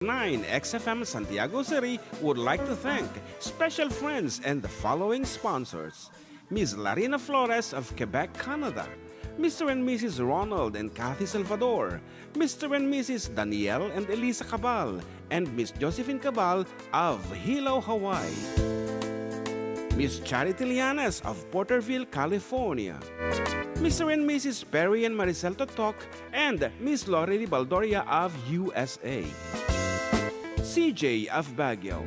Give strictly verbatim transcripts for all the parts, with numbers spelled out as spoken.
nine X F M Santiago City would like to thank special friends and the following sponsors: Miss Larina Flores of Quebec, Canada, Mister and Missus Ronald and Kathy Salvador, Mister and Missus Daniel and Elisa Cabal, and Miss Josephine Cabal of Hilo, Hawaii. Miss Charity Lianes of Porterville, California. Mister and Missus Perry and Maricel Totok and Miss Lorely Baldoria of U S A. C J of Baguio.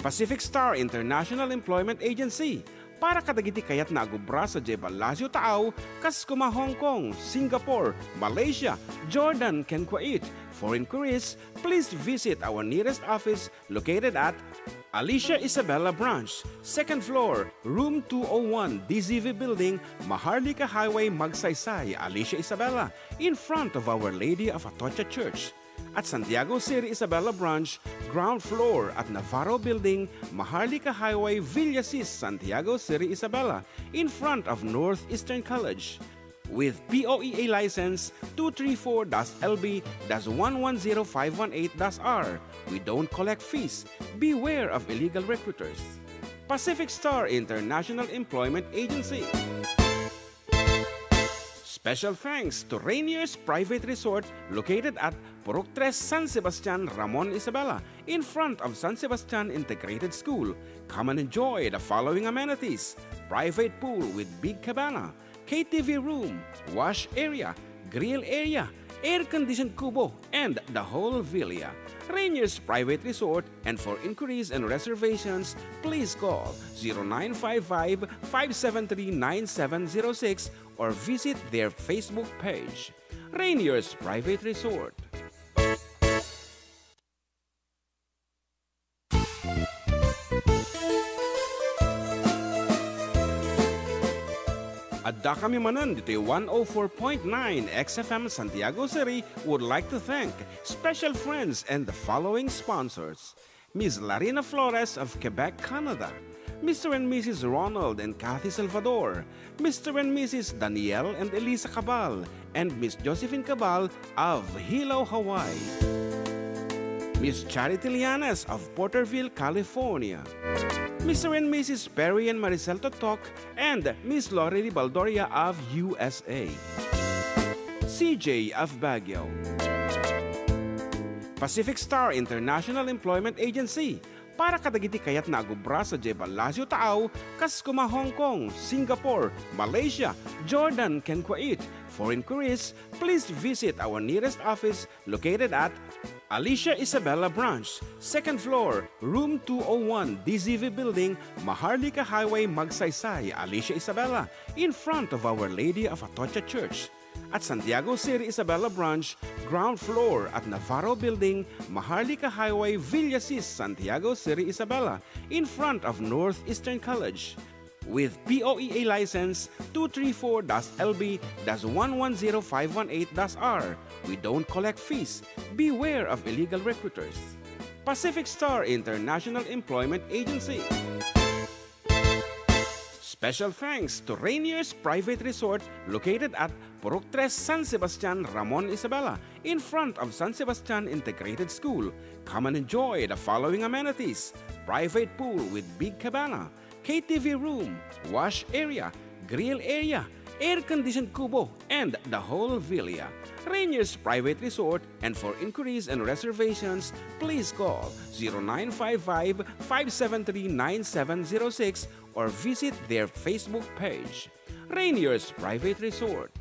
Pacific Star International Employment Agency, para kadagiti kayatna a agubra sadiay Ballasiu, Taau, kas koma Hong Kong, Singapore, Malaysia, Jordan, ken Kuwait. For inquiries, please visit our nearest office located at Alicia Isabela Branch, second floor, room two oh one, D Z V Building, Maharlika Highway, Magsaysay, Alicia Isabela, in front of Our Lady of Atocha Church. At Santiago City Isabela Branch, ground floor at Navarro Building, Maharlika Highway, Villasis, Santiago City Isabela, in front of Northeastern College. With P O E A license two three four dash L B dash one one zero five one eight dash R, we don't collect fees. Beware of illegal recruiters. Pacific Star International Employment Agency. Special thanks to Rainier's Private Resort, located at Purok Tres, San Sebastian, Ramon Isabela, in front of San Sebastian Integrated School. Come and enjoy the following amenities: private pool with big cabana, K T V room, wash area, grill area, air-conditioned kubo, and the whole villa. Rainier's Private Resort, and for inquiries and reservations, please call zero nine five five, five seven three, nine seven zero six or visit their Facebook page. Rainier's Private Resort. Addakami manen ditoy one oh four point nine X F M Santiago City would like to thank special friends and the following sponsors: Miss Larina Flores of Quebec, Canada, Mister and Missus Ronald and Kathy Salvador, Mister and Missus Daniel and Elisa Cabal, and Miss Josephine Cabal of Hilo, Hawaii, Miss Charity Lianes of Porterville, California, Mister and Missus Perry and Maricel Totok, and Miss Lorely Baldoria of U S A, C J of Baguio, Pacific Star International Employment Agency, para kadagiti kayatna a agubra sadiay Ballasiu, Taau, kas koma Hong Kong, Singapore, Malaysia, Jordan, ken Kuwait. For inquiries, please visit our nearest office located at Alicia Isabela Branch, second floor, room two oh one, D Z V Building, Maharlika Highway, Magsaysay, Alicia Isabela, in front of Our Lady of Atocha Church. At Santiago City Isabela Branch, ground floor at Navarro Building, Maharlika Highway, Villasis, Santiago City Isabela, in front of Northeastern College. With P O E A license two three four dash L B dash one one zero five one eight dash R, we don't collect fees. Beware of illegal recruiters. Pacific Star International Employment Agency. Special thanks to Rainier's Private Resort, located at Purok Tres, San Sebastian, Ramon Isabela, in front of San Sebastian Integrated School. Come and enjoy the following amenities: private pool with big cabana, K T V room, wash area, grill area, air-conditioned kubo, and the whole villa. Rainier's Private Resort, and for inquiries and reservations, please call zero nine five five, five seven three, nine seven zero six or visit their Facebook page, Rainier's Private Resort.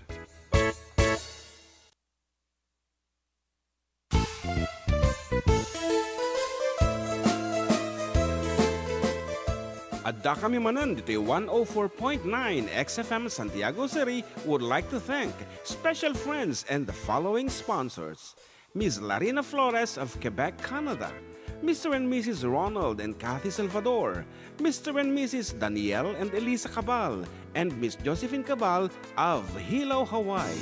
Addakami manen ditoy one oh four point nine X F M Santiago City would like to thank special friends and the following sponsors: Miss Larina Flores of Quebec, Canada, Mister and Missus Ronald and Kathy Salvador, Mister and Missus Daniel and Elisa Cabal, and Miss Josephine Cabal of Hilo, Hawaii,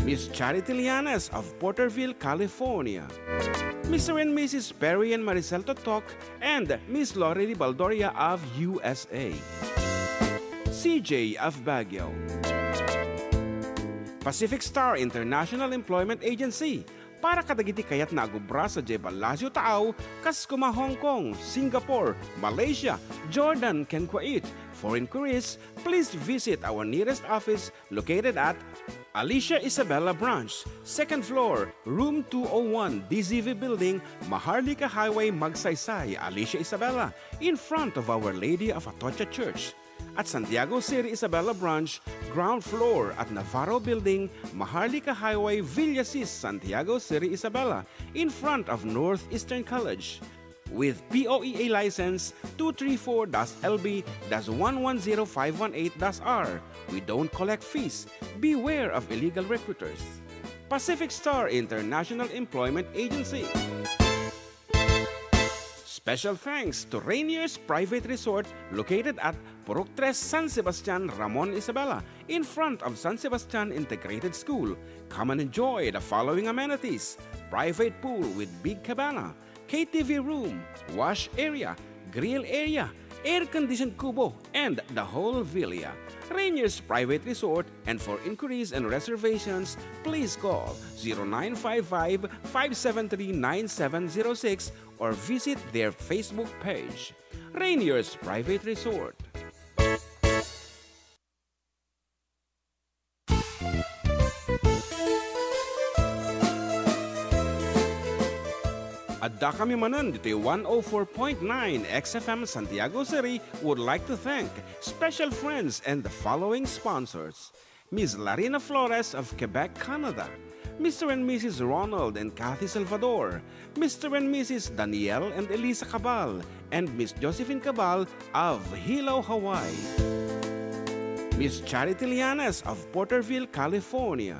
Miss Charity Lianes of Porterville, California, Mister and Missus Perry and Maricel Totok, and Miss Lorely Baldoria of U S A, C J of Baguio, Pacific Star International Employment Agency, Para kadagiti kayatna a gubra sadiay Palacio Taaw, kas kuma Hong Kong, Singapore, Malaysia, Jordan, ken Kuwait. For inquiries, please visit our nearest office located at Alicia Isabela Branch, second floor, room two oh one, D Z V Building, Maharlika Highway, Magsaysay, Alicia Isabela, in front of Our Lady of Atocha Church. At Santiago City Isabela Branch, ground floor at Navarro Building, Maharlika Highway, Villasis, Santiago City Isabela, in front of Northeastern College. With P O E A license two three four dash L B dash one one zero five one eight dash R, we don't collect fees. Beware of illegal recruiters. Pacific Star International Employment Agency. Special thanks to Rainier's Private Resort located at Purok Tres, San Sebastian, Ramon Isabela, in front of San Sebastian Integrated School. Come and enjoy the following amenities: private pool with big cabana, K T V room, wash area, grill area, air-conditioned kubo, and the whole villa. Rainier's Private Resort, and for inquiries and reservations, please call zero nine five five, five seven three, nine seven zero six or visit their Facebook page. Rainier's Private Resort. Adda kami manen ditoy one oh four point nine X F M Santiago City would like to thank special friends and the following sponsors: Miss Larina Flores of Quebec, Canada, Mister and Missus Ronald and Kathy Salvador, Mister and Missus Daniel and Elisa Cabal, and Miss Josephine Cabal of Hilo, Hawaii, Miss Charity Lianes of Porterville, California,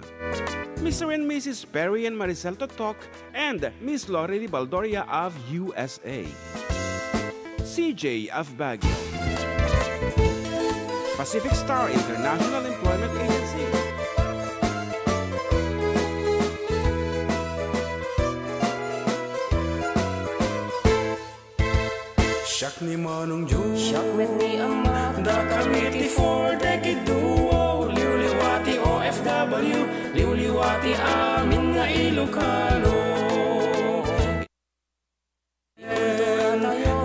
Mister and Missus Perry and Maricel Totok, and Miss Lorely Baldoria of U S A, C J of Baguio, Pacific Star International Employment Agency. Siak ni Manong Joe. Siak met ni Ama. Dakami ti four decade duo. Liwliwa ti O F W. Liwliwa ti amin nga Ilocano.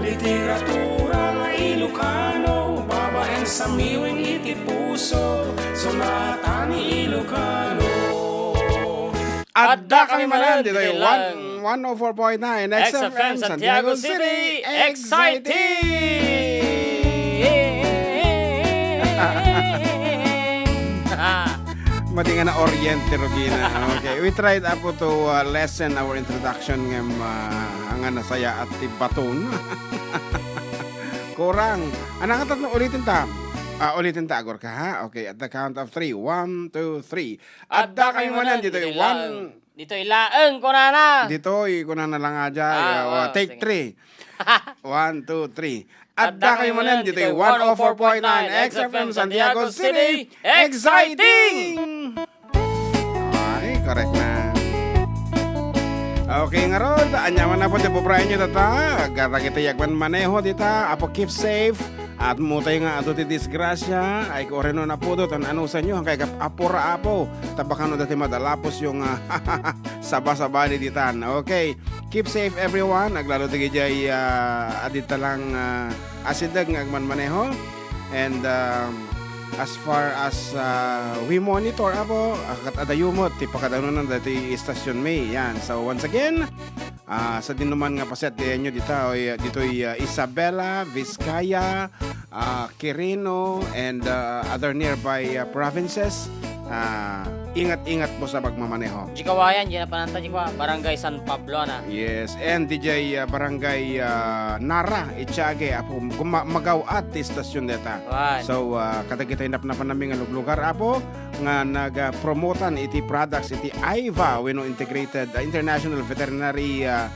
Literatura nga Ilocano, babaen sa miwing iti puso, sonata ni Ilocano. Adda kami manen ditoy one, one oh four point nine X F M Santiago City. Exciting! Madi nga na-oriente, Rugina. Okay, we tried, apo, to, uh, lessen our introduction ngem, uh, nga nasayaat ti baton. Kurang. Anang tatlo, ulitin ta. Ah, ulitin ta, agor ka, ha? Okay, at the count of three. One, two, three. Adda kami manen ditoy one. Ditoy laeng, kunana. Ditoy, kunana lang aja. Ah, ah, take three. One, two, three. Adda kami manen ditoy one oh four point nine X F M Santiago City. Exciting! Ay, correct na. Okay, ngarud, ania man, apo, ti puprayen yo dita? Kadagiti agmanmaneho dita, apo, keep safe. At umotay nga adu ti disgrasya, ay, kureno na pudo, tan anusan yo, hankay kap-, apura, apo. Tabakan no dati madalapos yung, ah, saba-sabali ditan. Okay. Keep safe, everyone. Aglalo ti gidiay, ah, adita lang, ah, asideg nga agmanmaneho. And, um, as far as, ah, we monitor, apo, ah, kat adayo met ti pakadanunan dati istasyon-mi. Yan. So, once again, ah, sadinoman nga pasiatdianyo ditoy, ditoy, ah, Isabela, Vizcaya, ah, Quirino, and, ah, other nearby, ah, provinces. Ah, ingat-ingat po sa pagmamaneho. Di kawayan, di na pananta, di kawa-, Barangay San Pablo, ana. Yes, and D J, ah, Barangay, ah, Nara, Itiage, apo, guma-, magaw-at ti istasyon deta. Wan. So, ah, kadagiti napnapan nami nga luglugar, apo, nga nag-, ah, promotan iti products iti AIVA, wenno Integrated, ah, International Veterinary, ah,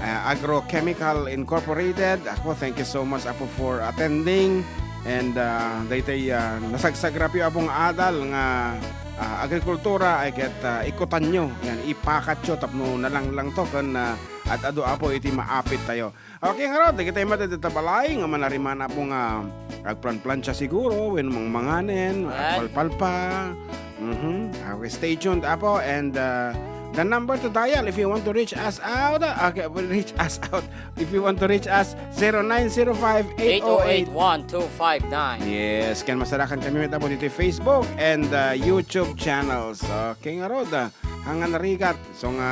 ah, Agrochemical Incorporated. Apo, thank you so much, apo, for attending. And, ah, daytay, ah, nasagsagrapyo, apo, nga adal nga, ah, agrikultura ay ket, ah, ikutanyo. Yan, ipakatyo tapno nalanglangto ken, ah, ad-adu, apo, iti maapit tayo. Okay, ngarud, dagitay met dita balay nga manariman, apo, nga agplanplancha siguro, wenno mangmanganen, agpalpalpa. Mhm. Okay, stay tuned, apo, and, ah, The number to dial if you want to reach us out, uh, okay, well, reach us out. If you want to reach us, zero nine zero five, eight oh eight, eight oh eight, one two five nine. Yes, ken masarakan kami met apo ditoy Facebook and, uh, YouTube channels. Okay, ngarud, uh, hanggan narigat. So nga,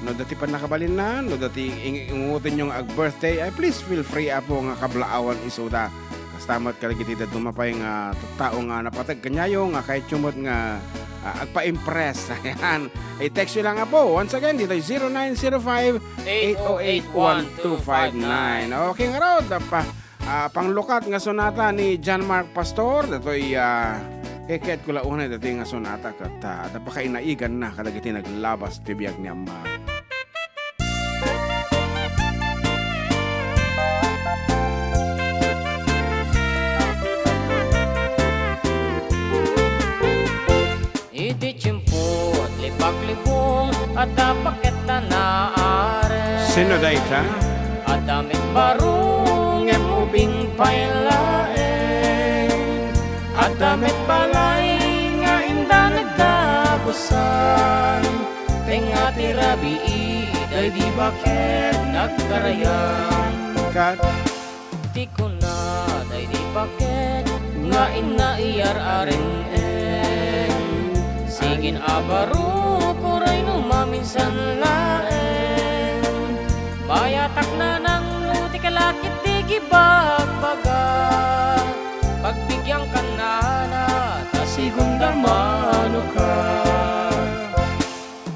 no dati pannakabalinna, no dati ing-, ingutenyo nga ag-birthday, ay please feel free apo nga kablaawan isuda. Kasta met kadagiti dadduma pay nga tattao nga napateg kaniayo nga kayatyo met nga, ah, agpa-impress. Ayan. I-text nyo lang apo. Once again, ditoy zero nine zero five, eight oh eight, one two five nine. Okay, ngarud, pa, ah, panglukat nga sonata ni John Mark Pastor, datoy, ah, keket ko la unay dati nga sonata ket, ah, adda pakainaiganna kadagiti naglabas ti biag ni Ama. Iti tiempo ti lipaklibong, adda baket a naarem. Sino dayta? Adda met baro ngem ubing pay laeng. Adda met balay nga inda nagdagusan. Tengnga ti rabii daydi baket nagkarayan. Kat Ti kuna daydi baket nga inna iyar-areng-eng. Sigin a barok uray no maminsan laeng. Mayatak nanang no ti kalakit ti gibagbaga. Pagbigyangkan nana ta sigun da mano ka.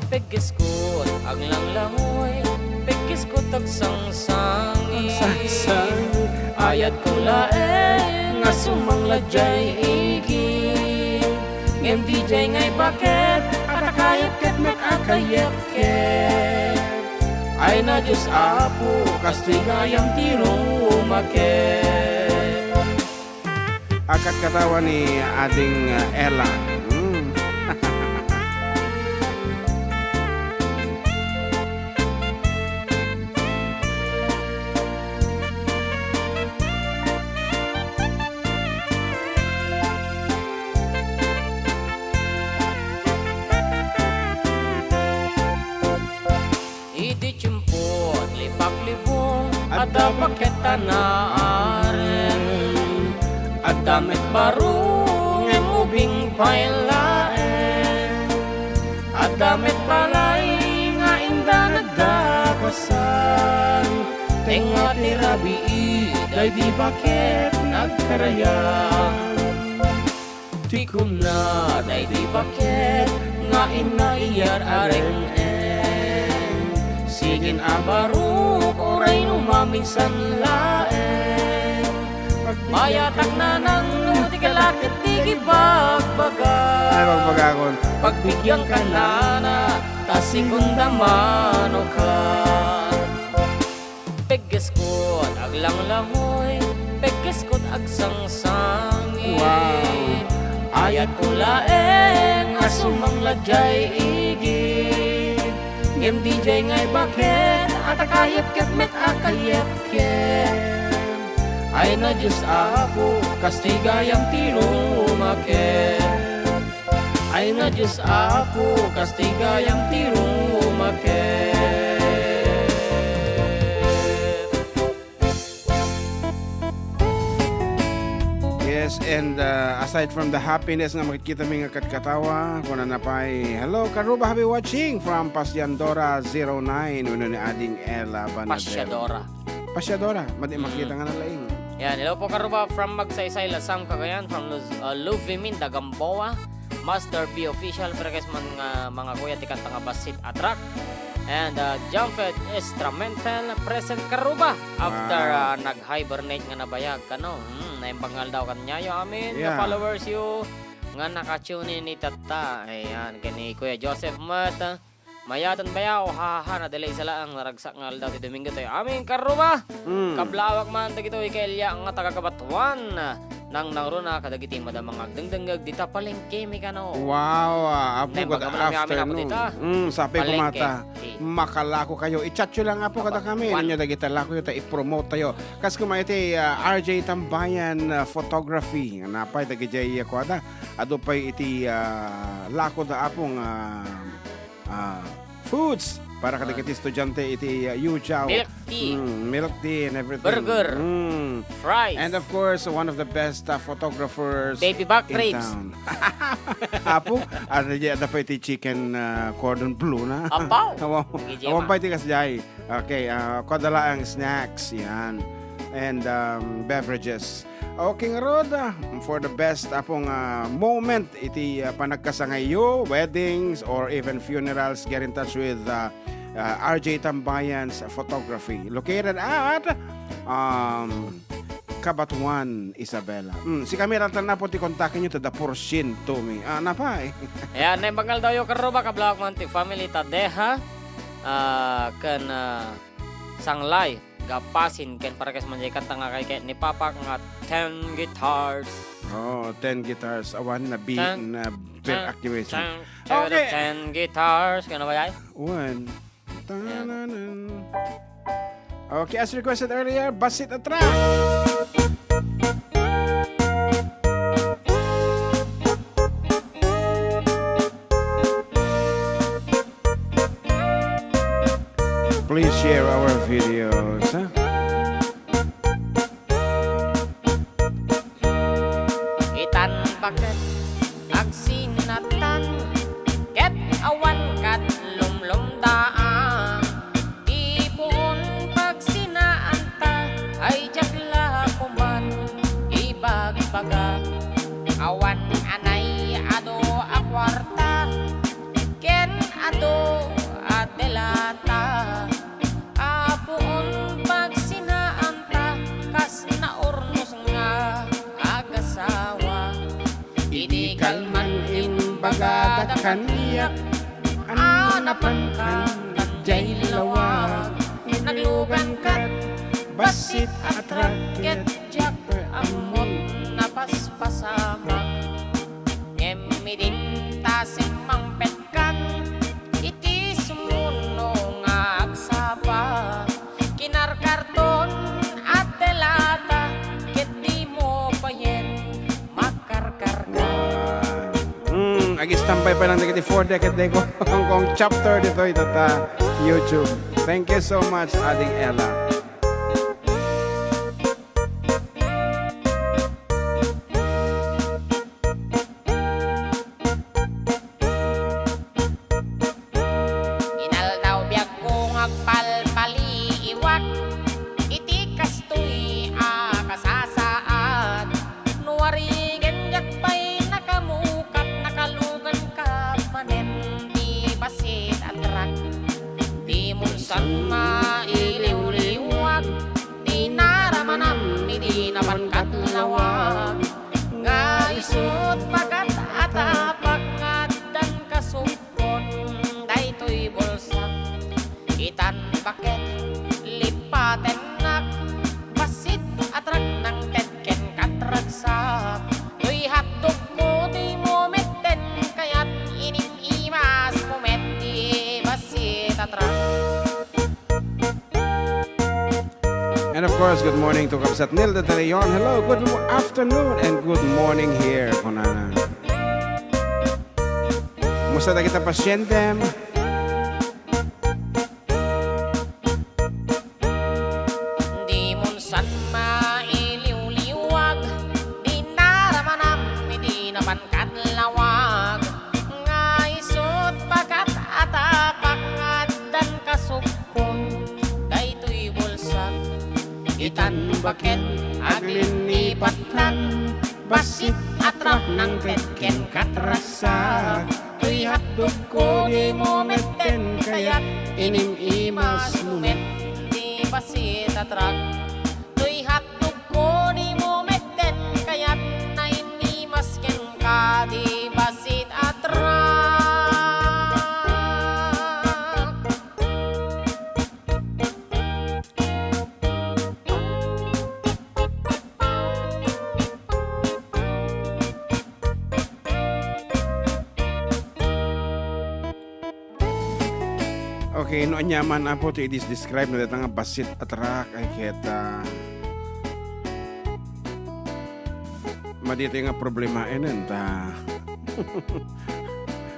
Pegkeskot aglanglangoy, pegkeskot agsangsangi. Agsangsangi. Ayatko laeng nga sumangla diay igid. Ngem diay ngay baket, a ta kayepket met a kayepket. Ay na Dios Apo, kastoy gayam ti rumaket. Agkatkatawa ni Ading, uh, Ella. Mm. Idi tiempo ti lipaklibong, adda baket a naarem. Adda met baro ngem ubing pay laeng. Adda met balay nga inda nagdagasan. Tengnga ti rabii daydi baket nagkarayan. Ti kuna daydi baket nga inna iyar-areng-eng. Sigin a barok uray no maminsan laeng. Mayatak nanang no ti kalakit ti gibagbaga. Ay, bagbagakon. Pagbigyangkan nana, ta sigun da mano ka. Pegkeskot aglanglangoy, pegkeskot agsangsangi. Wow. Ayatko laeng a sumangla diay igid. Ngem diay ngay baket, a ta kayepket met a kayepket. Ay na Dios Apo, kastoy gayam ti rumaket. Ay na Dios Apo, kastoy gayam ti rumaket. Yes, and, uh, aside from the happiness nga makikita mi nga katkatawa, kunana pay, "Hello, Karuba, happy watching from Pasiadora zero nine." Wenno ni Ading Ella Banadero. Pasiadora. Pasiadora, madi-, Mm. makita nga nalaing. Yan, hello po, Karuba, from Magsaysay, Lasam, Cagayan, from Luz-, uh, Luvimin, Dagamboa, Master B Official, Perkes man nga mga kuya ti kanta nga Basit Atrak, and, uh, Jumped Instrumental, present, Karuba, after, Wow. uh, nag-hibernate nga nabayag, kano? Hmm, naimbag nga aldaw kaniayo amin, nga Yeah. followers yo, nga naka-tune in itatta. Ayan, kani Kuya Joseph met, Mayaten bayaw, ha, ha, ha, nadalay sa laang, naragsak nga aldaw ti Domingo tayo. Amin, Karuba! Mm. Kablawak man, dagitoy kailya nga taga-Cabatuan. Nangnangruna kadagiti madama nga agdengdengngeg dita palengke, mi kano. Wow, ah, Apo, Naimbag good nga malamyamin, Apo, afternoon. dita. Mm, sapay Palengke. kumata. Eh. Makalako kayo. I-chat yo lang, Apo, kada kami. Cabatuan. Inyo dagita lako yo, ta i-promote tayo. Kas kuma iti, ah, R J Tambayan, ah, Photography. Nga napay, dagijay, ah, kuwada. Adu pay iti, ah, lako da, Apo, nga ah, foods para kadagiti estudiante iti, ah, Yuchao. Milk tea. Mm, milk tea and everything. Burger. Mm. Fries. And of course, one of the best, ah, photographers Baby back in ribs. Town. Apo, ano di, ada pa iti chicken, ah, cordon bleu na. Apaw. Awan, Iti awan Gemma. Pa iti kasjay. Okay, ah, kuada laeng snacks, yan. And, um, beverages. Okay, ngarud, ah, for the best, apong, ah, moment iti, ah, panagkasangayyo, weddings, or even funerals, get in touch with, ah, ah, R J Tambayan's photography. Located at, um, Cabatuan, Isabela. Mm, sikami ratan na po ti kontakenyo, tada porsyento mi. Ah, napay. Ayan, naimbag nga aldawyo, karuba, kablawak man ti family Tadeja, ah, ken, ah, Sanglay, Gapasin, ken para kas manjay kanta nga kay, kay ni Papak nga ten guitars. Oh, ten guitars. Awan na beat Ten, na per ten, activation. Ten, ten, Okay. ten guitars. Kaya na ba yan? One. Ayan. Tananan. Okay, as requested earlier, Basit a Track. Please share our videos, ha? Itan baket agsinatan, ket awan kat lumlumdaan. Ti puon pagsinaanta ay diak la koman ibagbaga. Awan anay adu a kuarta ken adu a delata. Apuon pagsinaanta kas naurnos nga agasawa. Idi kalman imbagada kaniak a napanka diay lawag. Naglugankat bassit a track ket diak ammon napaspasamak. Ngem idin ta simmangpet kan iti sumuno nga agsapa. Kinarkarton a delata ket dimo payen makarkarka. Wow. Mm, agistambay pa lang dagiti four decade ko kong chapter ditoy ita ta YouTube. Thank you so much, Ading Ella. Inaldaw biagko nga agpalpaliiwak iti kastoy a kasasaad. No arigen diak pay nakamukat, nakaluganka manen ti bassit a track. Dimon san mailiwliwag ti naramanam idi napankat lawag. Nga isut bakat a tapak nga addan kasupkon daytoy bulsak. Itan baket lipatennak, bassit a track nangted ken katragsak. Toy hotdogko dimo metten kayat, inim-imasmo met ti bassit a track. And of course, good morning to Kabsat Nilda de Leon. Hello, good mo-, afternoon and good morning here, kunana. Kumusta dagiti pasientem? Dimon san mailiwliwag, di naramanam idi napankat lawag. Nga isut bakat a tapak nga addan kasupkon daytoy bulsak. Itan baket aglinnipatnan, bassit a track nangted ken katragsak. Toy hotdogko dimo metten kayat, inim-imasmo met ti bassit a track. Toy hotdogko dimo metten kayat, nainnimas kenka ti bassit a track. Okay, no aniaman, Apo, ti i-describe na dayta nga bassit a track, ay ket, ah, madi ti nga problemaen ta.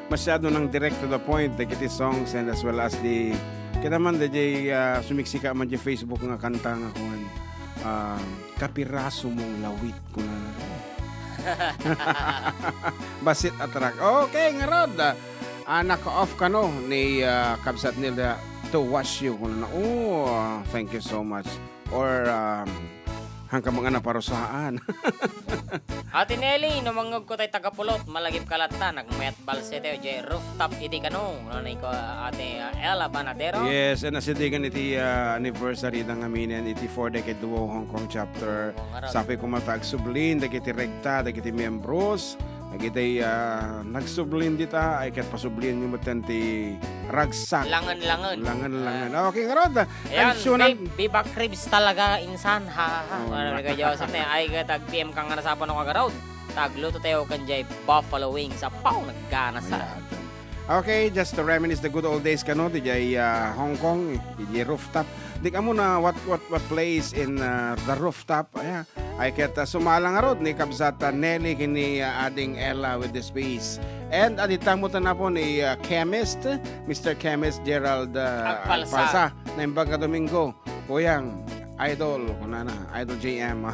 masyado nang direct to the point dagiti songs and as well as the, kaya naman, dagiti, ah, sumiksika man di Facebook nga kanta nga kuan, ah, Kapiraso Mong Lawit, kuna na. Bassit a track. Okay, ngarud, ah, ah, naka-off kano ni, ah, Kabsat Nilda to watch you, kuna na. Oh, ah, thank you so much. Or, um, hangka mga naparusaan. Ate Nelly, no mangngegko tay taga Pulot, malagipka latta, nagmayat balse tayo, jay rooftop idi kano, no, ni ko, Ate, uh, Ella Banadero. Yes, and asidigan iti, uh, anniversary da ngamin iti four decade duo Hong Kong chapter. Oo, nga raw. Sapay koma ta agsublin dagiti regta, dagiti miembros, dagiti, ah, nagsublin dita, ay ket pasublienyo metten ti ragsak. Langen-langen. Langen-langen. Ah. Okay, ngarud, ah, Ayan, I'm sure na Viv-, Viva Cribs talaga, insan, ha, ha, ha. Oh, Ano na. Ka, Joseph, ne? Ay, ket ag-P M ka nga nasapa no kagarod. Tagluto tayo kan jay buffalo wings. Apaw, nagkana sa. Ayan. Okay, just to reminisce the good old days kano, di jay, ah, Hong Kong, di jay rooftop. Di kamo na what, what, what place in, ah, the rooftop? Ayan. Ay ket, ah, sumala ngarud ni Kabsat, ah, Nelly ken ni, ah, Ading Ella with this piece. And adita met napo ni, ah, Chemist, Mister Chemist Gerald, ah, Agpalsa. Agpalsa, naimbag nga Domingo. Kuyang, idol, kunana, Idol J M.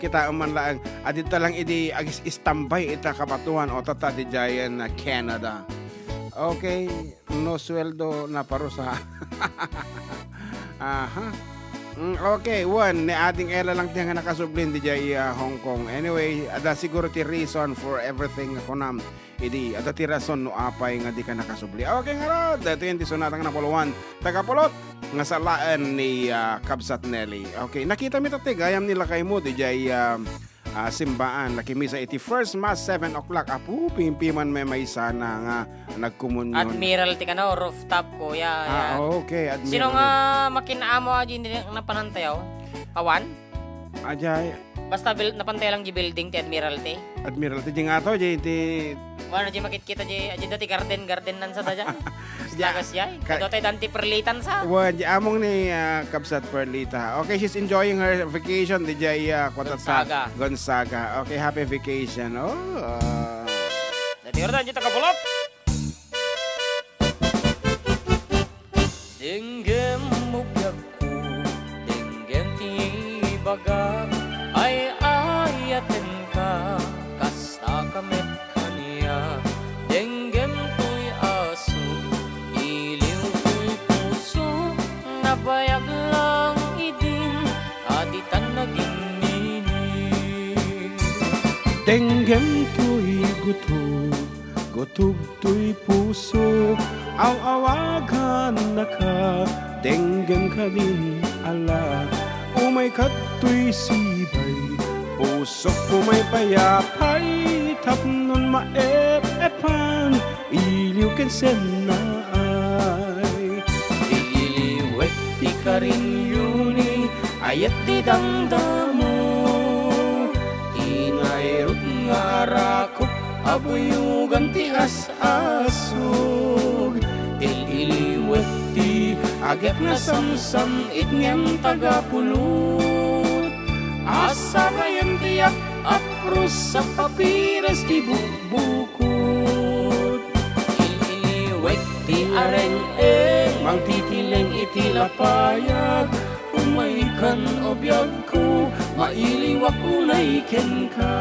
Kita man laeng, adita lang idi agis-, istambay ita kabatoan o tata di Giant, ah, Canada. Okay, no sweldo, naparusa. Aha. Mm, okay, wen, ni Ading Ella lang ti nga nakasublin di jay, ah, Hong Kong. Anyway, adda siguro ti reason for everything nga kunam. Idi, adda ti rason no apay nga di ka nakasubli. Okay, ngarud, daytoy ti sonata nga napulowan. Taga Pulot, nga salaen ni, ah, Kabsat Nelly. Okay, nakita mi ta ti gayam ni lakaymo di jay, ah, ah, simbaan, nakimisa iti first mass, seven o'clock. Apo, pimpiman maymaysana nga nagkomunyon. Admiralty kano, rooftop, kuya. Ah, yan. Okay, Admiralty. Sino nga makin-amo a di napanantayaw? Awan? Ajay. Basta bil-, napantay lang di building ti Admiralty. Admiralty, di nga to, di, di Wala di makitkita di, di dati garden, garden nan sa da dyan. Di, Tagas yay. Ka- Kadwa tayo danti perlitan sa. Wen, di among ni, ah, Kabsat Perlita. Okay, she's enjoying her vacation. Di jay, ah, kuwan ta, Gonzaga. Gonzaga. Okay, happy vacation. Oh, ah. Dati oras, dati takapulot. Denggem mo biagko, denggem ti ibagak, ay-ayatenka, kasta ka met kaniak. Denggem toy asuk, iliw toy puso, nabayag lang idin, a ditan naginnini. Denggem toy gutob, gutob toy puso, aw-awagannaka, denggem kadin ala, umay kadtoy sibay, pusok umay payapay, tapnon maep-epan, iliw ken sennaay. Ti iliwek ti karinyoni, ayat ti damdamo, ti nairut nga arakop, a buyogan ti as-asug. Ti iliwek ti agek nasamsam-it ngem taga Pulot. A sarayan ti ap-, apros a papiras ti bukbukot. Ti iliwek ti areng-eng, mangtitileng iti lapayag. Umaykan, o biagko, mailiwak unay kenka.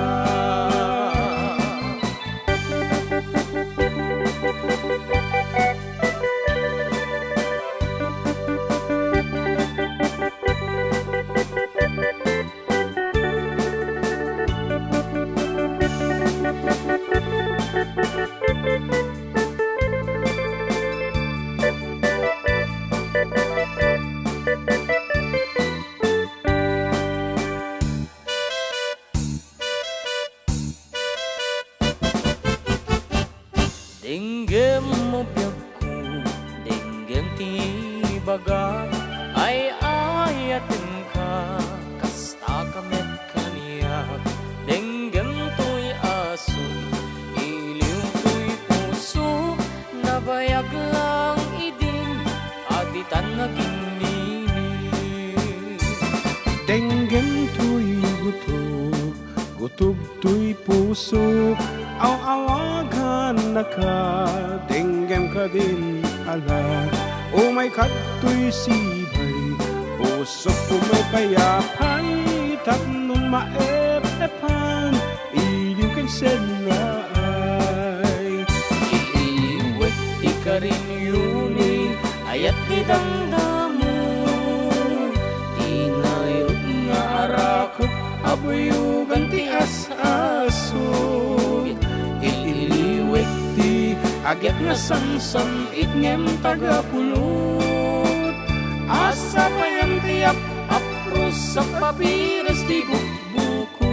Denggem mo biagko, denggem ti ibagak, ay-ayatenka, kasta ka met kaniak. Denggem toy asuk, iliw toy puso, nabayag lang idin, a ditan naginnini. Denggem toy gutob, gutob toy puso, aw-awagan Naka, denggem kadin, ala, umay kadtoy sibay, pusok umay pay apay, tapno maep-epan, iliw ken sennaay. Iliwek ti karinyoni, ayat ti damdamo, ti nairut nga arakop, abuyogan ti as-, asug. Iliwek ti agyat nga samsam-it ngem tagapulot. Asapayam ti ap-, apros a papires ti bukbukot.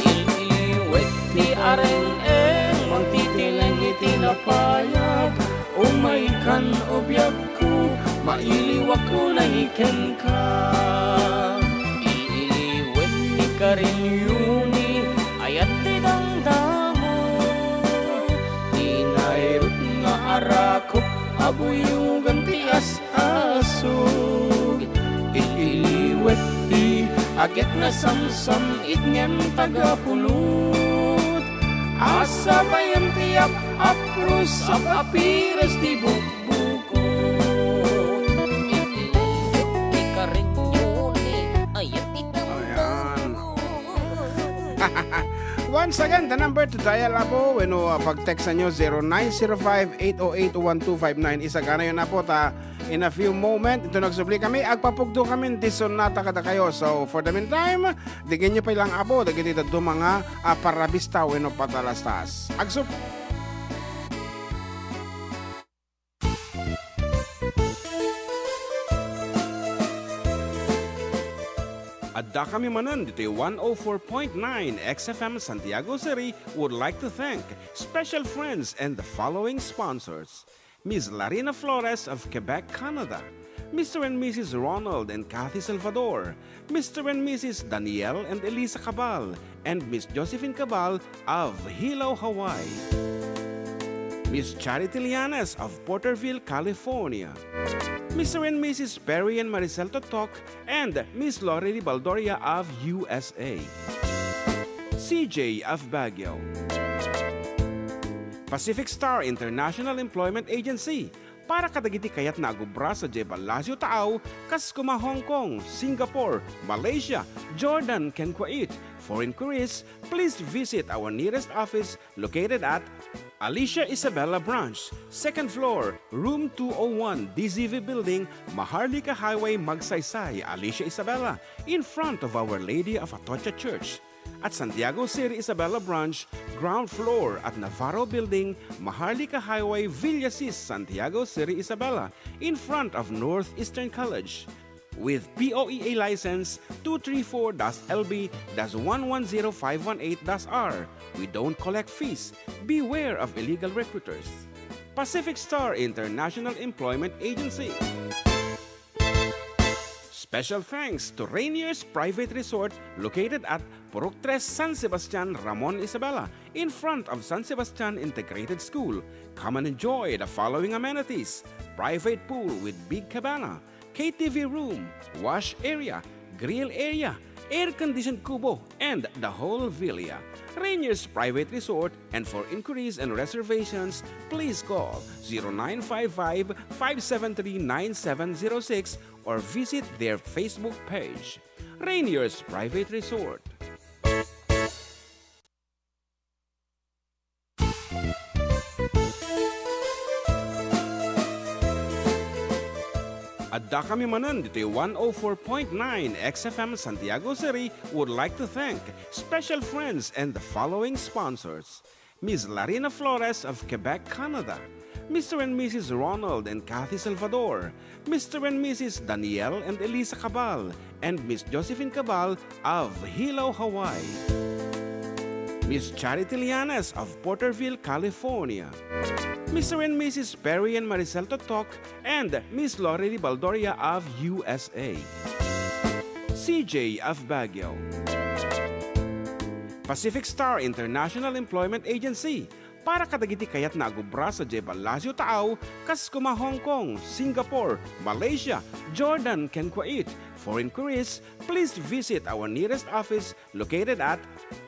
Iliwek ti areng-eng, mangtitileng iti napayag. Umaykan, ubiagko, mailiwak unay kenka. Iliwek ti karinyoni, ayat ti damdamo, ti nairut nga arakop, abuyogan ti as-, asug. Iliwek ti agyat nga samsam-it ngem tagapulot. Asapayam ti ap-, apros a papires ti bukbukot. Iliwek ti karinyoni, ayat ti damdamo. Ayan. Once again, the number to dial, Apo, wenno, ah, pag-text ninyo, zero nine zero five, eight oh eight, one two five nine. Isaganayo, Apo, ta in a few moment, inton agsubli kami, agpapugdo kami ti sonata kadakayo. So, for the meantime, digenyo pay lang, Apo, dagiti dadduma nga, ah, parabista wenno patalastas. Agsub- Adda kami manen ditoy one oh four point nine X F M Santiago City would like to thank special friends and the following sponsors: Miss Larina Flores of Quebec, Canada, Mister and Missus Ronald and Kathy Salvador, Mister and Missus Daniel and Elisa Cabal, and Miss Josephine Cabal of Hilo, Hawaii. Miss Charity Lianes of Porterville, California. Mister and Missus Perry and Maricel Totok and Miss Lorely Baldoria of U S A. C J of Baguio. Pacific Star International Employment Agency, para kadagiti kayatna agubra sadiay Palacio Taaw, kas koma Hong Kong, Singapore, Malaysia, Jordan, ken Kuwait. For inquiries, please visit our nearest office located at Alicia Isabela Branch, second floor, room two oh one, D Z V Building, Maharlika Highway, Magsaysay, Alicia Isabela, in front of Our Lady of Atocha Church. At Santiago City Isabela Branch, ground floor at Navarro Building, Maharlika Highway, Villasis, Santiago City Isabela, in front of Northeastern College. With P O E A license two three four dash L B dash one one zero five one eight dash R, we don't collect fees. Beware of illegal recruiters. Pacific Star International Employment Agency. Special thanks to Rainier's Private Resort located at Purok Tres, San Sebastian, Ramon, Isabela, in front of San Sebastian Integrated School. Come and enjoy the following amenities: private pool with big cabana, K T V room, wash area, grill area, air-conditioned kubo, and the whole villa. Rainier's Private Resort, and for inquiries and reservations, please call zero nine five five, five seven three, nine seven zero six or visit their Facebook page, Rainier's Private Resort. Adda kami manen ditoy one oh four point nine X F M Santiago City would like to thank special friends and the following sponsors: Miss Larina Flores of Quebec, Canada, Mister and Missus Ronald and Kathy Salvador, Mister and Missus Daniel and Elisa Cabal, and Miss Josephine Cabal of Hilo, Hawaii. Miss Charity Lianes of Porterville, California. Mister and Missus Perry and Maricel Totok and Miss Lorely Baldoria of U S A. C J of Baguio. Pacific Star International Employment Agency, para kadagiti kayatna agubra sadiay Palacio Taaw, kas koma Hong Kong, Singapore, Malaysia, Jordan, ken Kuwait. For inquiries, please visit our nearest office located at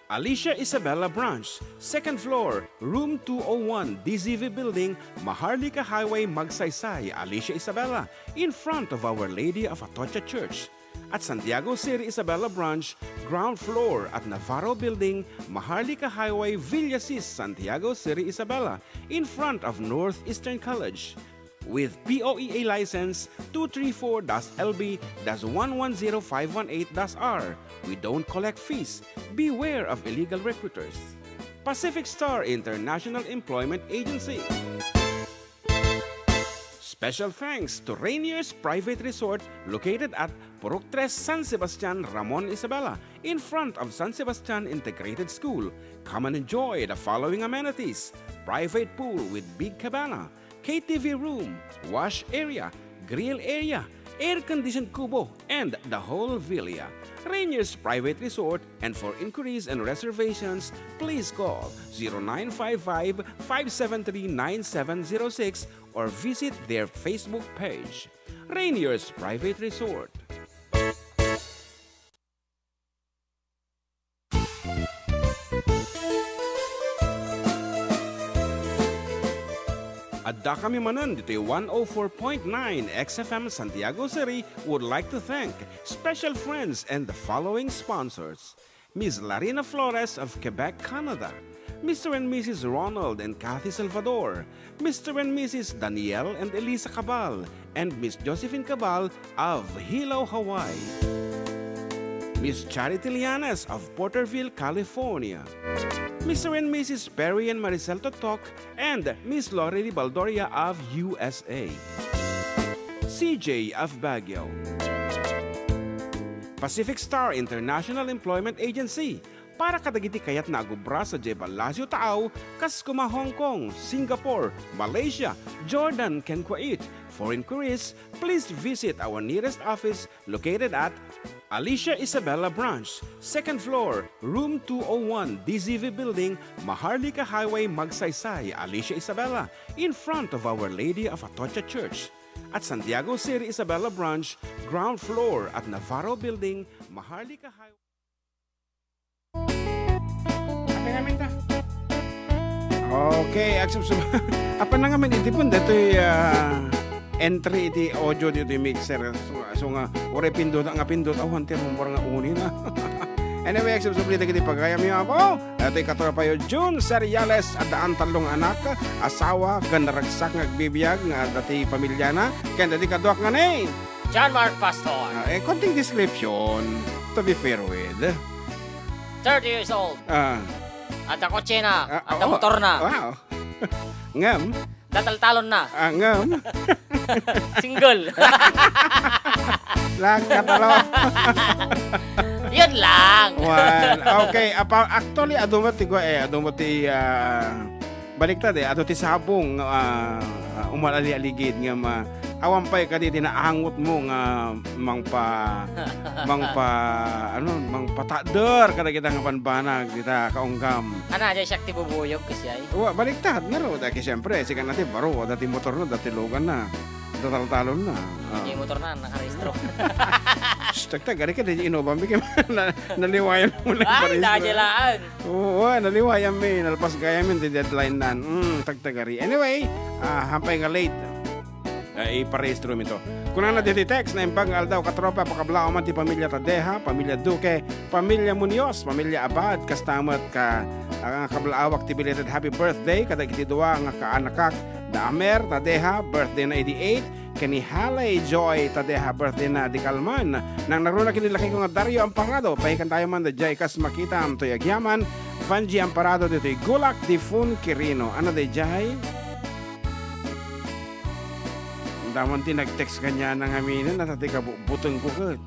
Alicia Isabela Branch, second floor, room two oh one, D Z V Building, Maharlika Highway, Magsaysay, Alicia Isabela, in front of Our Lady of Atocha Church. At Santiago Seri Isabela Branch, ground floor at Navarro Building, Maharlika Highway, Villasis, Santiago Seri Isabela, in front of Northeastern College. With P O E A license two three four dash L B dash one one zero five one eight dash R. We don't collect fees. Beware of illegal recruiters. Pacific Star International Employment Agency. Special thanks to Rainier's Private Resort located at Purok Tres, San Sebastian, Ramon Isabela, in front of San Sebastian Integrated School. Come and enjoy the following amenities: private pool with big cabana, K T V room, wash area, grill area, air-conditioned kubo, and the whole villa. Rainier's Private Resort, and for inquiries and reservations, please call zero nine five five, five seven three, nine seven zero six or visit their Facebook page. Rainier's Private Resort. Adda kami manen ditoy one oh four point nine X F M Santiago City would like to thank special friends and the following sponsors: Miss Larina Flores of Quebec, Canada, Mister and Missus Ronald and Kathy Salvador, Mister and Missus Daniel and Elisa Cabal, and Miss Josephine Cabal of Hilo, Hawaii, Miss Charity Llanes of Porterville, California, Mister and Missus Perry and Maricel Totok, and Miss Lorely Baldoria of U S A, C J of Baguio, Pacific Star International Employment Agency, para kadagiti kayatna a gubra sadiay Palacio Taaw, kas koma Hong Kong, Singapore, Malaysia, Jordan, ken Kuwait. For inquiries, please visit our nearest office located at Alicia Isabela Branch, second floor, room two oh one, D Z V Building, Maharlika Highway, Magsaysay, Alicia Isabela, in front of Our Lady of Atocha Church. At Santiago City Isabela Branch, ground floor at Navarro Building, Maharlika Highway. Apan ngamin ta. Okay, agsubsub-, apan ngamin, iti pon daytoy, ah, entry iti audio ditoy mixer. So, so nga, uray pindot nga pindot, awan ti rumor nga uni na. Anyway, agsubsubli dagiti pagayam yo, apo. Daytoy katropayo Jun Seriales, addaan tallo nga anak, asawa, ken naragsak nga agbibiag nga adda ti pamilyana, ken daytoy kaduak nga ni John Mark Pastor. Ah, eh, konting description, to be fair with. Thirty years old. Ah. Adda kotsena, ah, adda, oo, motorna. Wow. Ngem? Adda taltalonna. Ah, ngem? Single. Lang katalo. Yun lang. Well, okay. Apa, actually, adu met ti gua-, eh, adu met ti, ah, baliktad, eh, adu ti sabong, ah, ah, umaali-aligid nga ma-, awan pay kadi ti naangotmo nga mangpa-, mangpa-, ano, mangpatakder kadagita nga banbanag dita kaunggam. Ana, diay siak ti bubuyog, kasi ay. Wa, baliktad, ngarud, daki siyempre, sika na ti baro, dati motorna, dati luganna, dataltalonna. Ah. Diay motorna, nakarehistro. Shh, tagtag, ari ka, di inobam, bigyan mo na, naliwayan mo lang. Ay, parehistro. Dadi laan. Oo, ah, naliwayan mi, nalpas gayam mi ti deadline nan. Mm, tagtagari. Anyway, ah, hampay nga late. Ay, iparehistro mi to. Kunana diti text, naimbag nga aldaw, katropa, pakablaaw man ti pamilya Tadeja, pamilya Duque, pamilya Muñoz, pamilya Abad, kasta met ka, ah, kablaawak ti belated happy birthday kadagiti dua nga kaanakak, da Amer Tadeja, birthday na idi eight, ken ni Haley Joy Tadeja, birthday na di kalman. Nangnaruna ken ni lakayko nga Dario Amparado, pahikan tayo man daydiay kas makitam toy agyaman, Vanji Amparado ditoy Gulak, Difun, Quirino. Ano daydiay? Damon ti nag-text kaniana ngamin, nata ti kabutengko ket.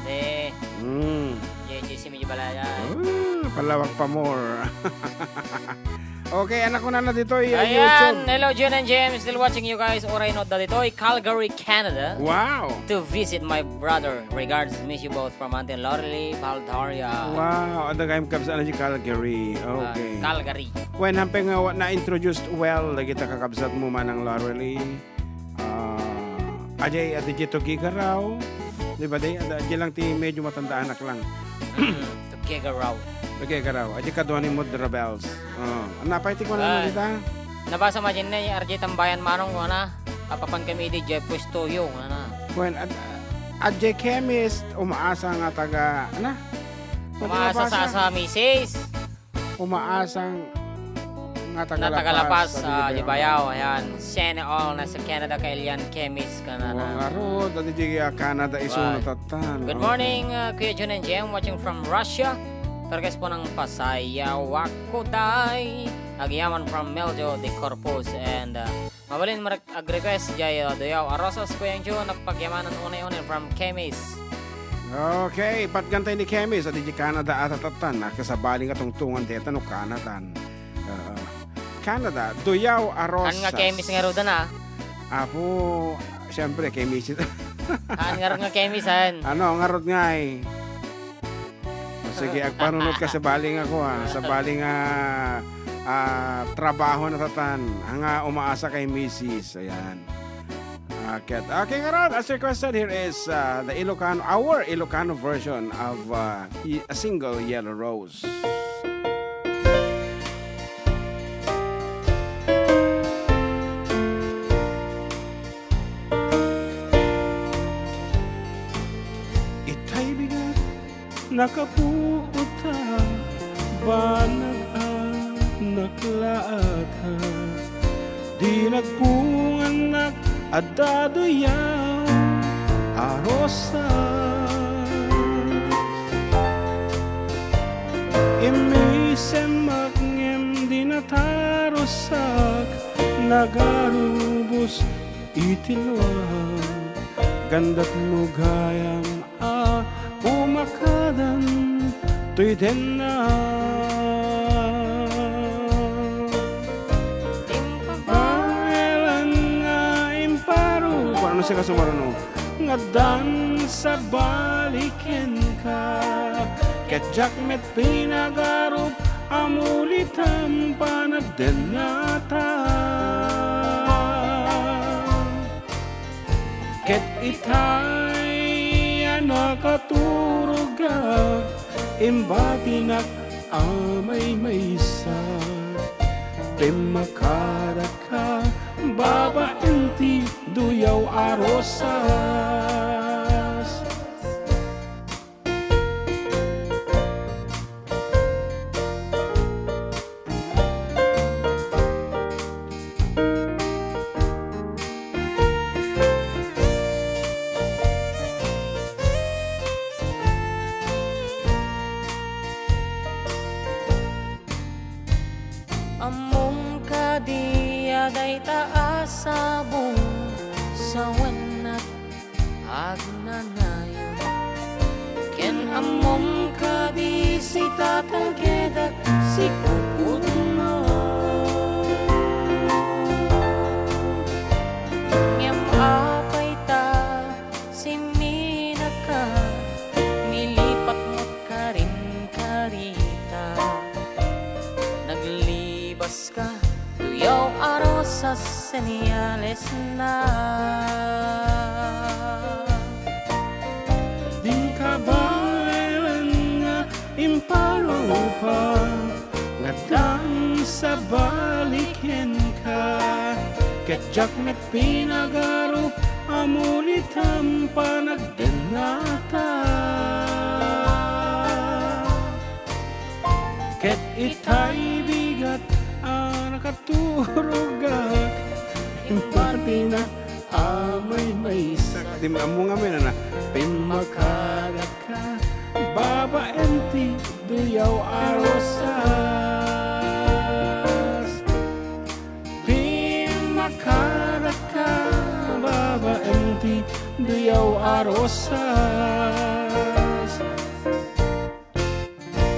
Hindi. Hmm. J J C medyo balaya. Ah, palawag pa more. Okay, anak ko na na ditoy, ah, ayan, YouTube. Hello, Jun and James. Still watching you guys. Oray no, da ditoy, Calgary, Canada. Wow. To visit my brother. Regards, miss you both from Auntie Lorely Baldaria. Wow, adda gayam kabsat na si Calgary. Ah, okay. Calgary. When hampay nga wa-, na-introduced well, dagita kakabsat mo, Manang Lorely. Ah, adiay, adiay to gigaraw. Di ba, di? Ada, adiay lang ti medyo matandaanak lang. Mm, to Gegaraw. Gegaraw. Adi kadua ni Mud Rebels. Oh. Napay ti kunana dita? Nabasa matin ni R J Tambayan Manong, kunana, "Apapan kami idi Jeffrey's Toyo," kunana. Wen, ad-, adiay chemist, umaasa nga taga, ana? Umaasa sa, sa misis. Umaasang nga taga-Lapas, taga-Lapas, ah, di Bayaw. Ayan. Sana all na sa Canada, kay Elian Kemis, kanana. Wa ngarud, adi di, ah, Canada, isu na tattan. Good morning, ah, Kuya Jun and Jem, watching from Russia. Perges po ng Pasaya, Wakuday. Agiyaman from Meljo de Corpus and, ah, Mabalin, mag-request jay, uh, Duyaw a Rosas, Kuya Joe, nagpagyamanan unay-unay from Kemis. Okay, patgantay ni Kemis, adi di Canada a tattan, nakasabali nga tungtungan deta no Canada. Uh, Canada, Duyaw a Rosas. An nga Kemis nga rudan, ah? Apo, siyempre, Kemis. An nga rud nga Kemis, an? Ano, nga rud nga eh. O sige, agpanunot ka sabali nga kuan, sabali nga, ah, trabaho na tattan, nga umaasa kay misis. Ayan. Ah, ket, okay, ngarud, as requested, here is, ah, the Ilocano, our Ilocano version of, ah, Y-, A Single Yellow Rose. Itay bigat, nakapuotak, banag a naklaat. Di nagbungannak a daduyaw a rosas. Immisemmak ngem di natarosak, nagarubos iti luam. Gandat no gayam a pumakadan toy denna. Baelan nga imparo. Kuan, ano siya kasumaruno? Nga dan sabali kenka. Ket diak met pinagarup a mulitam panagdennata. Ket itay a nakaturogak, imbatinak a maymaysa. Pimmakadaka, babaen ti duyaw a rosas. Ammom kadi a dayta a sabong sawennak agnanayon? Ken ammom kadi sitatalgedak sikupotmo? Ngem apay ta simminaka, nilipatmot karin karita? Naglibas ka, duyaw a rosas, senyales na. Dinka baelan nga imparupa, nga dan sabali kenka, ket diak met pinagarup a mulitam panagdennata. Ket itay bigat a nakaturogak, impartina a maymaysak. Di ammo ngamin, ana? Pimmakadaka, babaen ti duyaw a rosas. Pimmakadaka, babaen ti duyaw a rosas.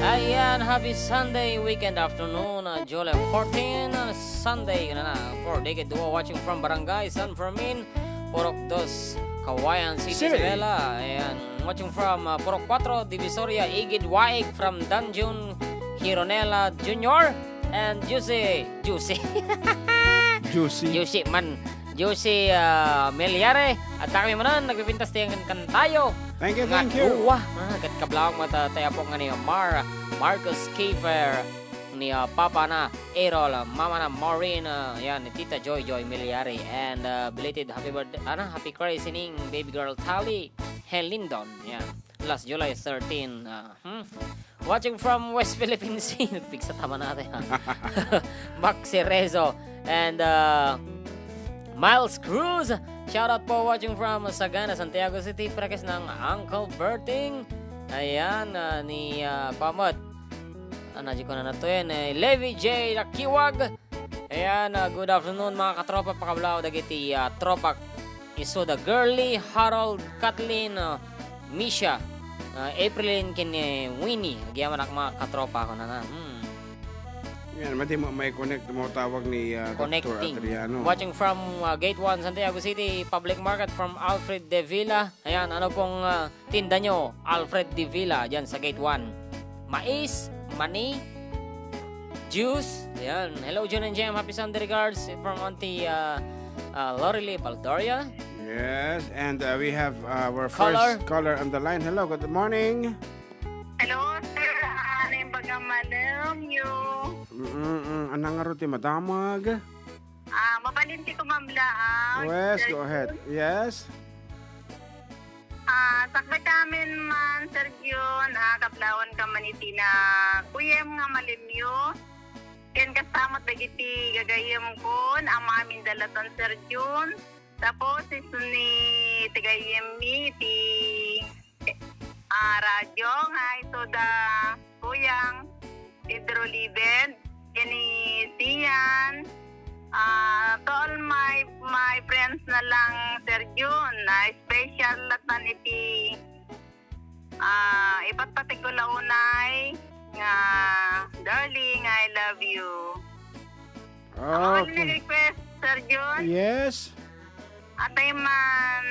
Ayan, happy Sunday weekend afternoon, uh, July fourteen, uh, Sunday, na na, for Decade Duo, watching from Barangay San Fermin, Purok Dos, Cauayan City, City. Isabela. Ayan, watching from, uh, Purok Cuatro, Divisoria, Igid Waig, from Dungeon, Hironela Junior, and Juicy, Juicy. Juicy. Juicy man. Josie, ah, Meliare, adda kami manen, nagpipintas ti kantayo. Thank you, thank you. Nga dua, ah, ket kablawak met, ah, ti apo nga ni Mar, Marcus Kiefer, ni, ah, papa na Errol, ah, mama na Maureen, ah, yan, ni Tita Joy Joy Meliare, and, ah, belated happy birthday, ano, happy christening, baby girl Tali Helindon, yan. Last July thirteen, ah, hmm. Watching from West Philippine Sea. Nagpigsa tama natin, ha? Max Cerezo and, uh, Miles Cruz. Shout out po, watching from Sagana, Santiago City. Prekes ng Uncle Berting. Ayan, uh, ni, uh, Pamot. Ano, di ko na nato yan, eh. Levi J. Nakiwag. Ayan, ah, good afternoon, mga katropa. Pakablaw dagiti, ah, tropa. Isu da Girly, Harold, Kathleen, ah, Misha, ah, Aprilyn, ken ni Winnie. Agyamanak, mga katropa ko na na. Hmm. Yan, madi mo may connect mo tawag ni, ah, Doctor Connecting. Adriano. Watching from, ah, Gate one, Santiago City, Public Market from Alfred De Villa. Ayan, ano pong, ah, tinda nyo, Alfred De Villa, dyan sa Gate one. Mais, mani, juice. Ayan. Hello, Jun and Jem. Happy Sunday regards from Auntie, uh, uh, Lorely Baldoria. Yes, and, uh, we have, uh, our Caller. First caller on the line. Hello, good morning. Hello, sir. Ah, naimbag nga malem nyo. Mm-mm. Anang nga ti madamag? Ah, mabalin ti kumamlaang, Yes, Sir go ahead. Jun. Yes. Ah, sakbay amin man, Sir Jun, ah, kablawan ka man iti na kuyem nga malimyo. Ken kasta met dagiti gagayyemkon, amin da latta, Sir Jun. Tapos, isu ni ti gayyemmi, ti ah, radyo nga isu da Kuyang Pedro Libed, ken ni Sian, ah, to all my, my friends na lang, Sir Jun, na special latta iti, ah, ipatpategko la unay nga, "Darling, I love you." Ako nga Okay. nag-request, Sir Jun. Yes. Atay man,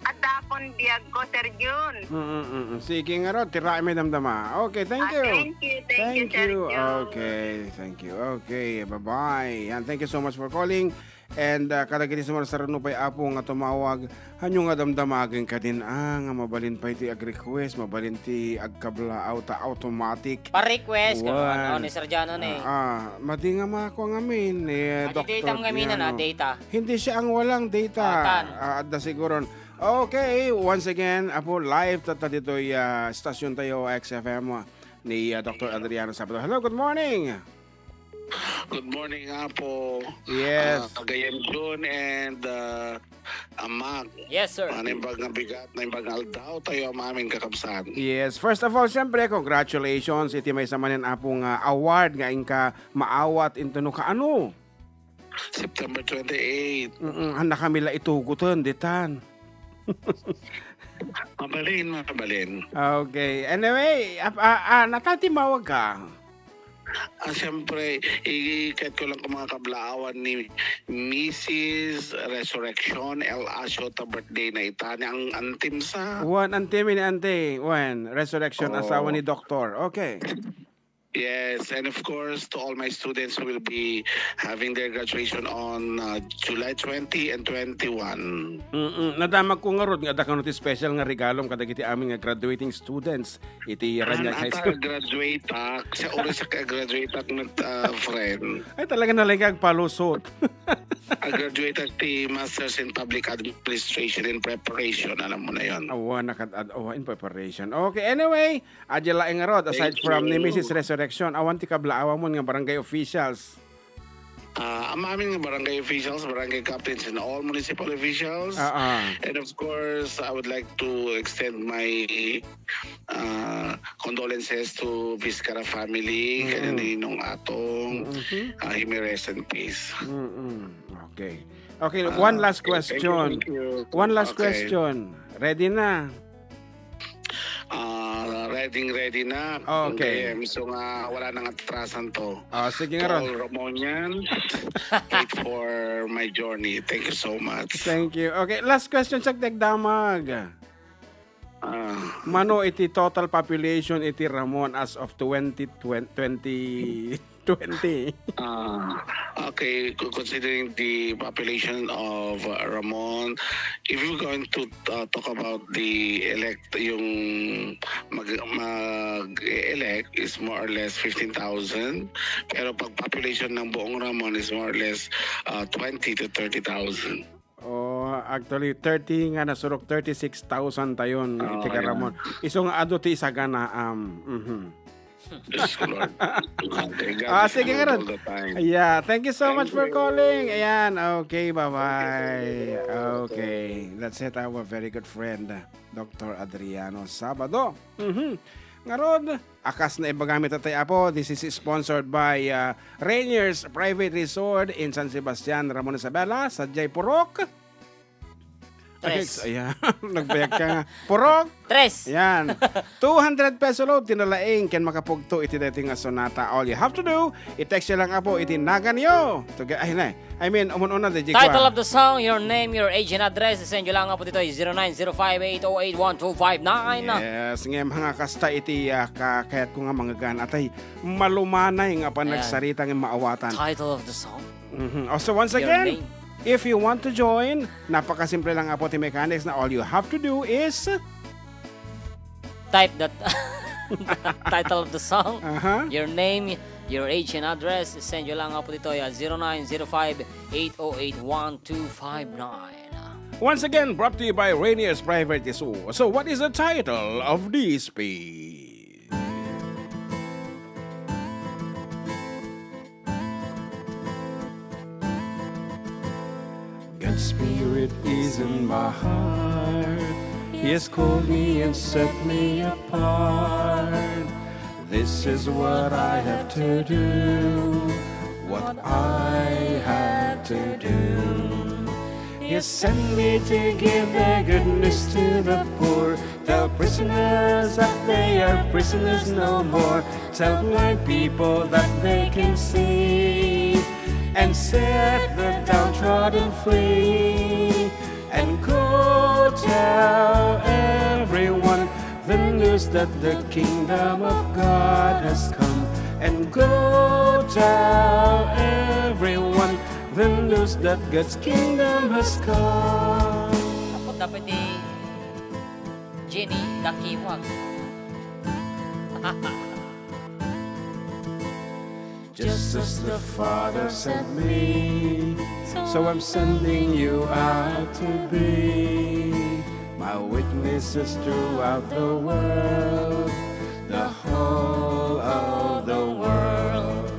adda akon biag ko, Sir Jun. Mm, mm, mm. Sige ngarud, ti raem a damdama. Okay, thank Ah, you. thank you, thank you, Thank Sir you. Jun. Okay, thank you. Okay, bye-bye. Yan, thank you so much for calling. And, ah, kadagiti sumarsaruno pay, Apo, nga tumawag, hanyo nga damdamagen kadin, ah, nga mabalin pay ti ag-request, mabalin ti agkablaaw ta automatic. Pa-request, Wan. Ano, ni Sir Jano ni? Ah, ah, madi nga makuha ngamin, eh, Ah, di Doktor data mo ngamin, Diano. ah, data. Hindi siya ang walang data. Atan. Ah, adda siguron. Okay, once again, Apo, live tatta ditoy, ah, stasyon tayo, X F M, ni, ah, Doktor Adriano Sabado. Hello, good morning. Good morning, Apo. Yes. Ah, Gayam Jun and, ah, Amak. Yes, sir. Ah, naimbag nga bigat, naimbag nga aldaw tayo, amin kakabsat. Yes. First of all, siyempre, congratulations iti maysa manen, Apo, nga award nga inka maawat into no kaano? September twenty-eight. Mm-mm, haan na kami la itugoten, ditan. Mabalin, mabalin. Okay. Anyway, ap-, ah, ah, natatimawag ka? Ah, siyempre, i-, kahit ko lang kung mga kablaawan ni Missus Resurrection El Asio ta birthday na ita. Ni ang antim sa Wan, antim ni ante. Wan, Resurrection, Oo. asawa ni Doktor. Okay. Yes, and of course, to all my students who will be having their graduation on, uh, July twenty and twenty-one. Mm-mm. Nadamag ko ngarud nga adda kano ti special nga regalom kadagiti amin nga graduating students iti Raniag High School. Graduate ak. Sa oras sa graduate ak met, uh, friend. Ay, talaga na lang kag palusot. Graduate ak ti Masters in Public Administration in preparation. Alam mo na yon. Awa, nakad-, awa, in preparation. Okay, anyway, Adya laeng ngarud, aside Thank from ni you. Missus Resurrection, awan ti kablaawamon nga barangay officials? Ah, amin nga barangay officials, barangay captains, and all municipal officials. Ah, ah. And of course, I would like to extend my, uh, condolences to Vizcara family, Mm-mm. kanya ni Ninong Atong, Mm-hmm. uh, he may rest in peace. Mm-mm. Okay. Okay, Ah, one last okay. Thank you, question. thank you. One last Okay. question. Ready na? Ah, ready, ready na. Okay. Kaya gusto nga wala nang atrasan to. Ah, sige nga ron. To all Ramonians, wait for my journey. Thank you so much. Thank you. Okay, last question sa dagdamag. Ah. Mano iti total population iti Ramon as of twenty twenty, twenty twenty. Ah, okay, co-, considering the population of, uh, Ramon, if you're going to, uh, talk about the elect, yung mag-, mag-elect is more or less fifteen thousand, pero pag population ng buong Ramon is more or less, uh, twenty to thirty thousand. Oh, actually, thirty nga nasurok, thirty-six thousand tayon, oh, iti Ramon. Isu nga adu ti isagana, um, mhm. Diyos ko, Lord. Okay, God is good all the time. Ah, sige nga, Rod. Yeah, thank you so much for calling. Ayan, okay, bye-bye. Okay, let's set our very good friend, uh, Doctor Adriano Sabado. Mhm. Ngarud, akas naibagami tatay apo, this is sponsored by, uh, Rainier's Private Resort in San Sebastian, Ramon Isabela, sadiay purok. Tres. Okay, ayan. Nagbayag ka nga. Purok. Tres. Yan. Two hundred peso load, tinalaing, ken makapugto iti daytoy nga sonata. All you have to do, i-text nyo lang apo iti naganyo. To get, ay, na. I mean, umun-una, di Title of the song, your name, your age, and address. Send nyo lang apo dito, zero nine zero five eight oh eight one two five nine. Yes, ngem nga kasta iti, ah, ka-, kayat ko nga manggan. Atay, malumanay nga panagsarita nga maawatan. Title of the song. Mhm. Oh, so once again, if you want to join, napakasimple lang apo ti mechanics na all you have to do is type that title of the song, uh-huh, your name, your age and address. Send nyo lang apo dito, ah, zero nine zero five eight oh eight one two five nine. Once again, brought to you by Rainier's Private Resort. So, what is the title of this piece? God's Spirit is in my heart. He has called me and set me apart. This is what I have to do, what I have to do. He has sent me to give the good news to the poor, tell prisoners that they are prisoners no more, tell blind people that they can see, and set the downtrodden free. And go tell everyone the news that the kingdom of God has come. And go tell everyone the news that God's kingdom has come. Apo, dapat di Jenny Dakiwag. Just as the Father sent me, so I'm sending you out to be my witnesses throughout the world, the whole of the world.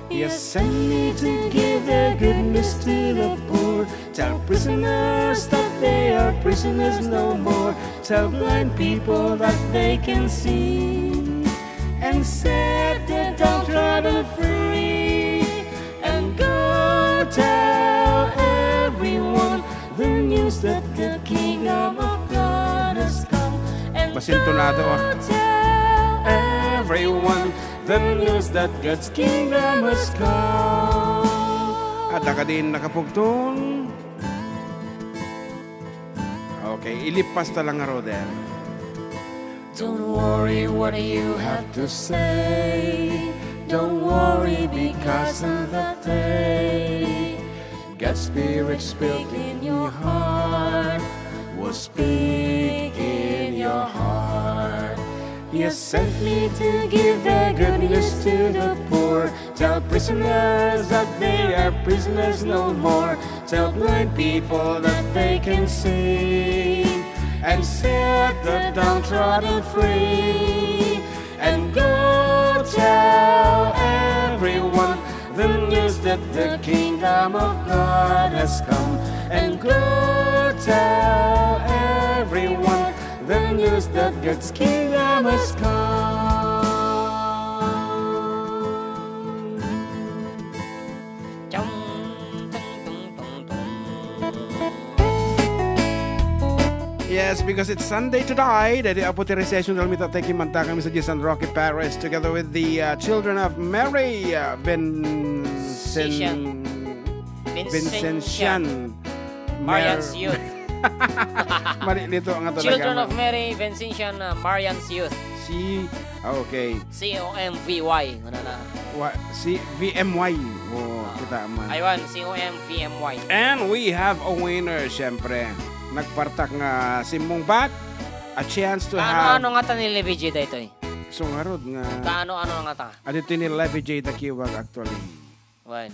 He has sent me to give the good news to the poor, tell prisoners that they are prisoners no more, tell blind people that they can see, and set the downtrodden free. And go tell everyone the news that the kingdom of God has come. And Masintonado, ah. Go tell everyone the news that God's kingdom has come. Adda kadin nakapugtong? Okay, ilipas ta lang, Roder. Don't worry what you have to say. Don't worry because of the day. God's Spirit speak in your heart. Will speak in your heart. He has sent me to give the good news to the poor. Tell prisoners that they are prisoners no more. Tell blind people that they can see. And set the downtrodden free. And go tell everyone the news that the kingdom of God has come. And go tell everyone the news that God's kingdom has come. Yes, because it's Sunday today, daytoy apo ti recession, daytoy met ti kimantakan mi sadiay San Roque Parish together with the, uh, Children of Mary, uh, Vincen-, Vincentian. Vincentian. Marian's Youth. Malilito nga talaga, Children of Mary, Vincentian, uh, Marian's Youth. Si, ah, okay. C O M V Y. Ano na? Wa-, si V M Y. Oh, Ah. kita man. Aywan, C O M V M Y. And we have a winner, syempre. Nagpartak nga simmungbat, a chance to have Ano, ano nga ta ni Levi J daytoy? So, ngarud nga Kaano, ano nga ta? Adito ni Levi J Dakiwag, actually. Wen.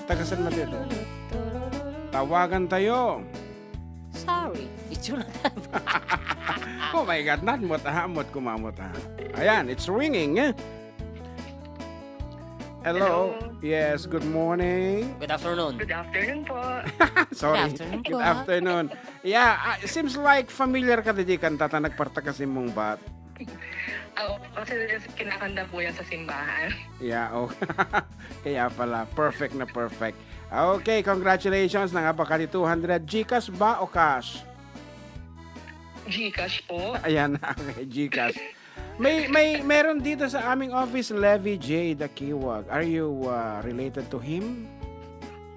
Taga San Mateo to. Tawagan tayo. Sorry, it's your time. Oh my God, not mot, ha? Mot, kumamot, ha? Ayan, it's ringing, eh. Hello. Hello. Yes, good morning. Good afternoon. Good afternoon po. Sorry. Good afternoon po. Good afternoon. Yeah, ah, seems like familiar ka di kanta ta nagpartak ka simmungbat. Oo, kasi kinakanta po yan sa simbahan. Yeah, oh. Kaya pala, perfect na perfect. Okay, congratulations. Nangabak ka ni two hundred. GCash ba o cash? GCash po. Ayan, okay, GCash. May, may, meron dito sa aming office, Levi J Dakiwag. Are you, uh, related to him?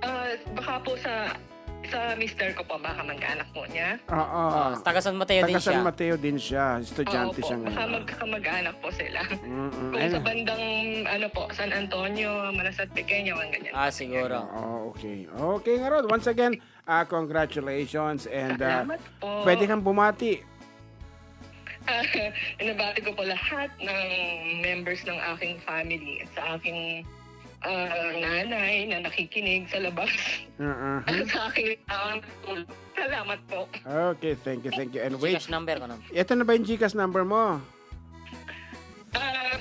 Ah, baka po sa, sa mister ko po, baka mag-anak po niya. Oo. Ah, taga San Mateo din Taga San siya. Mateo din siya. Estudyante Oo po, siya baka ngayon. Magkakamag-anak po sila. Mm-mm. Kung Ayun. sa bandang, ano po, San Antonio, Manasat, Pequeño, ang ganyan. Ah, siguro. Oo, okay. Okay, nga Rod. Once again, ah, congratulations and, ah, Salamat po. pwede kang bumati. Inabati ko po lahat ng members ng aking family at sa aking, ah, nanay na nakikinig sa labas. Uh-uh. At sa aking, ah, salamat po. Okay, thank you, thank you. And wait, GCash number ko na. Ito na ba yung GCash number mo? Ah,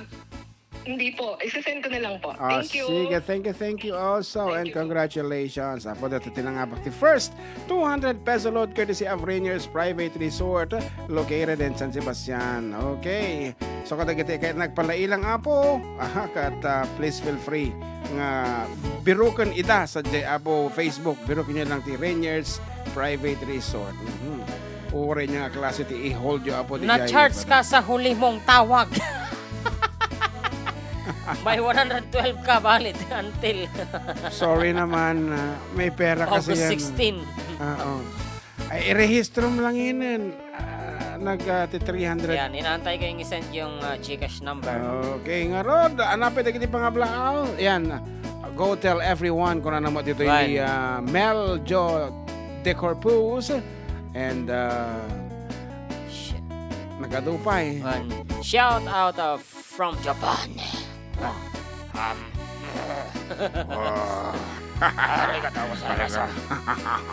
hindi po. Isasend ko na lang po. Ah, Thank you. sige. Thank you, thank you also. Thank And you. congratulations. Apo, dito tinangabak ti first two hundred peso load courtesy of Rainier's Private Resort located in San Sebastian. Okay. So, kadagiti kay nagpalailang, Apo, aha, kat, ah, please feel free nga biruken ida sa J-, Apo, Facebook. Biruken nyo lang ti Rainier's Private Resort. Mhm. Uray niya nga klase ti i-hold yo, Apo, di jay. Na-charge ka sa huli mong tawag. May one hundred twelve ka valid until Sorry naman, ah, may pera kasi August yan. sixteen. Oo. Ay, irehistro mo lang yun. Ah, nag, ah, ti three hundred. Yan, inaantay ko yung i-send yung, ah, GCash number. Okay, nga Rod, anapay dagiti pangablaaw. Yan. Go tell everyone kung ano mo dito Right. yung, ah, Mel Jo De Corpus and, ah, Shit. Nagadupay. One. Shout out, uh, from Japan. Um, Arigatou gozaimasu.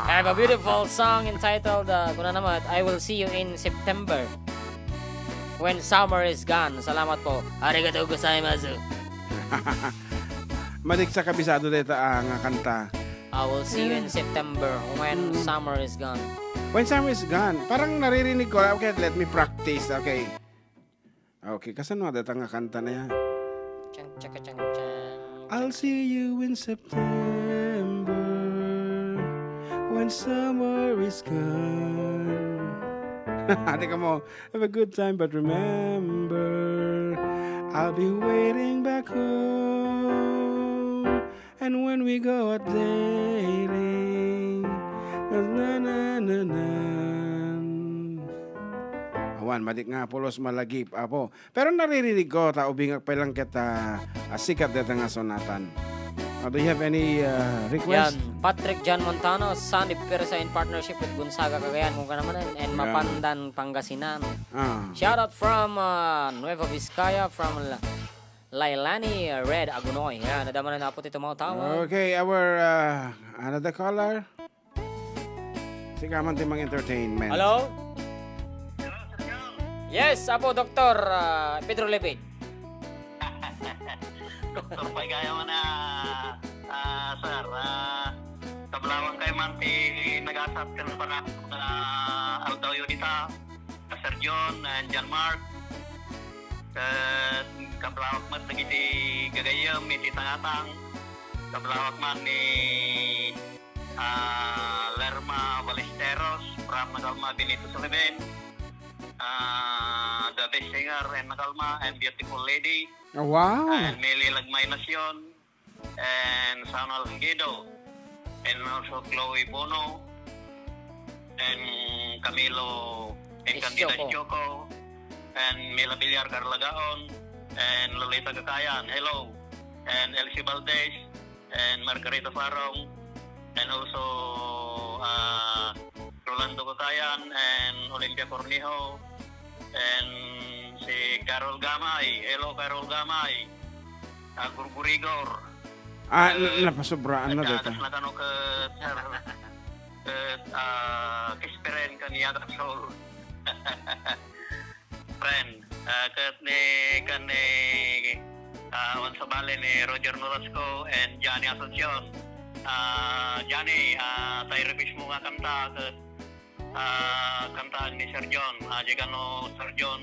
I have a beautiful song entitled, uh, kuna naman, I Will See You in September When Summer Is Gone. Salamat po. Arigatou gozaimasu. Madik sa kabisado dito, ah, nga kanta. I will see you in September when Mm. summer is gone. When summer is gone. Parang naririnig ko. Okay, let me practice. Okay. Okay, kasano nga data nga kanta na yan? Chang, chaka, chang, chang. I'll see you in September when summer is gone. Ate ka mo, have a good time, but remember, I'll be waiting back home. And when we go out dating, na, na, na, na. Awan, madik nga pulos malagip, apo. Pero naririnig ko, ta ubingak pa lang ket, ah, ah, sikat deta nga sonatan. Ah, do you have any, ah, request? Yan, Patrick John Montano, Sandy Persa in partnership with Gonzaga Cagayan, kung ka naman, and Yan. Mapandan, Pangasinan. Ah. Shout out from, uh, Nueva Vizcaya, from La-, Lailani Red Agunoy. Yan, nadama na po ti tumawag. Okay, our, uh, another caller. Sigaman ti mang entertainment. Hello? Yes, Apo Doktor, uh, Pedro Levit. Doktor, pay gayam na, ah, sir, ah, kablawang kayo man ti nagasat ken panag-, ah, aldaw yo dita. Sir John and John Mark. Ket kablawak met dagiti gagayyem iti tangatang. Kablawak man ni, ah, Lerma Ballesteros from Nagalma, Benito Saliben. Ah, the best singer in Nagalma and beautiful lady. Oh, wow. And Meli Lagmay Nacion. And Samuel Anguido. and also Chloe Bono, and Camilo and Candida Choco. Choco, and Mila Villar Carlagaon, and Lolita Kakayan. Hello. And Elsie Valdez, and Margarita Farong, and also, uh, Rolando Kakayan, and Olympia Cornejo, and si Carol Gamay. Hello, Carol Gamay. Ah, Gurgurigor. Ah, n-, Eh, napasobraan na data. Nagkakas na kano ka, sir. Ket, ah, kisperen kaniya ka soul. Friend, ah, ket ni, ken ni, ah, awan sabali ni Roger Nolasco and Johnny Asuncion. Ah, Johnny, ah, tay request mo nga kanta, ket, ah, kantaan ni Sir John. Ah, di kano, Sir John,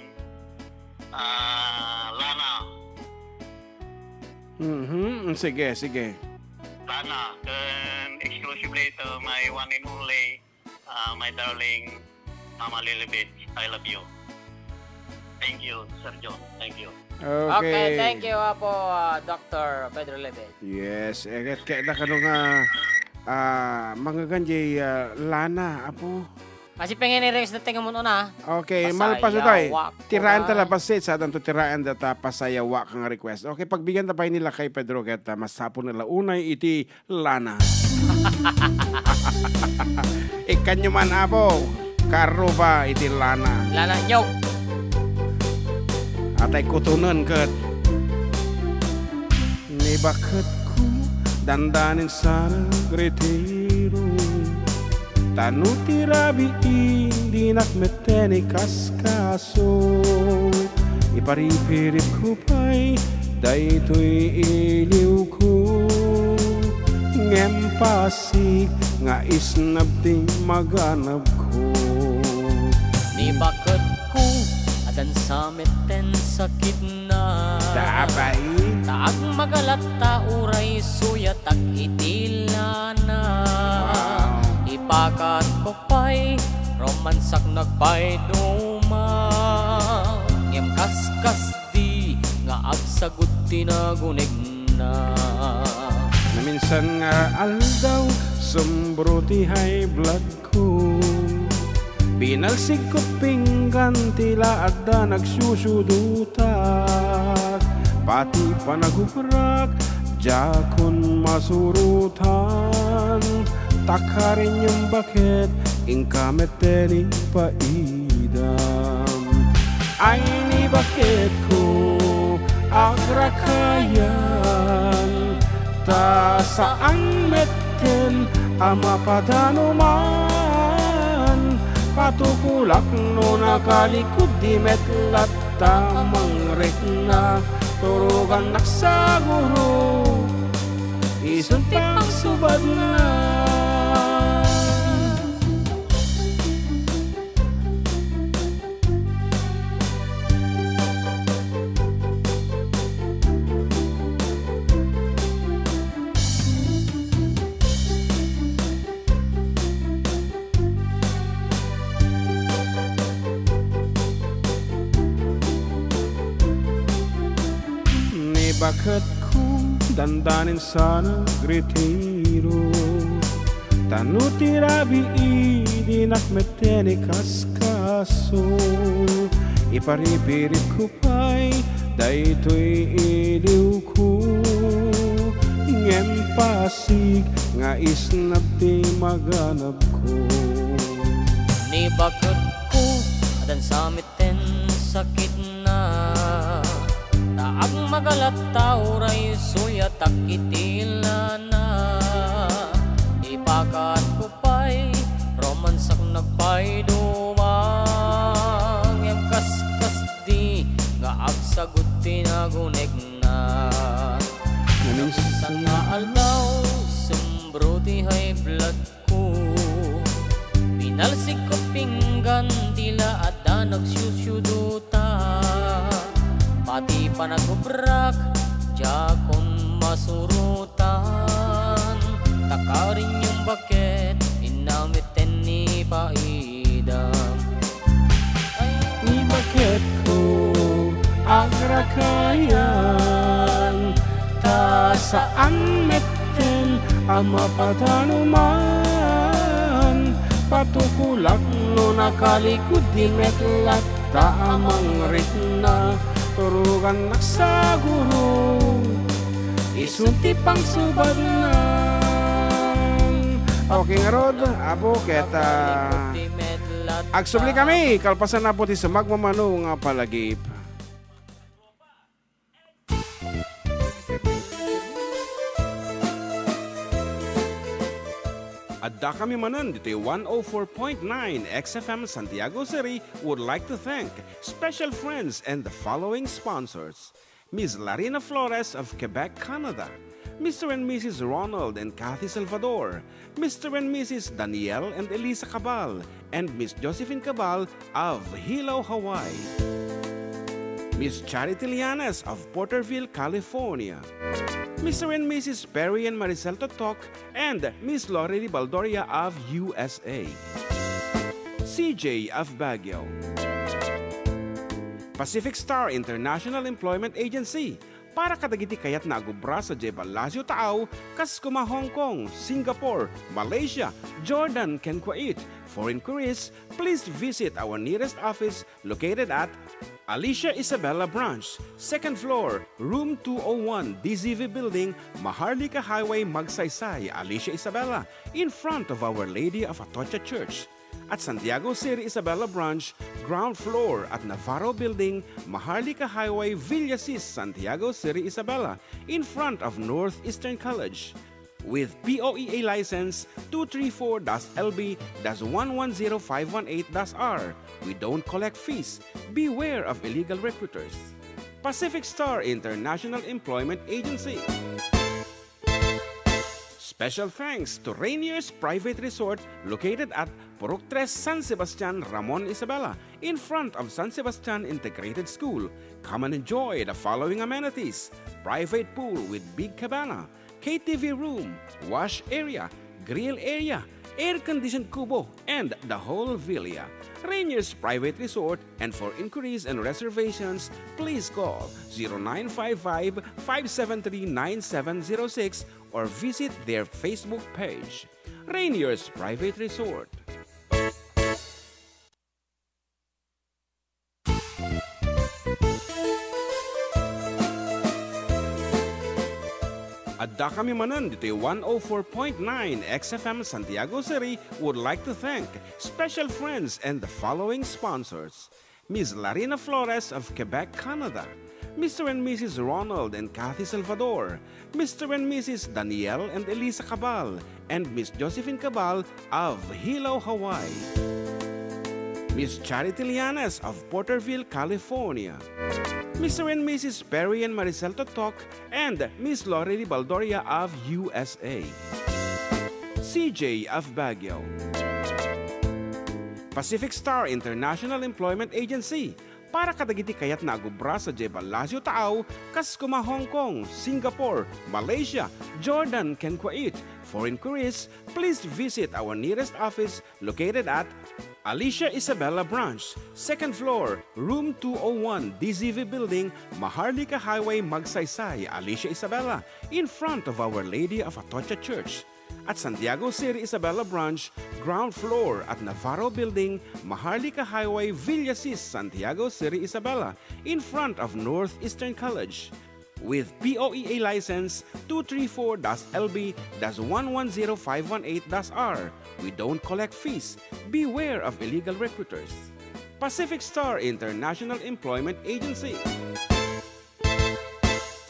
ah, Lana. Mhm, sige, sige. Lana, ken exclusively to my one and only, ah, my darling Mama Lilibet, I love you. Thank you, Sir John. Thank you. Okay. Okay, thank you, Apo, ah, Doctor Pedro Lilibet. Yes, eh, ket, ket da kano nga, ah, manggagan jay, ah, Lana, Apo. Kasi pengen i-request na tinga mo na. Okay, malpaso tayo. Pasayawak ko. Tiraen ta na. Labasit, sa adanto tiraen data pasayawak nga request. Okay, pagbigan ta pay ni Lakay Pedro ket, ah, masapul na la unay iti Lana. Ikkanyo man, Apo. Karuba iti Lana. Lana nyo. Atay kutunen ket. Ni baketko, dandanin sa nagretiro. Ta no ti rabii, dinak metten ikaskaso. Iparipiripko pay daytoy iliwko, ngem pasig nga isnab ti maganabko. Ni baketko, adan sa metten sakitna. Dabay. Ta agmagalatta uray suyatak iti lana. Wow. Ipakatko pay, romansak nagpayduma. Ngem kaskasdi nga agsagud ti nagunegna. Naminsan nga aldaw, sumbro ti high blood ko. Binalsigko pinggan ti la adda nagsusudutak. Pati panagubrak, diakon masurutan. Ta karin yung baket, inka met ti paidam. Ay ni baketko, agrakayan, ta saan metten a mapadanoman. Patukolak no nakalikuddi met latta mangrek na, turugannak saguro, isun ti pangsubadna. Ni baketko, dandanin sa nagretiro. Ta no ti rabii, dinak met ti nikaskaso. Iparipiripko pay daytoy iliwko, ngem pasig nga isnab ti maganabko. Ni baketko, adan sa metten sakitna. Ta agmagalatta uray suyatak iti lana. Ipakatko pay, romansak nagpayduma. Ngem kaskasdi nga agsagud ti nagunegna. Naminsan nga aldaw, sumbro ti high blood ko. Pinalsigko pinggan ti la adda nagsiusiuduta. Pati panagubrak, diakon masurutan. Ta karin yung baket, inna metten ni paidam. Ni baketko, agrakayan, ta saan metten a Mapatano man, patukolak no nakalikod ti metlatta a mangrikna, turugannak sa guru, isu ti pangsubadnan. Okay, ngarud, Apo, ket, ah, agsubli kami, kalpasan na po ti sumagmamano nga palagip. Adda kami manen ditoy one oh four point nine X F M Santiago City would like to thank special friends and the following sponsors: Miss Larina Flores of Quebec, Canada, Mister and Missus Ronald and Kathy Salvador, Mister and Missus Daniel and Elisa Cabal, and Miss Josephine Cabal of Hilo, Hawaii. Miss Charity Lianes of Porterville, California. Mister and Missus Perry and Maricel Totok and Miss Lorely Baldoria of U S A. C J of Baguio. Pacific Star International Employment Agency, para kadagiti kayatna a agubra sadiay Palacio Taaw, kas koma Hong Kong, Singapore, Malaysia, Jordan, ken Kuwait. For inquiries, please visit our nearest office located at Alicia Isabela Branch, second floor, room two oh one, D Z V Building, Maharlika Highway, Magsaysay, Alicia Isabela, in front of Our Lady of Atocha Church. At Santiago City Isabela Branch, ground floor at Navarro Building, Maharlika Highway, Villasis, Santiago City Isabela, in front of Northeastern College. With P O E A license two three four dash L B dash one one zero five one eight dash R, we don't collect fees. Beware of illegal recruiters. Pacific Star International Employment Agency. Special thanks to Rainier's Private Resort, located at Purok Tres, San Sebastian, Ramon Isabela, in front of San Sebastian Integrated School. Come and enjoy the following amenities: private pool with big cabana, K T V room, wash area, grill area, air-conditioned kubo, and the whole villa. Rainier's Private Resort, and for inquiries and reservations, please call zero nine five five, five seven three, nine seven zero six or visit their Facebook page. Rainier's Private Resort. Adda kami manen ditoy one oh four point nine X F M Santiago City would like to thank special friends and the following sponsors: Miss Larina Flores of Quebec, Canada, Mister and Missus Ronald and Kathy Salvador, Mister and Missus Daniel and Elisa Cabal, and Miss Josephine Cabal of Hilo, Hawaii. Miss Charity Lianes of Porterville, California. Mister and Missus Perry and Maricel Totok and Miss Lorely Baldoria of U S A. C J of Baguio. Pacific Star International Employment Agency, para kadagiti kayatna a gubra sadiay Palacio Taaw, kas koma Hong Kong, Singapore, Malaysia, Jordan, ken Kuwait. For inquiries, please visit our nearest office located at Alicia Isabela Branch, second floor, room two oh one, D Z V Building, Maharlika Highway, Magsaysay, Alicia Isabela, in front of Our Lady of Atocha Church. At Santiago City Isabela Branch, ground floor at Navarro Building, Maharlika Highway, Villasis, Santiago City Isabela, in front of Northeastern College. With P O E A license two three four dash L B dash one one zero five one eight dash R, we don't collect fees. Beware of illegal recruiters. Pacific Star International Employment Agency.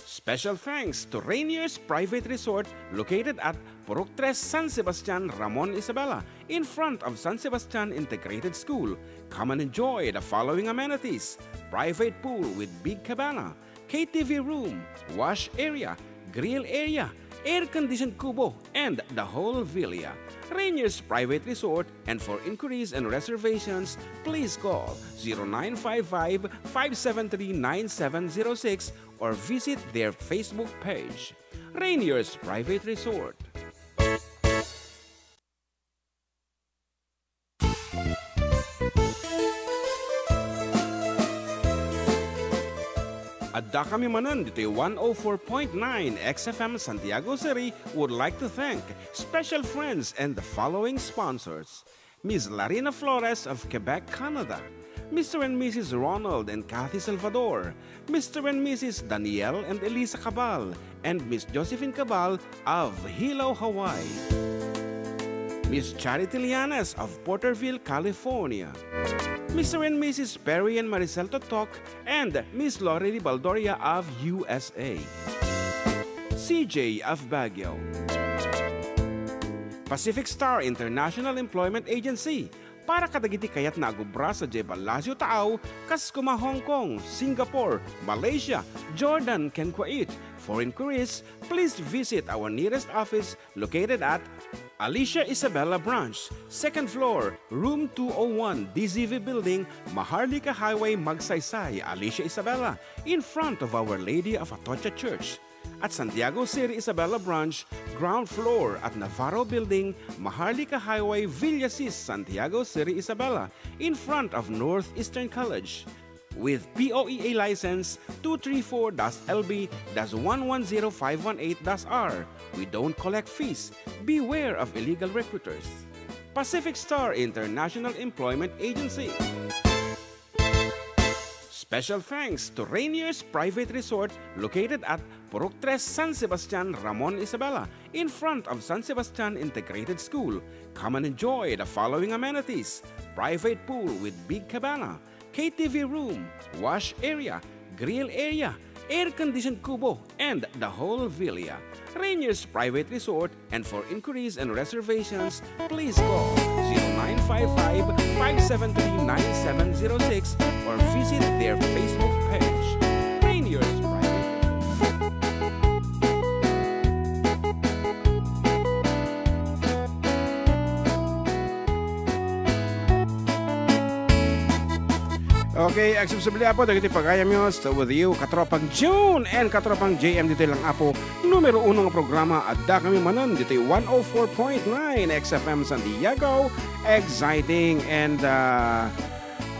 Special thanks to Rainier's Private Resort, located at Purok Tres, San Sebastian, Ramon Isabela, in front of San Sebastian Integrated School. Come and enjoy the following amenities: private pool with big cabana, K T V room, wash area, grill area, air-conditioned kubo, and the whole villa. Rainier's Private Resort, and for inquiries and reservations, please call zero nine five five, five seven three, nine seven zero six or visit their Facebook page. Rainier's Private Resort. Addakami manen ditoy one oh four point nine X F M Santiago City would like to thank special friends and the following sponsors: Miss Larina Flores of Quebec, Canada, Mister and Missus Ronald and Kathy Salvador, Mister and Missus Daniel and Elisa Cabal, and Miss Josephine Cabal of Hilo, Hawaii, Miss Charity Lianes of Porterville, California, Mister and Missus Perry and Maricel Totok, and Miss Lorely Baldoria of U S A, C J of Baguio, Pacific Star International Employment Agency, para kadagiti kayat nga agubra sadiay Palacio Taaw, kas kuma Hong Kong, Singapore, Malaysia, Jordan, ken Kuwait. For inquiries, please visit our nearest office located at Alicia Isabela Branch, second floor, room two oh one, D Z V Building, Maharlika Highway, Magsaysay, Alicia Isabela, in front of Our Lady of Atocha Church. At Santiago City Isabela Branch, ground floor at Navarro Building, Maharlika Highway, Villasis, Santiago City Isabela, in front of Northeastern College. With P O E A license two three four dash L B dash one one zero five one eight dash R, we don't collect fees. Beware of illegal recruiters. Pacific Star International Employment Agency. Special thanks to Rainier's Private Resort, located at Purok Tres, San Sebastian, Ramon Isabela, in front of San Sebastian Integrated School. Come and enjoy the following amenities: private pool with big cabana, K T V room, wash area, grill area, air-conditioned kubo, and the whole villa. Rainier's Private Resort, and for inquiries and reservations, please call zero nine five five, five seven three, nine seven zero six or visit their Facebook page. Rainier's Private Resort. Okay, agsubsubli, Apo, dagiti pagayamyo. Still with you, Katropang June and Katropang J M, ditoy lang, Apo, numero uno nga programa. Addakami manen ditoy one oh four point nine X F M Santiago. Exciting and, ah,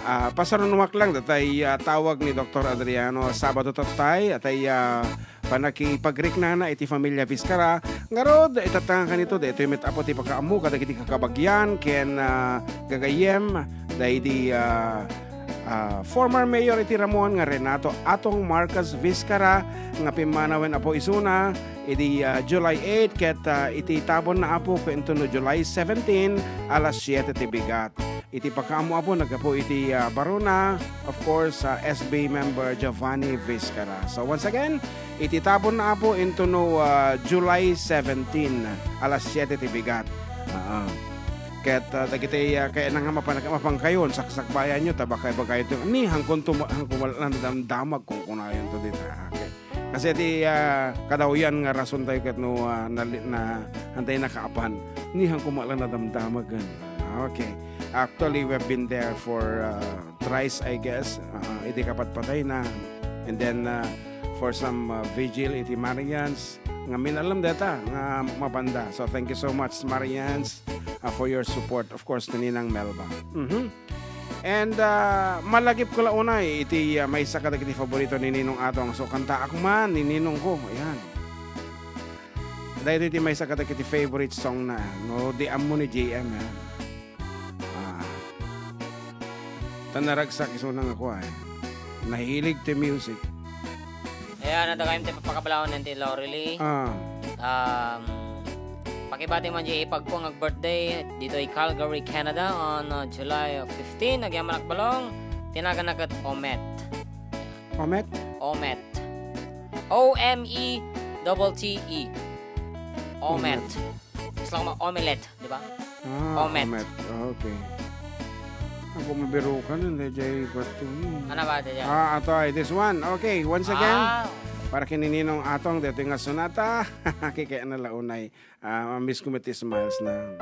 ah, pasarunoak lang, datay, ah, tawag ni Doktor Adriano, Sabado tattay, atay, ah, panakipagriknana iti familia Vizcara. Ngarud, itattangkan ito, daytoy met, Apo, ti pakaammo kadagiti kakabagyan ken, ah, gagayyem daydi, ah, ah, former mayor iti Ramon nga Renato Atong Marcos Vizcara nga pimmanawen, Apo, isuna idi, ah, July eight ket, ah, iti tabonna, Apo, ken intono July seventeen, alas siete ti bigat. Iti pakaammo, Apo, naggapu iti, ah, barona, of course, ah, S B member Giovanni Vizcara. So, once again, iti tabonna, Apo, intono, ah, July seventeen, alas siete ti bigat. Ah, ah. Ket, ah, dagiti, ah, kayatna nga mapan-, mapankayon, saksakbayanyo, ta baka ibagayto, "Ni, hangkonto ma-, hangko mal-, nadamdamag," kunkunayonto dita. Okay. Kasi ti, ah, kadawyan nga rason tayo ket no, ah, nali-, na, hantay nakaapan. Ni, hangko mal-, nadamdamag, ah. Okay. Actually, we've been there for, ah, thrice, I guess. Ah, idi kapatpatayna. And then, ah, for some, ah, vigil iti Marians. Nga minalem deta nga mapanda. So, thank you so much, Marians, ah, for your support. Of course, ni Ninang Melba. Mhm. And, ah, malagipko la unay iti, ah, maysa kadagiti faborito ni Ninong Atong. So, kantaak man ni Ninong ko. Ayan. Daytoy ti maysa kadagiti favorite song na, no, di ammo ni J M, ha. Ah. Ta naragsak isuna nga kua, eh. Nahilig ti music. Ayan, adda kayam ti papakabalawan ti Lorely. Ah. Um, pakibati man di ipagko nga birthday ditoy Calgary, Canada on, uh, July fifteen. Agyaman a balong, ti naganna ket Omet. Omet? Omet. O M E double T E. Omet. Omet. It's like ma-, omelette, di ba? Ah, Omet. Omet. Ah, okay. Ako mabirukan, hindi, jay, ba't yun? Ano ba, di, di? Ah, ato ay, this one. Okay, once again, ah, para ken ni Ninong Atong, dito nga sonata. Kikaya na launay. Ah, miss ko met ti smiles na.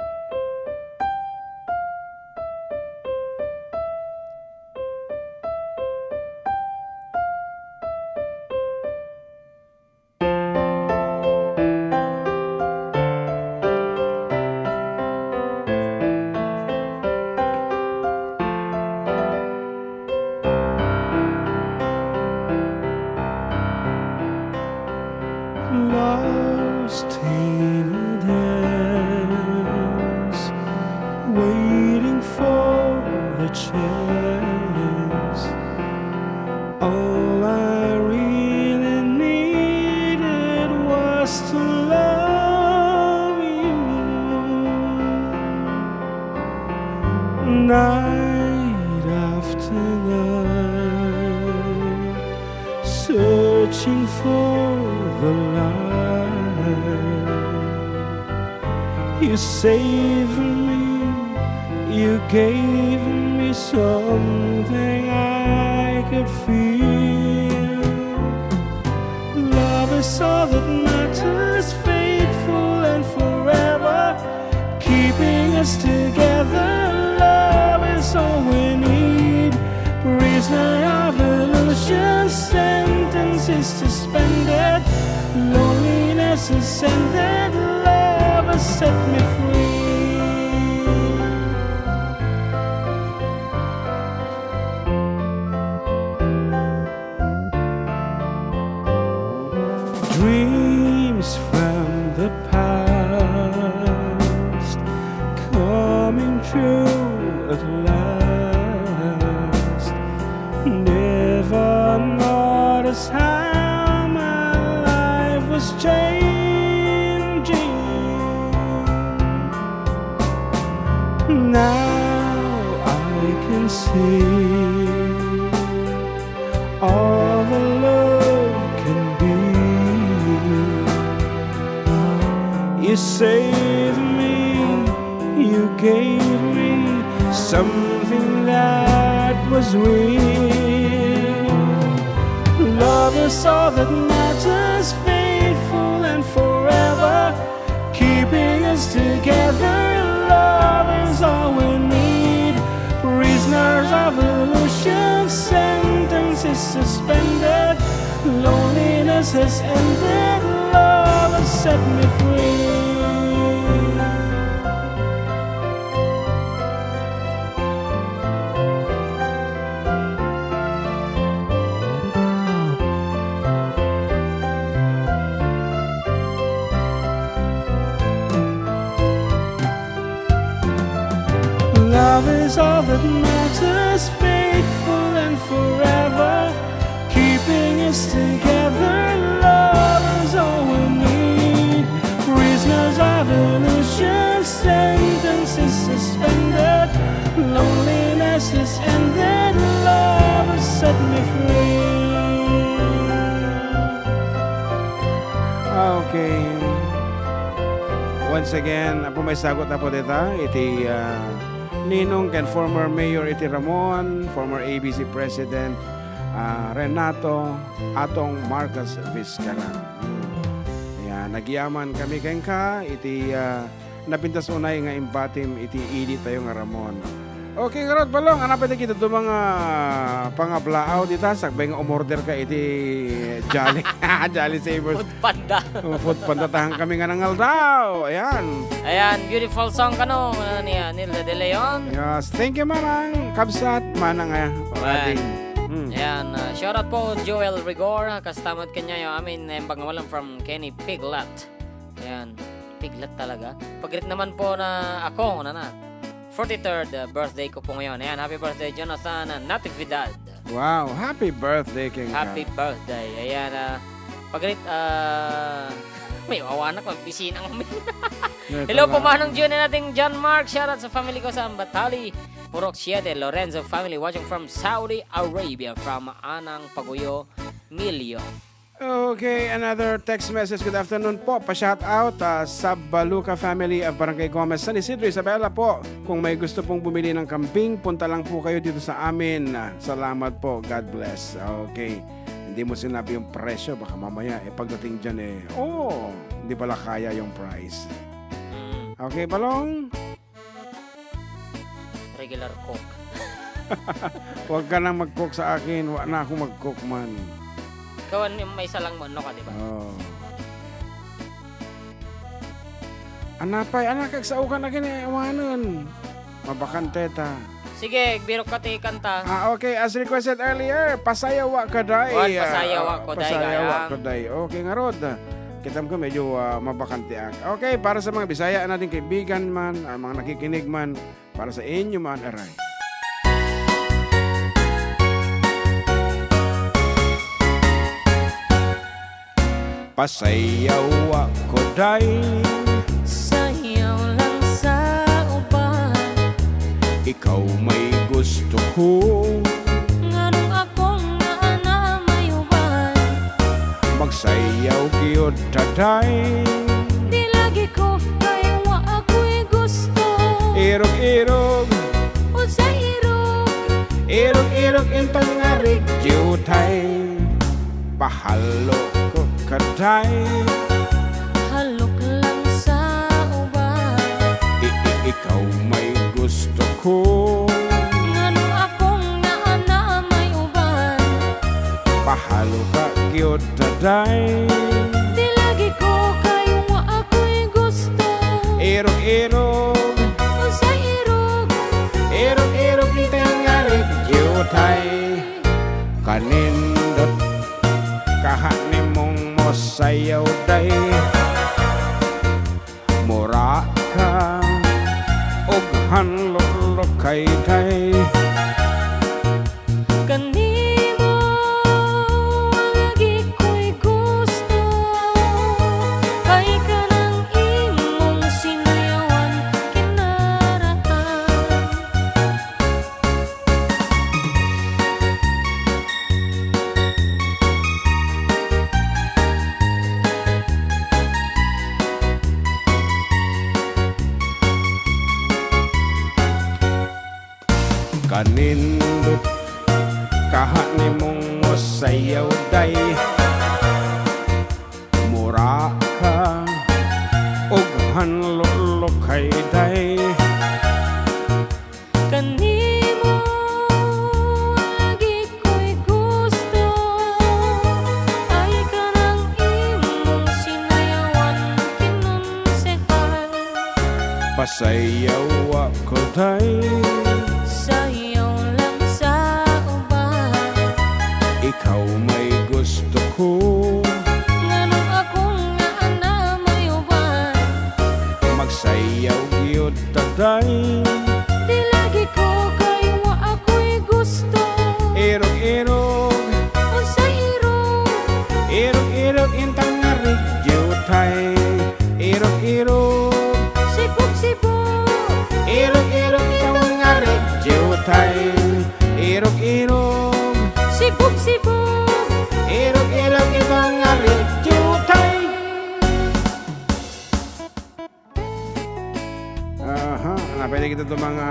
Waiting for the chance. All I really needed was to love you. Night after night, searching for the light. You saved me, you gave me something I could feel. Love is all that matters, faithful and forever, keeping us together. Love is all we need. Prisoner of illusion, sentence is suspended. Loneliness is ended. Love has set me free. Dreams from the past coming true at last. Never noticed how my life was changing. Now I can see all the love can be. You saved me, you gave me something that was real. Love is all that matters, faithful and forever, keeping us together. Love is all we need. Prisoners of illusion, sentence is suspended. Loneliness has ended. Love has set me free. Love is all that matters, faithful and forever, keeping us together. Love is all we need. Prisoners of illusion, sentence is suspended. Loneliness is ended. Love has set me free. Okay. Once again, apo, may sagot na po dita iti, ah, ninong ken former mayor iti Ramon, former A B C President, ah, Renato Atong Marcos Vizcarra. Mm. Ayan, nagyaman kami kenka iti, ah, napintas unay nga imbatim iti ili tayo nga Ramon. Okay, ngarud, Balong, ania pay dagiti duma nga pangablaaw dita, sakbay nga umorder ka iti Jolly, Jolly Savers. Food Panda. Oh, Food Panda, tahan kami nga nangaldaw. Ayan. Ayan, beautiful song kano, ano niya, Nilda De Leon. Yes, thank you, Manang. Kabsat, Manang, ah, Ayan. Ading. Hmm. Ayan, ah, shout out po, Joel Rigor, kasta met kaniayo amin, naimbag nga malam from Kenny Piglet. Ayan, Piglet talaga. Pagrit naman po na ako, na, na. Forty-third, ah, birthday ko po ngayon. Ayan, happy birthday, Jonathan, ah, Natividad. Wow, happy birthday, King Happy Kat. Birthday. Ayan, ah, pagrit, ah, may awanak, magbisina kami. Ito Hello po, lang. Manong Jun and ating John Mark. Shoutout sa family ko sa Ambatali, Purok Siete, Lorenzo family watching from Saudi Arabia, from Anang Paguyo, Milio. Okay, another text message. Good afternoon po. Pa-shout out, ah, sa Baluca family of Barangay Gomez, San Isidro, Isabela po. Kung may gusto pong bumili ng kambing, punta lang po kayo dito sa amin. Ah, salamat po. God bless. Okay. Hindi mo sinabi yung presyo. Baka mamaya, eh, pagdating dyan, eh, oh, hindi pala kaya yung price. Mm. Okay, Balong? Regular Coke. Huwag ka nang mag-Coke sa akin, wa na ako mag-Coke man. Ikaw, ano yung may salang mo, ano ka, di ba? Oo. Anapay, anak, kagsaukan na kini, awanen. Mabakante ta. Sige, birok ka ti kanta. Ah, okay. As requested earlier, Pasayawa Ka Day. Wan, Pasayawa Ah, Ka Day, Pasayawa gayam. Ka Day. Okay, ngarud. Kitam ko medyo, ah, mabakantiak. Okay, para sa mga Bisaya natin, kaibigan man, ah, mga nakikinig man, para sa inyo man, aray. Pasayaw ako, day. Sayaw lang sa uban. Ikaw may gusto ko. Ngano akong naanamay uban? Magsayaw kayod ta, day. Di lagi ko kaywa ako'y gusto. Irog-irog. Unsay irog? Irog-irog inton nga radio, tay. Pahalok ko ka, day. Halok lang sa uban. I-, i-, ikaw may gusto ko. Ngano akong naanamay uban? Pahalok ka gyud ta, day. Di lagi ko kaywa ako'y gusto. Irog-irog. Unsay irog? Irog-irog inton nga radio, tay. Kanindot kaha nimong masayaw, day. Mura ka og hanlulukay, day. Kanimo lagi ko'y gusto. Ay kanang imong sinayawan kinaraan. Kanindot kaha nimong masayaw, day. Mura ka og hanlulukay, day. Kanimo lagi ko'y gusto. Ay kanang imong sinayawan kinonsehal. Pasayaw ako, day. Sayaw lang sa uban. Ikaw may gusto ko. Ngano akong naanamay uban? Magsayaw gyud ta, day. Di lagi ko kaywa ako'y gusto. Irog-irog. Unsay irog? Irog-irog inton nga radio, tay. Irog-irog. Sibog-sibog. Irog-irog inton nga radio, tay. Irog-irog. Sibog-sibog. Irog-irog inton nga radio, tay. Aha, napili kita itong mga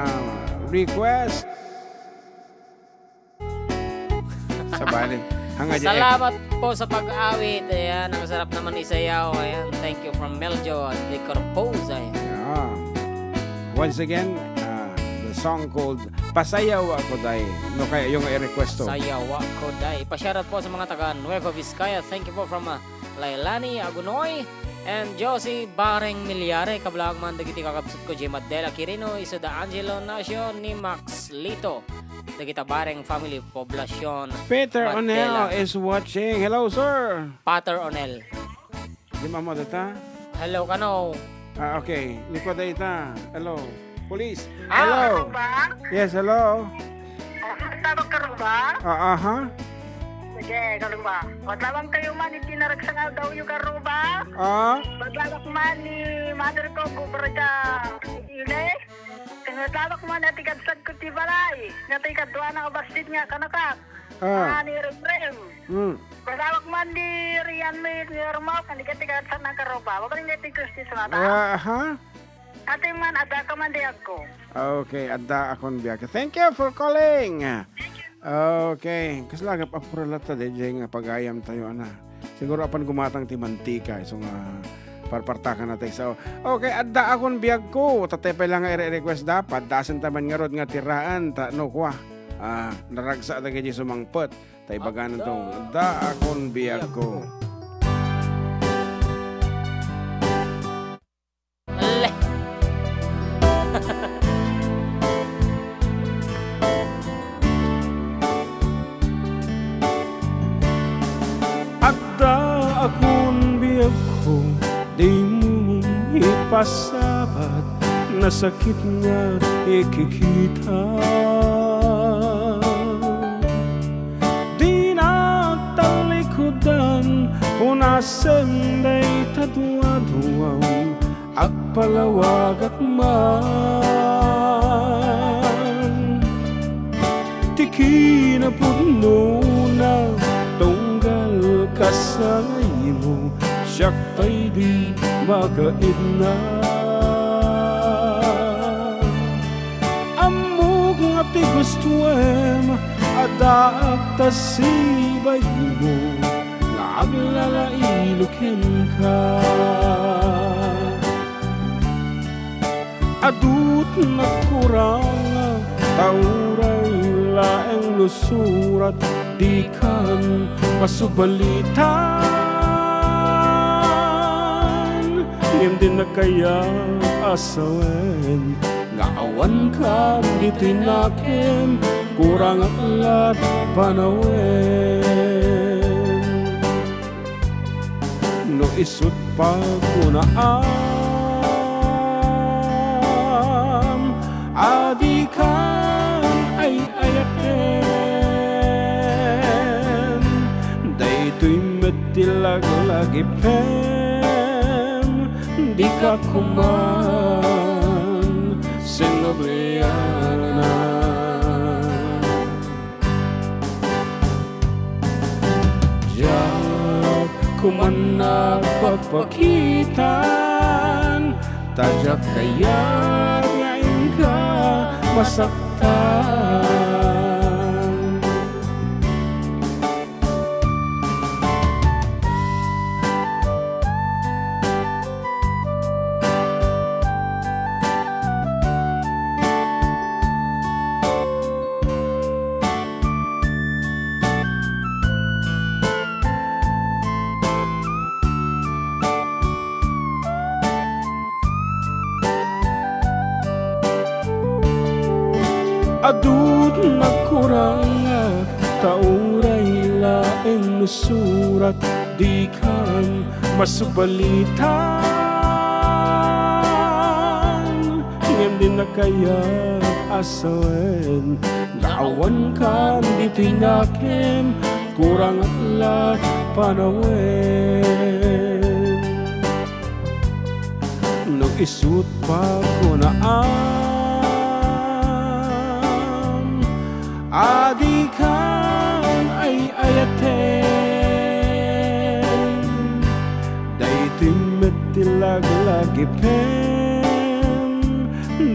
request. Sabali. Hanga dyan, eh. Salamat po sa pag-awit. Ayan, ang sarap naman isayaw. Ayan, thank you from Meljo at Licor Pose. Ayan. Yeah. Once again, uh, the song called Pasayaw Ako, Day. No, kaya yung i-request to. Sayaw Ako, Day. Pa-shoutout po sa mga taga Nueva Vizcaya. Thank you po from, uh, Lailani Agunoy and Josie Bareng Milyare. Kablaag man dagiti kakabsat ko, Jim Adela Quirino, isu da Angelo Nacio, ni Max Lito. Dagita Bareng family, Poblacion, Peter Mandela. Onel is watching. Hello, sir. Pater Onel. Di mammo data? Hello, kano? Ah, okay. Likod ay ita. Hello. Police. Ah, hello. Karuba? Yes, hello. Ah, tawag Karuba? Ah, aha. Sige, Karuba. Matlawan kayo man, iti naragsangal daw yung Karuba. Ah? Maglawak man ni mother ko, gubra ka ile. Kaya tawag mo na ti kabsat ko ti balay. Nga ti kadwa na ubastit nga kanakak. Ah. Ah, ni Rem Rem. Hmm. Balawak man di Rian mi, ni Remo, kan di ka ti kabsat na Karuba. Wag rin nga ti Kristi sa mata. Ah, aha. Ate man, adda ka man di agko. Okay, adda akon biag. Thank you for calling. Okay, kas lagip apura latta, D J, nga pagayam tayo, ana. Siguro apan gumatang ti mantika, isu nga parpartakan na tayo. So, okay, adda akon biag ko. Tatay pa lang nga ire-request da, paddasen ta man ngarud nga tiraan, ta no kwa. Ah, naragsa dagiti sumangpet. Ta ibaganan to, adda akon biag ko. Ale. Adda akon biag Asabat, nasakit nga ikikita. Dinak talikudan, unasem dayta duaduam, agpalawagak man. Ti kinapudnona, tunggal kasangaymo, siak pay di makaidna. Ammok nga ti gustoem, addaak ta sibaymo, nga aglalailo kenka. Adut nagkurang, ta uray laeng no surat, dikan masubalitan. Ngem dinak kayat a sawen nga awankan ditoy nakem, kurang lat panawen. No isut' pakunaam, adikan ay-ayaten. Daytoy met ti laglagipem, dika koman sinubli. Diak koman nagpakpakitan, ta diak kayat nga inka masaktan. Adut nagkurangak, ta uray laeng no surat, dikan masubalitan. Ngem dinak kayat a sawen nga awankan ditoy nakem, kurang la panawen. No isut' pakunaam, adikan ay-ayaten. Daytoy met ti laglagipem,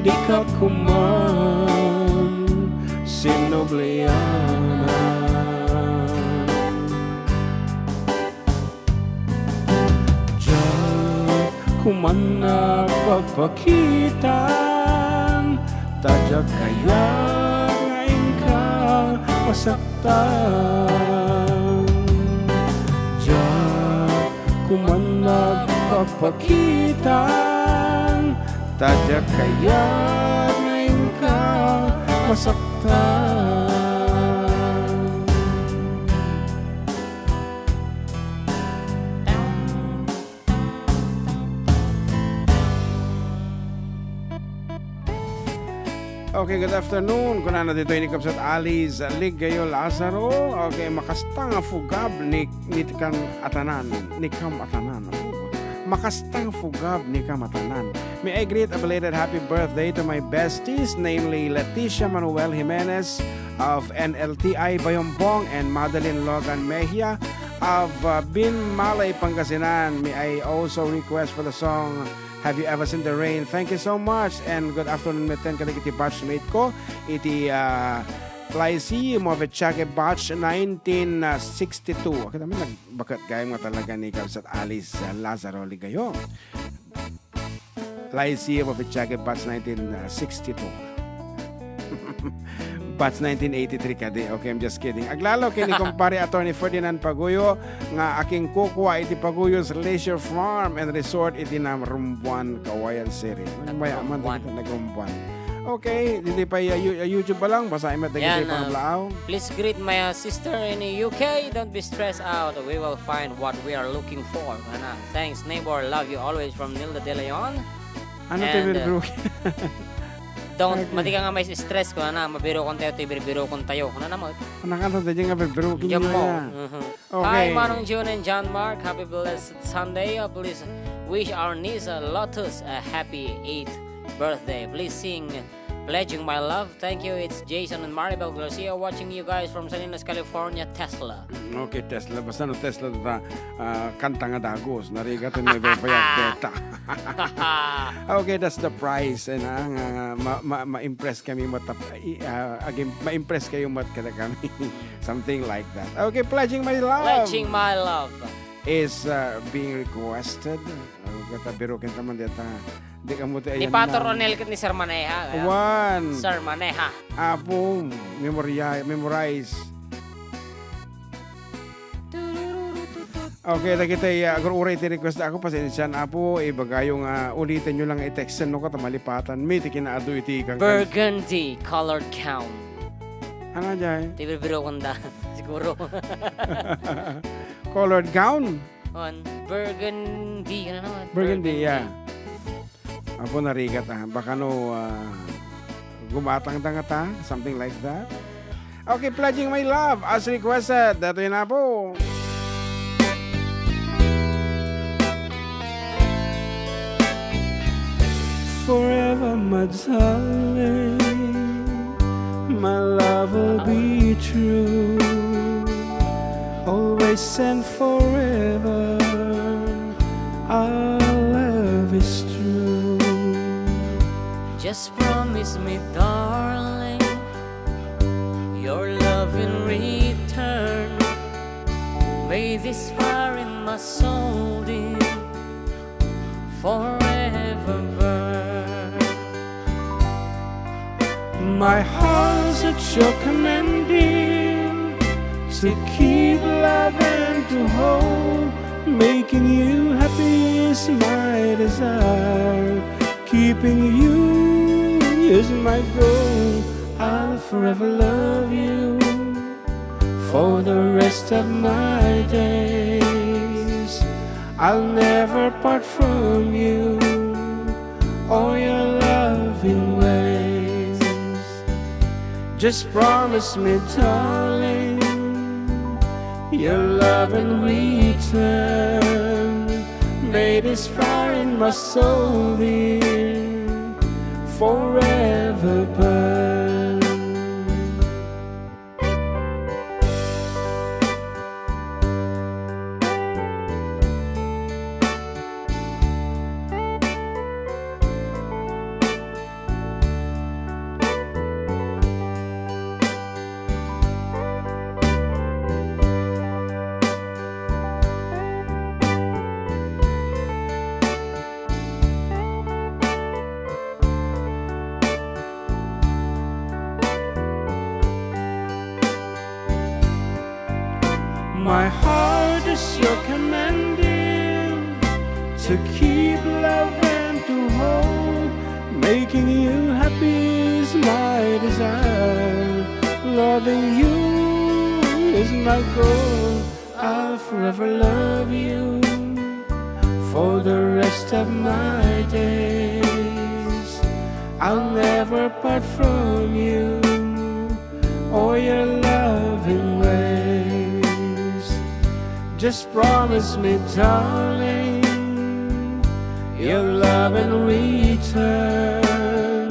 dika koman sinublianan. Diak koman nagpakpakitan, ta diak kayat nga inka masaktan. Diak koman nagpakpakitan, ta diak kayat nga inka masaktan. Okay, good afternoon. Kunana ditoy ni Kabsat Alice Ligayo Lazaro. Okay, makasta nga fugab ni, ni kan atanan, ni kam atanan. Makasta nga fugab ni kam atanan. May I greet a belated happy birthday to my besties, namely Leticia Manuel Jimenez of N L T I Bayombong and Madeline Logan Mejia of, uh, Binmalay, Pangasinan. May I also request for the song Have You Ever Seen the Rain? Thank you so much and good afternoon metten kadagiti batchmate ko iti, uh, Lyceum of Echake batch nineteen sixty-two. Kita mi, nagbaket gayam nga talaga ni Kabsat Alice, uh, Lazaro Ligayo. Lyceum of Echake, batch nineteen sixty-two. Batch nineteen eighty-three kadi. Okay, I'm just kidding. Aglalo ken ni kumpare Attorney Ferdinand Paguyo nga akingkukua iti Paguyos Leisure Farm and Resort iti Narumbuan, Cauayan City. Mayaman Nagrumbuan. Dagiti nagrumbuan. Okay, didi pay, uh, You-, uh, YouTube pa lang, basaen met dagiti Yan, uh, panglaaw. Please greet my, uh, sister in the U K. Don't be stressed out. We will find what we are looking for. Ana, thanks, neighbor. Love you always from Nilda De Leon. Ano ti And, uh, birbiruken? Don't, Okay. madi ka nga may stress ko, ana, mabirukon tayo, ti birbirukontayo. Ano naman? Ano ka, ano, di nga birbiruken Diyan niyo mo. yan? Mhm. Okay. Hi, Manong June and John Mark. Happy blessed Sunday. Uh, please wish our niece, uh, Lotus a happy eighth birthday. Please sing Pledging My Love. Thank you. It's Jason and Maribel Garcia watching you guys from Salinas, California, Tesla. Mm, okay, Tesla. Basta no Tesla, ta, ah, kanta nga dagus. Narigat yung may bayag beta. Okay, that's the price. And, ah, nga, ma-, ma-, ma-impress kami matap-, i-, ah, again, ma-impress kayo mat kada kami. Something like that. Okay, Pledging My Love Pledging My Love. is, uh, being requested. Uh, kata biruken ta man deta. Di ka mo ti Ni ayan Pator na. Onel ket ni Sir Maneha, kaya? One. Sir Maneha. Apo, memoria-, memorize. Okay, dagiti, uh, agur-uray ti request ako, pasensian, Apo, ibagayo nga, uliten nyo lang i-texten no, kata malipatan. May ti kinaadu iti kangkan. Burgundy colored gown. Ano, Jay? Ti birbirokon da, siguro. Colored gown? On burgundy, ano naman? Burgundy, yeah. Apo, narigat, ah. Baka no, ah, gumatang da nga ta, something like that. Okay, Pledging My Love, as requested. Datoy na po. Forever, my darling, my love will be true. Always and forever, our love is true. Just promise me, darling, your love in return. May this fire in my soul, dear, forever burn. My heart's at your command, dear, to keep love and to hold. Making you happy is my desire. Keeping you is my goal. I'll forever love you for the rest of my days. I'll never part from you or your loving ways. Just promise me, darling, your love in return. May this fire in my soul, dear, forever burn. My heart is your commanding to keep love and to hold. Making you happy is my desire. Loving you is my goal. I'll forever love you for the rest of my days. I'll never part from you or your loving ways. Just promise me, darling, your love in return.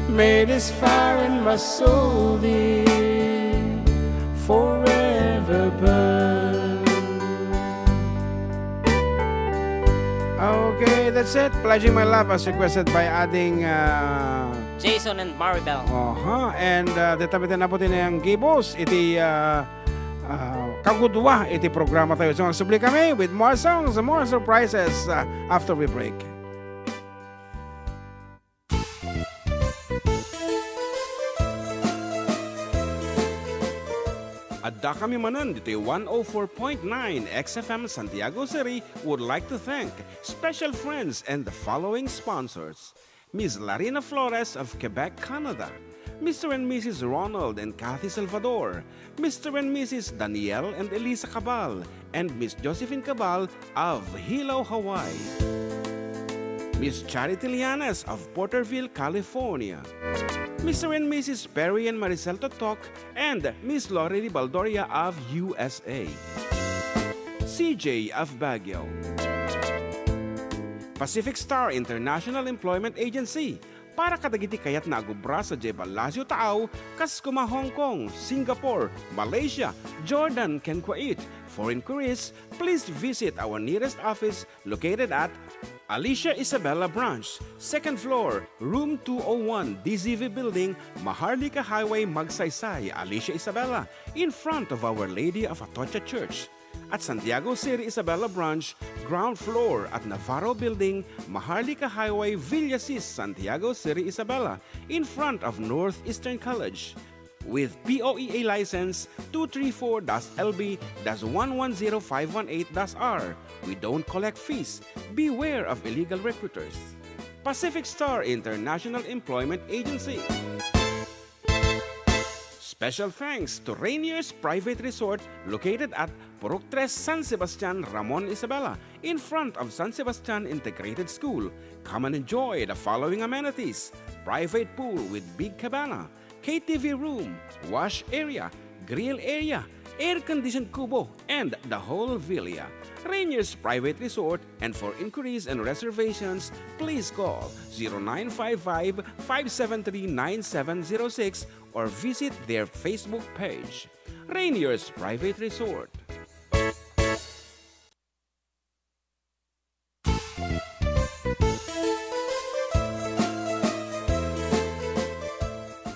May this fire in my soul, dear, forever burn. Okay, that's it. Pledging My Love as requested by ading, uh, Jason and Maribel. Aha, and, uh, deta met naputin ang gibus iti, uh, uh, kagudua iti programa tayo. So, magsubli kami with more songs and more surprises, uh, after we break. Adda kami manen ditoy one oh four point nine X F M Santiago City would like to thank special friends and the following sponsors: Miss Larina Flores of Quebec, Canada, Mister and Missus Ronald and Kathy Salvador, Mister and Missus Daniel and Elisa Cabal, and Miss Josephine Cabal of Hilo, Hawaii. Miss Charity Lianes of Porterville, California. Mister and Missus Perry and Maricel Totok and Miss Lorely Baldoria of U S A. C J of Baguio. Pacific Star International Employment Agency, para kadagiti kayatna a agubra sadiay Palacio Taao, kas kuma Hong Kong, Singapore, Malaysia, Jordan, ken Kuwait. For inquiries, please visit our nearest office located at Alicia Isabela Branch, second floor, room two oh one, D Z V Building, Maharlika Highway, Magsaysay, Alicia Isabela, in front of Our Lady of Atocha Church. At Santiago City Isabela Branch, ground floor at Navarro Building, Maharlika Highway, Villasis, Santiago City Isabela, in front of Northeastern College. With P O E A license two three four dash L B dash one one zero five one eight dash R, we don't collect fees. Beware of illegal recruiters. Pacific Star International Employment Agency. Special thanks to Rainier's Private Resort located at Purok Tres, San Sebastian, Ramon Isabela, in front of San Sebastian Integrated School. Come and enjoy the following amenities: private pool with big cabana, K T V room, wash area, grill area, air-conditioned kubo, and the whole villa. Rainier's Private Resort, and for inquiries and reservations, please call zero nine five five, five seven three, nine seven zero six or visit their Facebook page. Rainier's Private Resort.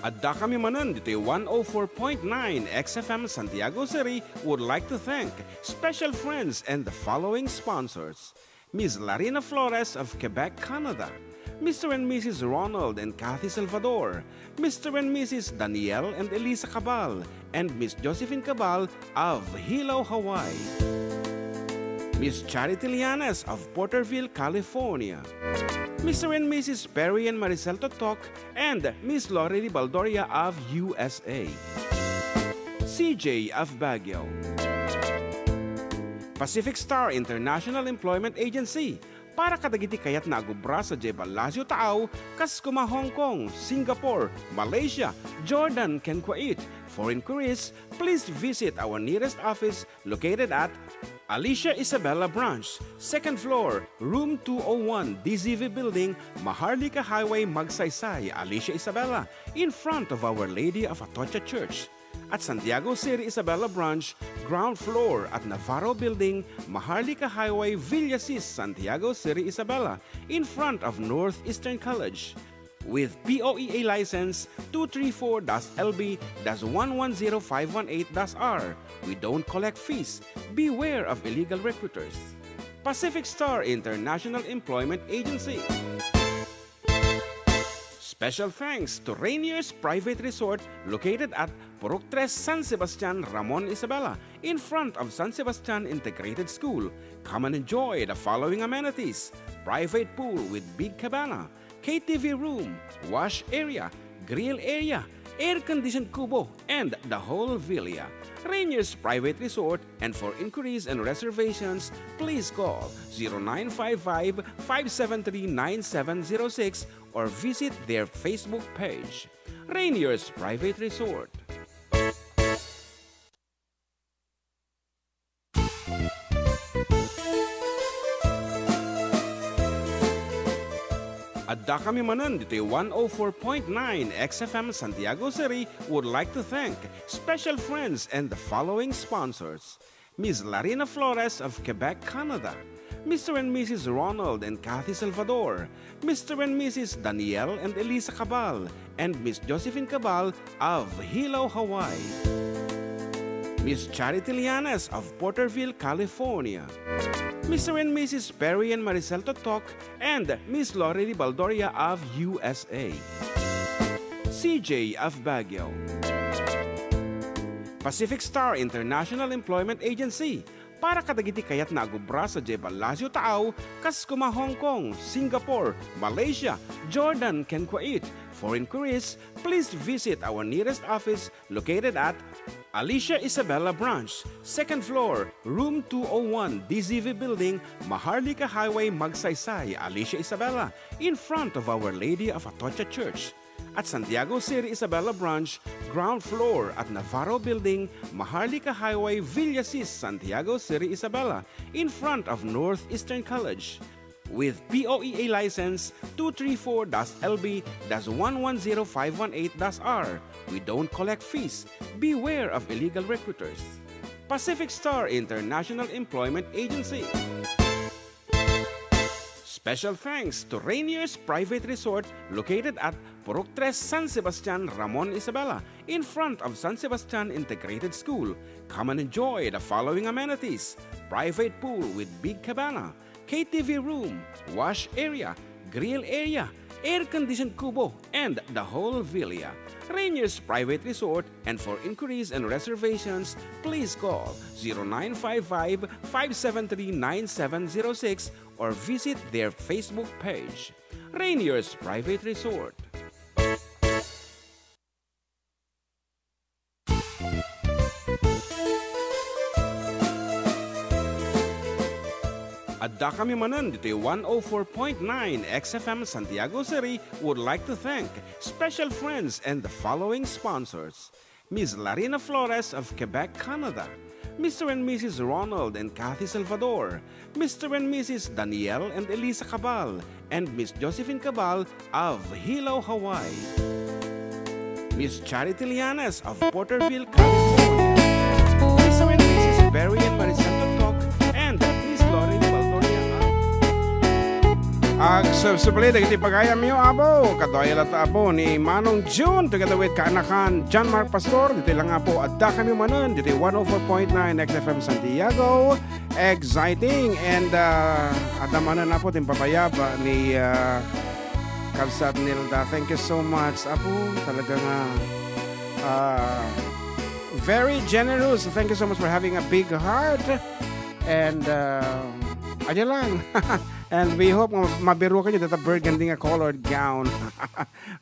Addakami manen ditoy one oh four point nine X F M Santiago City would like to thank special friends and the following sponsors: Miss Larina Flores of Quebec, Canada, Mister and Missus Ronald and Kathy Salvador, Mister and Missus Daniel and Elisa Cabal, and Miss Josephine Cabal of Hilo, Hawaii. Miss Charity Lianes of Porterville, California. Mister and Missus Perry and Maricel Totok and Miss Lorely Baldoria of U S A. C J of Baguio. Pacific Star International Employment Agency, para kadagiti kayatna a agubra sadiay Palacio Taao, kas kuma Hong Kong, Singapore, Malaysia, Jordan, ken Kuwait. For inquiries, please visit our nearest office located at Alicia Isabela Branch, second floor, room two oh one, D Z V Building, Maharlika Highway, Magsaysay, Alicia Isabela, in front of Our Lady of Atocha Church. At Santiago City Isabela Branch, ground floor at Navarro Building, Maharlika Highway, Villasis, Santiago City Isabela, in front of Northeastern College. With P O E A license two three four dash L B dash one one zero five one eight dash R, we don't collect fees. Beware of illegal recruiters. Pacific Star International Employment Agency. Special thanks to Rainier's Private Resort located at Purok Tres, San Sebastian, Ramon Isabela, in front of San Sebastian Integrated School. Come and enjoy the following amenities: private pool with big cabana, K T V room, wash area, grill area, air-conditioned kubo, and the whole villa. Rainier's Private Resort, and for inquiries and reservations, please call zero nine five five, five seven three, nine seven zero six or visit their Facebook page. Rainier's Private Resort. Addakami manen ditoy one oh four point nine X F M Santiago City would like to thank special friends and the following sponsors: Miss Larina Flores of Quebec, Canada, Mister and Missus Ronald and Kathy Salvador, Mister and Missus Daniel and Elisa Cabal, and Miss Josephine Cabal of Hilo, Hawaii. Miss Charity Lianes of Porterville, California. Mister and Missus Perry and Maricel Totok and Miss Lorely Baldoria of U S A. C J of Baguio. Pacific Star International Employment Agency, para kadagiti kayatna a agubra sadiay Palacio Taao, kas kuma Hong Kong, Singapore, Malaysia, Jordan, ken Kuwait. For inquiries, please visit our nearest office located at Alicia Isabela Branch, second floor, room two oh one, D Z V Building, Maharlika Highway, Magsaysay, Alicia Isabela, in front of Our Lady of Atocha Church. At Santiago City Isabela Branch, ground floor at Navarro Building, Maharlika Highway, Villasis, Santiago City Isabela, in front of Northeastern College. With P O E A license two three four dash L B dash one one zero five one eight dash R. We don't collect fees. Beware of illegal recruiters. Pacific Star International Employment Agency. Special thanks to Rainier's Private Resort located at Purok Tres, San Sebastian, Ramon Isabela, in front of San Sebastian Integrated School. Come and enjoy the following amenities: private pool with big cabana, K T V room, wash area, grill area, air-conditioned kubo, and the whole villa. Rainier's Private Resort, and for inquiries and reservations, please call zero nine five five, five seven three, nine seven zero six or visit their Facebook page. Rainier's Private Resort. Adda kami manen ditoy one oh four point nine X F M Santiago City would like to thank special friends and the following sponsors: Miss Larina Flores of Quebec, Canada, Mister and Missus Ronald and Kathy Salvador, Mister and Missus Daniel and Elisa Cabal, and Miss Josephine Cabal of Hilo, Hawaii. Miss Charity Lianes of Porterville, California. Mister and Missus Barry and Maricel Tok, and Miss Lauren Baldoria. Agsubsubli dagiti pagayamyo, Apo. Kaduay latta, Apo, ni Manong June together with kaanakan John Mark Pastor. Ditoy lang, Apo, adda kami manen ditoy one oh four point nine X F M Santiago. Exciting. And, ah, adda manen, Apo, ti impabayab, ah, ni, ah, Kabsat Nilda. Thank you so much, Apo. Talaga nga, ah, very generous. Thank you so much for having a big heart. And, ah, ania lang. And we hope nga mabiruakanyo dita burgundy nga colored gown.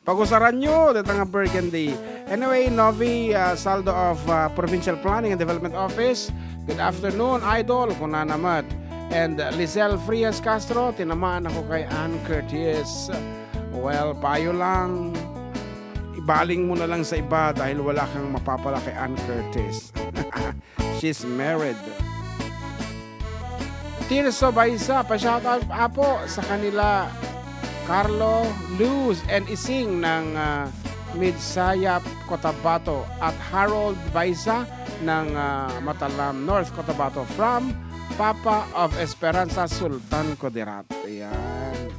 Pagusaranyo dita nga burgundy. Anyway, Novi, ah, Saldo of, ah, Provincial Planning and Development Office, "Good afternoon, Idol," kunana met. And, ah, Lizelle Frias Castro, "Tinamaan ako kay Ann Curtis." Well, payo lang, ibaling mo na lang sa iba dahil wala kang mapapala kay Ann Curtis. She's married. Tirso Baisa, pa-shoutout, Apo, sa kanila Carlo, Luz, and Ising ng, ah, Midsayap, Cotabato, at Harold Baisa ng, ah, Matalam, North Cotabato, from Papa of Esperanza, Sultan Kudirat. Ayan.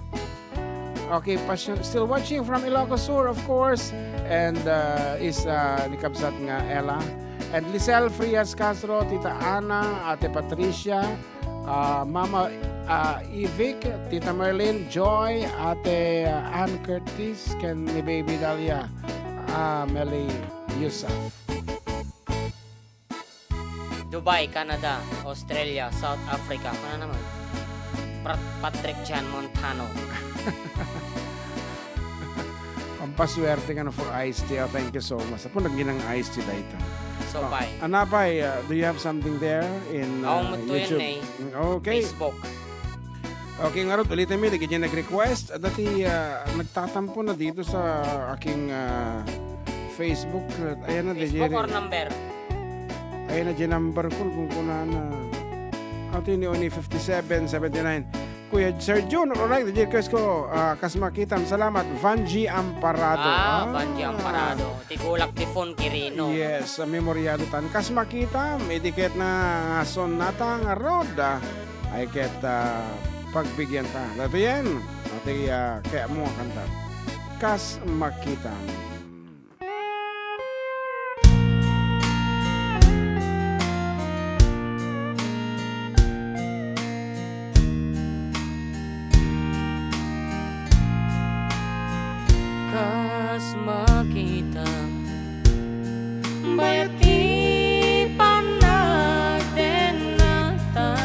Okay, pasyon, still watching from Ilocos Sur, of course, and, uh, is, uh, ni Kabsat nga Ella. And Lisel Frias Castro, Tita Ana, Ate Patricia, uh, Mama, uh, Ivic, Tita Merlin, Joy, Ate, uh, Ann Curtis, ken ni Baby Dahlia, uh, Meli Yusuf. Dubai, Canada, Australia, South Africa. Kuna naman? Pat-, Patrick John Montano. Pampaswerte nga no for iced tea. Oh, thank you so much. Apo, nagginang iced tea dayta. So, oh, bye. Anapay, uh, do you have something there in, uh, YouTube? Awan met to yan eh. Okay. Facebook. Okay, ngarud, ulitin mi, dagiti nag-request, dati, ah, nagtatampo na dito sa aking, ah, Facebook. Ayan na, Facebook dagiti or number? Ayan na, di number ko, kung kunana. Ato ni Oni fifty-seven seventy-nine. Kuya Sir Jun, alright, dagiti request ko, ah, kas makitam, salamat. Vanji Amparado. Ah, ah, Vanji Amparado. Ti kulak ti Fon Quirino. Yes, memoryado tan. Kas makitam, idi ket na sonata ngarud, ah, ay ket, ah, pagbigyanta. Daytoyen, ati, ah, kayatmo a kanta. Kas makitam. Kas makitam, bayat ti panagdennata.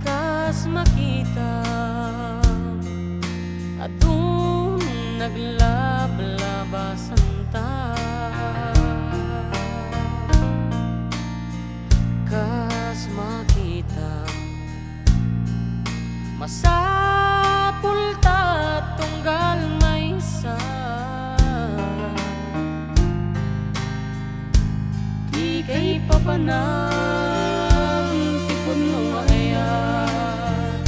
Kas makitam, adun naglablaba Santa, kas makita, masapul ta tunggal maysa. Ti kaipapanan ti pudno nga ayat,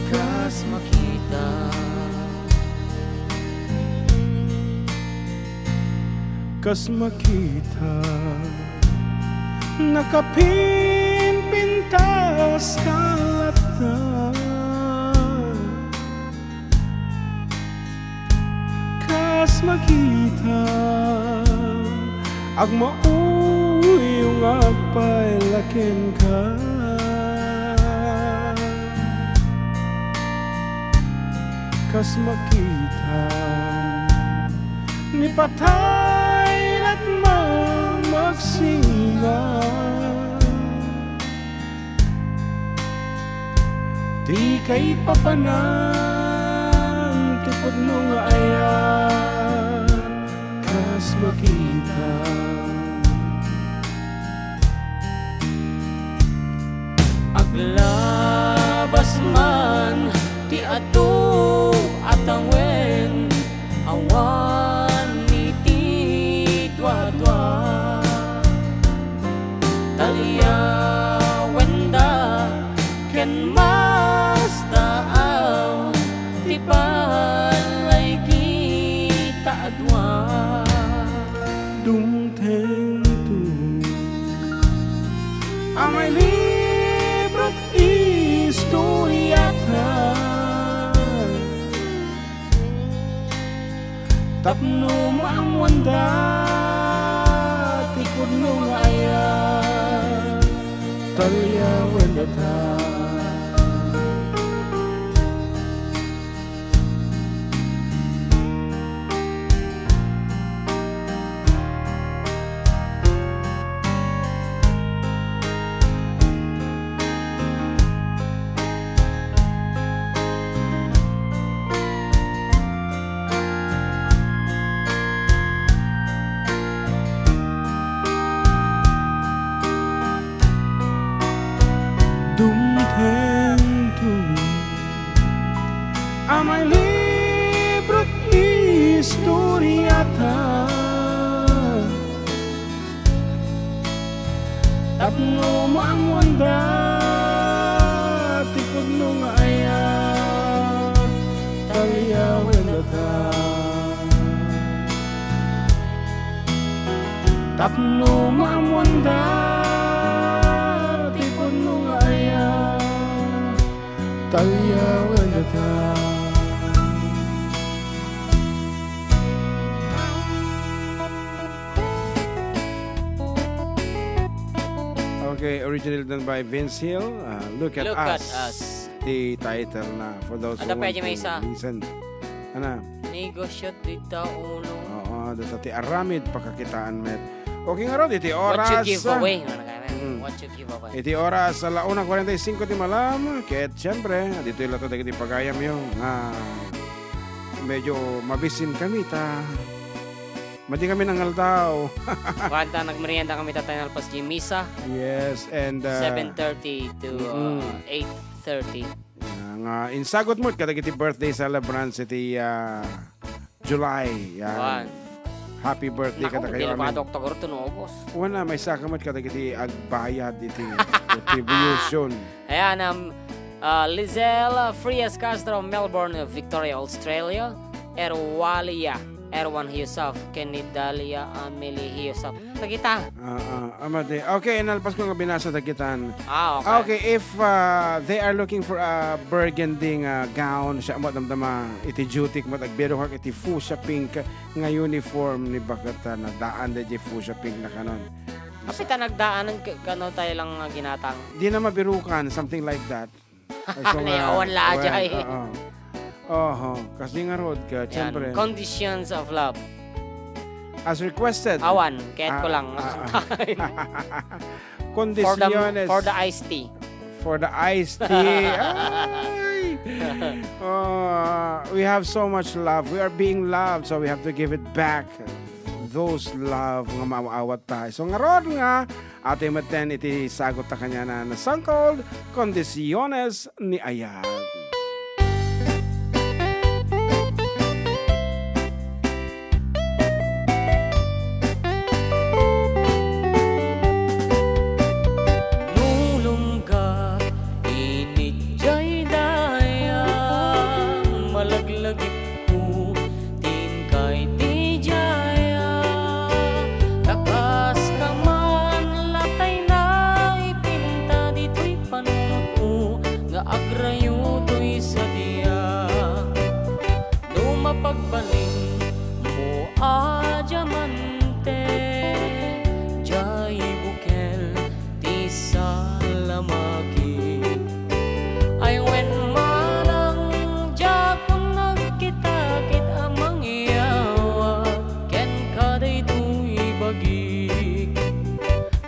kas makita. Kas makita, nakapimpintas ka latta. Kas makita, agmauyong agpayla kenka. Kas makita, ni patay latma magsina. Ti kaipapanan ti pudno nga ayat, kas makita. Aglabas man ti adu a tawen, awan iti duadua. Talyawenda ken mastaaw ti balay kita a dua. Dumtengto, amay libro't istoriata. Tapno maammoanda ti pudno nga ayat, talyawendata. Dumtengto, amay libro't istoriata. Tapno maammoanda ti pudno nga ayat, talyawendata. Tapno maammoanda ti pudno nga ayat, talyawendata. Okay, originally done by Vince Hill. Uh, Look at Look at Us. Us. Ti title na for those who Ada pa want yung to isa. Listen. Ana? Negosyo dita ulo. Oo, data ti aramid pakakitaan met. Okay nga rod, iti oras. What you give away. Ano kaya? Mm. What you give away. Iti oras, ala una kuarenta y cinco ti malam. Ket, siyempre, dito yung lato dagiti pagayam yung, ah, medyo mabisin kami ta. Madi kami nangaldaw. Kuanta, nagmerienda kami, tatay nalpas di misa. Yes, and, uh, seven thirty to, uh, mm-mm, eight thirty. Ah, nga insagot mo kadagiti birthday celebrants iti, ah, July. Yan. Wan. Happy birthday. Naku, kada kayo, delikado amin. Oktober to, no, August. Wana, may saka mo kadagiti agbayad iti contribution. Ayan, um, uh, Lizelle Frias Castro, Melbourne, Victoria, Australia. Erwalia, Erwan Hiusaf, ken ni Dalia Amelie Hiusaf. Dagita. Ah, ah, amati. Okay, inalpas ko nga binasa dagitan. Ah, okay. Ah, okay, if, uh, they are looking for a burgundy nga gown, siya mo damdama iti duty mo, agbero ka iti fuchsia pink nga uniform ni baket, uh, na daan da di fuchsia pink na kanon. Apita nagdaan ng k-, kano tayo lang nga ginatang? Di na mabirukan, something like that. Ay, so nga, awan la, well, ajay. Oo. Oho, kasi nga road ka, yan, siyempre. Conditions of love. As requested. Awan, kahit ko lang. Ah, ah, ah. Condiciones. For the, for the iced tea. For the iced tea. Ay! Uh, we have so much love. We are being loved, so we have to give it back. Those love nga maawat tayo. So, ngarud nga, atin metten iti sagut ta kaniana, Song Called Kondisyones ni Ayat. Nulongga, init jay dayang malaglagipko, tin kay ti jaya. Kakas ka man latay na ipinta ditoy panunotko nga agrayo toy sadia. No mapagbalinmo a diamante, jay bukel ti salamaki. Ay wen manang diakon nagkitakit a mangyawag kenka daytoy bagik.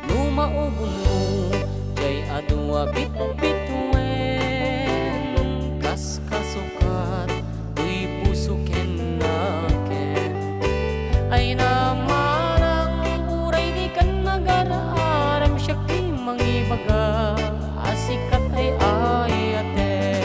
No maubonmo jay adu a bitbituen, kas kasukat toy puso ken nakem. Ay na manang uray dikan nagar-arem, siak ti mangibaga a sikat ay ayatek.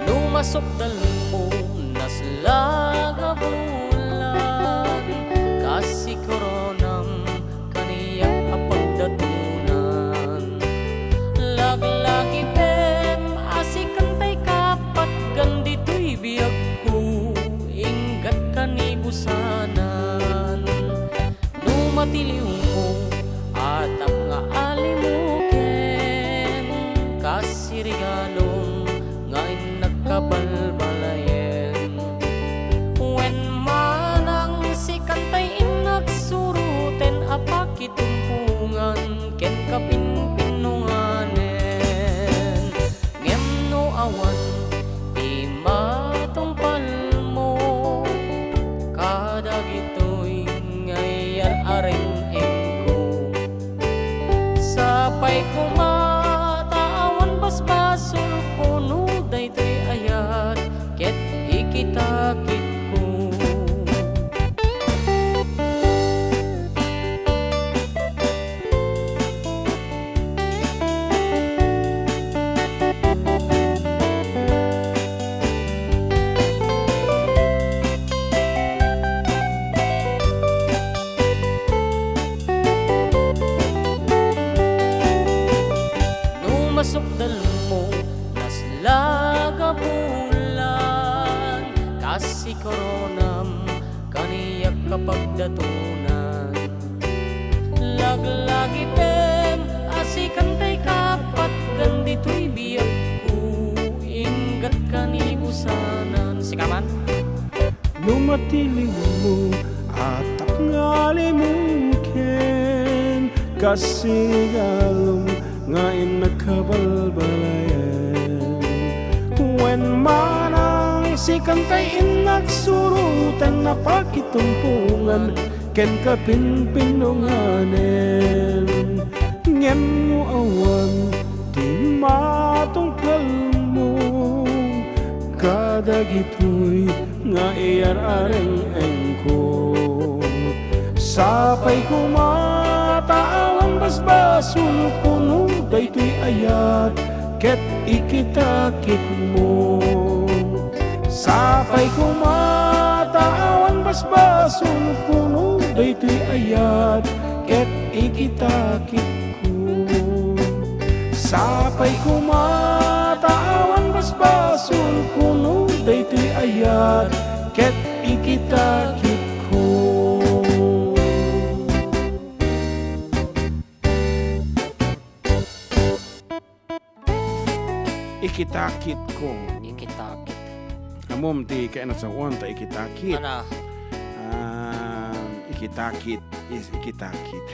No masukdalmo, naslaga bulan, kas si koronam, kaniak a pagdatonan. Laglagipem a sikan tay kapatgan ditoy biagko, inggat kanibusanan. No matiliwmo, atap nga alimuken, kas si regalom nga innak kabalbalayen. Wen manang sikan tay innak suroten a pakitumpongan ken kapinpinnonganen. Ngem no awan ti matungpalmo kadagitoy nga iyar-areng-engko, sapay koma ta awan basbasolko no daytoy ayat ket ikitakitko. No masukdalmo, naslaga bulan, kas si koronam, kaniak a pagdatonan. Laglagipem a sikan tay kapatgan ditoy biagko, inggat kanibusanan. Sika man? No matiliwmo, atap nga alimuken, kas si regalom nga innak kabalbalayen. Wen manang sikan tay innak suroten a pakitumpongan ken kapinpinnonganen. Ngem no awan ti matungpalmo kadagitoy nga iyar-areng-engko, sapay koma ta awan basbasolko no daytoy ayat ket ikitakitmo. Sapay koma ta awan basbasolko no daytoy ayat ket ikitakitko. Sapay koma ta awan basbasolko no daytoy ayat ket ikitakitko. Ikitakitko. Ikitakit. Ammom ti kainat sao ta ikitakit. Ana? Ah, ikitakit is ikitakit.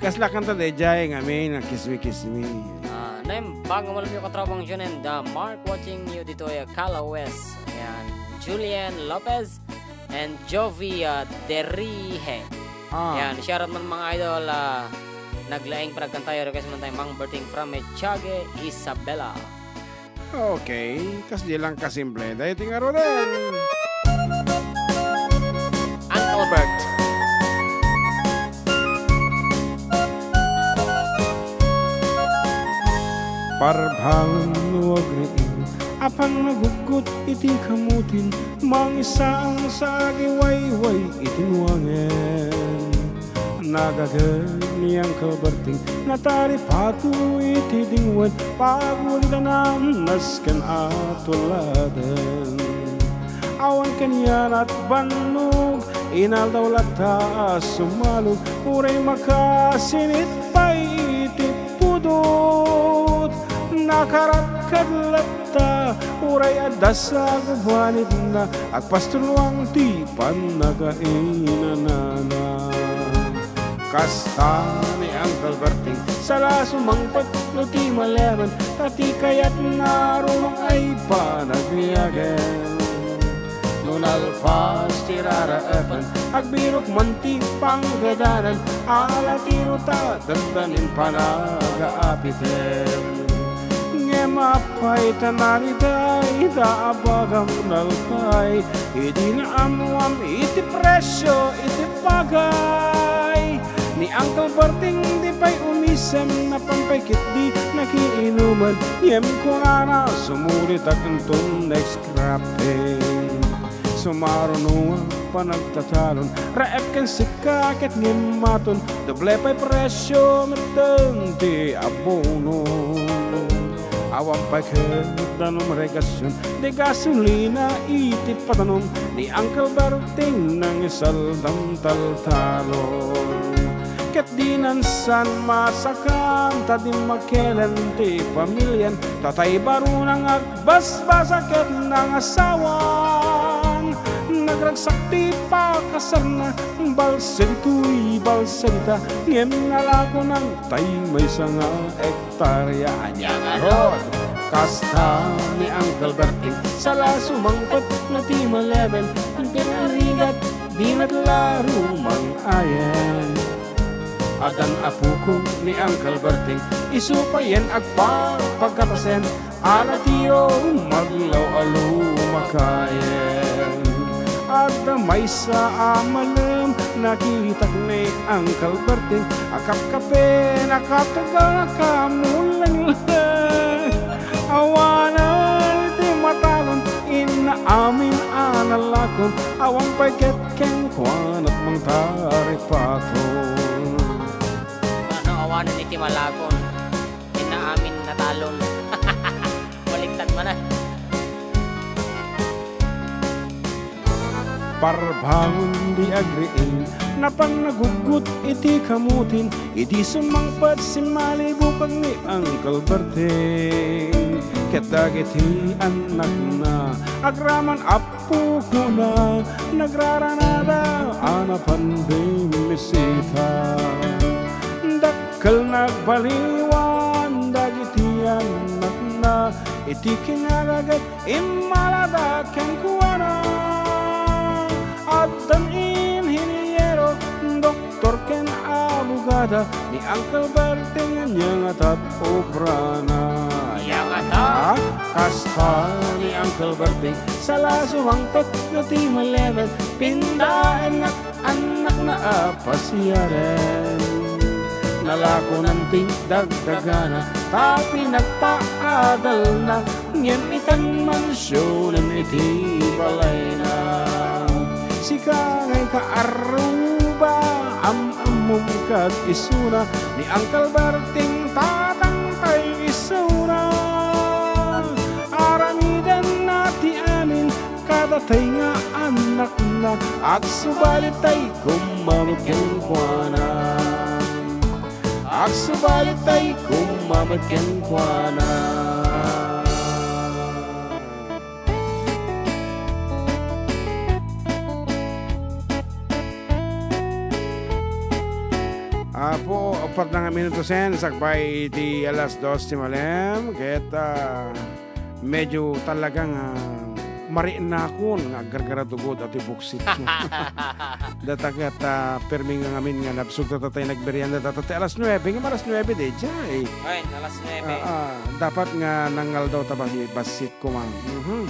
Kasla kanta daydiay nga amin nga kismi-kismi. Ah, naimbag nga malem katropa John and, ah, Mark watching you ditoy, ah, Calawes. Ayan, Julian Lopez and Jovi, ah, Derihe. Ah. Ayan, shoutout man mga idol, ah, naglaing panagkantayo, request man tayo, Mang Berting from Echage, Isabela. Okay, kasdi lang kasimple. Daytoy nga Rodel. Uncle Bert. Parbangon no agriing, apan naguggot iti kamutin, mangisaang sa agiwayway iti nuangen. Nagagem ni Uncle Berting, nataripato iti dingwen, pagulidanam nasken a tuladen. Awan kanianat bannog, inaldaw latta a sumalog, uray makasinit pay iti pudot. Nakarakkad latta, uray adda sa gubanitna, agpastuluang ti pannakainanana. Kasta ni Uncle Berting, sala sumangpet no ti malemen, ta ti kayatna rumang ay panagbiagen. No nalpas ti raraepen, agbirok man ti panggadanan, ala ti ruta, dandanin panagaapiten. Ngem apay ta narida, ida a bagam nalpay, idi naammoam iti presio iti bagay. Ni Uncle Berting di pay umisem, napan pay ketdi nakiinuman, ngem kunana, sumulitak inton next cropping. Sumaruno a panagtatalon, raep ken sika ket ngimmaton, doble pay presio metten ti abono. Awan pay ket danum regasion, di gasolina iti padanom, ni Uncle Berting nangisaldam taltalon. Ket dinan san masakan, ta dimmakelen ti pamilian, tatay baruna nga basbasa ket nangasawan. Nagragsak ti pakasarna, balsed ditoy, balsed dita, ngem nalakonan tay maysa nga hektarya. Ania ngarud? Kasta ni Uncle Berting, sala sumangpet no ti malemen, ken arigat, di natla rumang-ayen. Addan apokon ni Uncle Berting, isu payen agpapagkatasen, ala ti rumaglaw a lumakayen. Adda maysa a malem, nakitak ni Uncle Berting, a kapkapen, a katugaw, a kamulenglen. Awanen ti matalon, inna amin a nalakon, awan pay ket kenkuana mangtaripaton. Ano, awanen iti malakon, inna amin natalon. Baliktad man, ah. Parbangon di agriing, napan naguggot iti kamutin, idi sumangpet simmalibukag ni Uncle Berting. Ket dagiti annakna, agraman a pukona, nagraranada a napan bimmisita. Dakkel nagbaliwan dagiti annakna, iti kinagaget immalada kenkuana. Addan inhiniero, doktor ken abogada, ni Uncle Berting ania nga tat obrana. Ania nga tat? Kasta ni Uncle Berting, sala sumangpet no ti malemen, pindaennak annakna a pasiaren. Nalakonan ti dagdagana, ta pinagpaadalna, ngem itan mansionen iti balayna. Sika ngay ka Aruba, am-ammom kad isuna, ni Uncle Berting tatangtay isuna. Aramidenna ti amin, kadatay nga annakna, agsubalitay kumma met kenkuana. Agsubalitay kumma met kenkuana. Apo, upat na nga minutosen, sakbay iti alas dos ti malem, ket, ah, medyo talaga nga marinnakon nga aggargaratugod ati buksit ko. Data ket, ah, permi nga ngamin nga nabsog ta tatay nagmerienda ta, ta ti alas nuebe, nga alas nuebe, di, jay. Ay, alas nuebe. Ah, ah, dapat nga nangaldaw ta basi-, bassit ko, man. Mhm.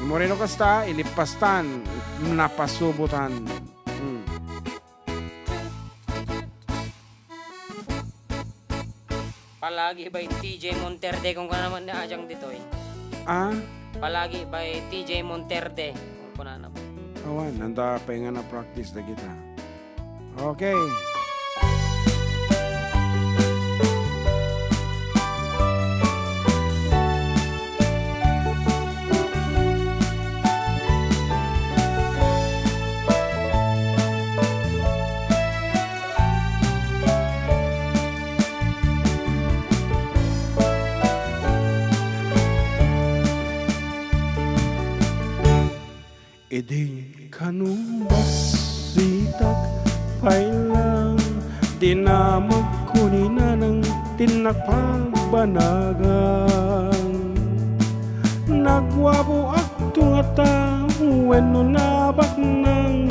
Moreno kasta, ilippastan, napasubotan. Hmm. Palagi by T J Monterde kung ka naman na ajang ditoy. Ah? Palagi by T J Monterde kung kuna naman. Awan, nanda pa nga na-practice na kita. Okay. Idi kano bassitak pay lang, dinamagko ni nanang ti napagbanagan. Nagwabuak to ngata wenno nabaknang,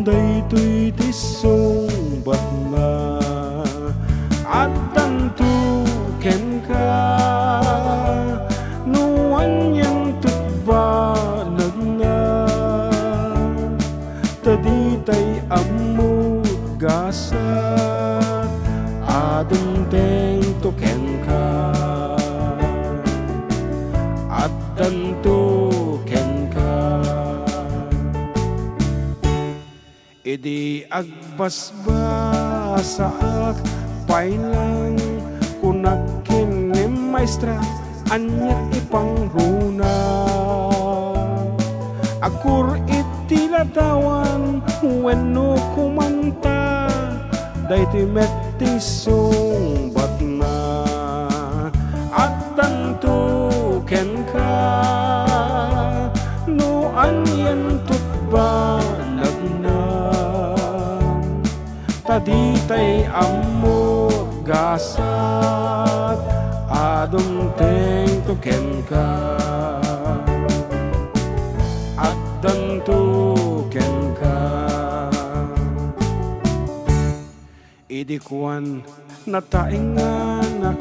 daytoy ti sungbatna. Addanto kenka no anian ti banagna, ta ditay ammo gasat a dumtengto kenka. Addanto kenka. Idi agbasbasaak pay lang, kunak ken ni maestra, ania ti pangruna? Agur iti ladawan wenno kumanta, daytoy met ti sungbatna. Addanto kenka no anian ti banagna, ta ditay ammo gasat a dumtengto kenka. Addanto kenka. Idi kuan, nataengan a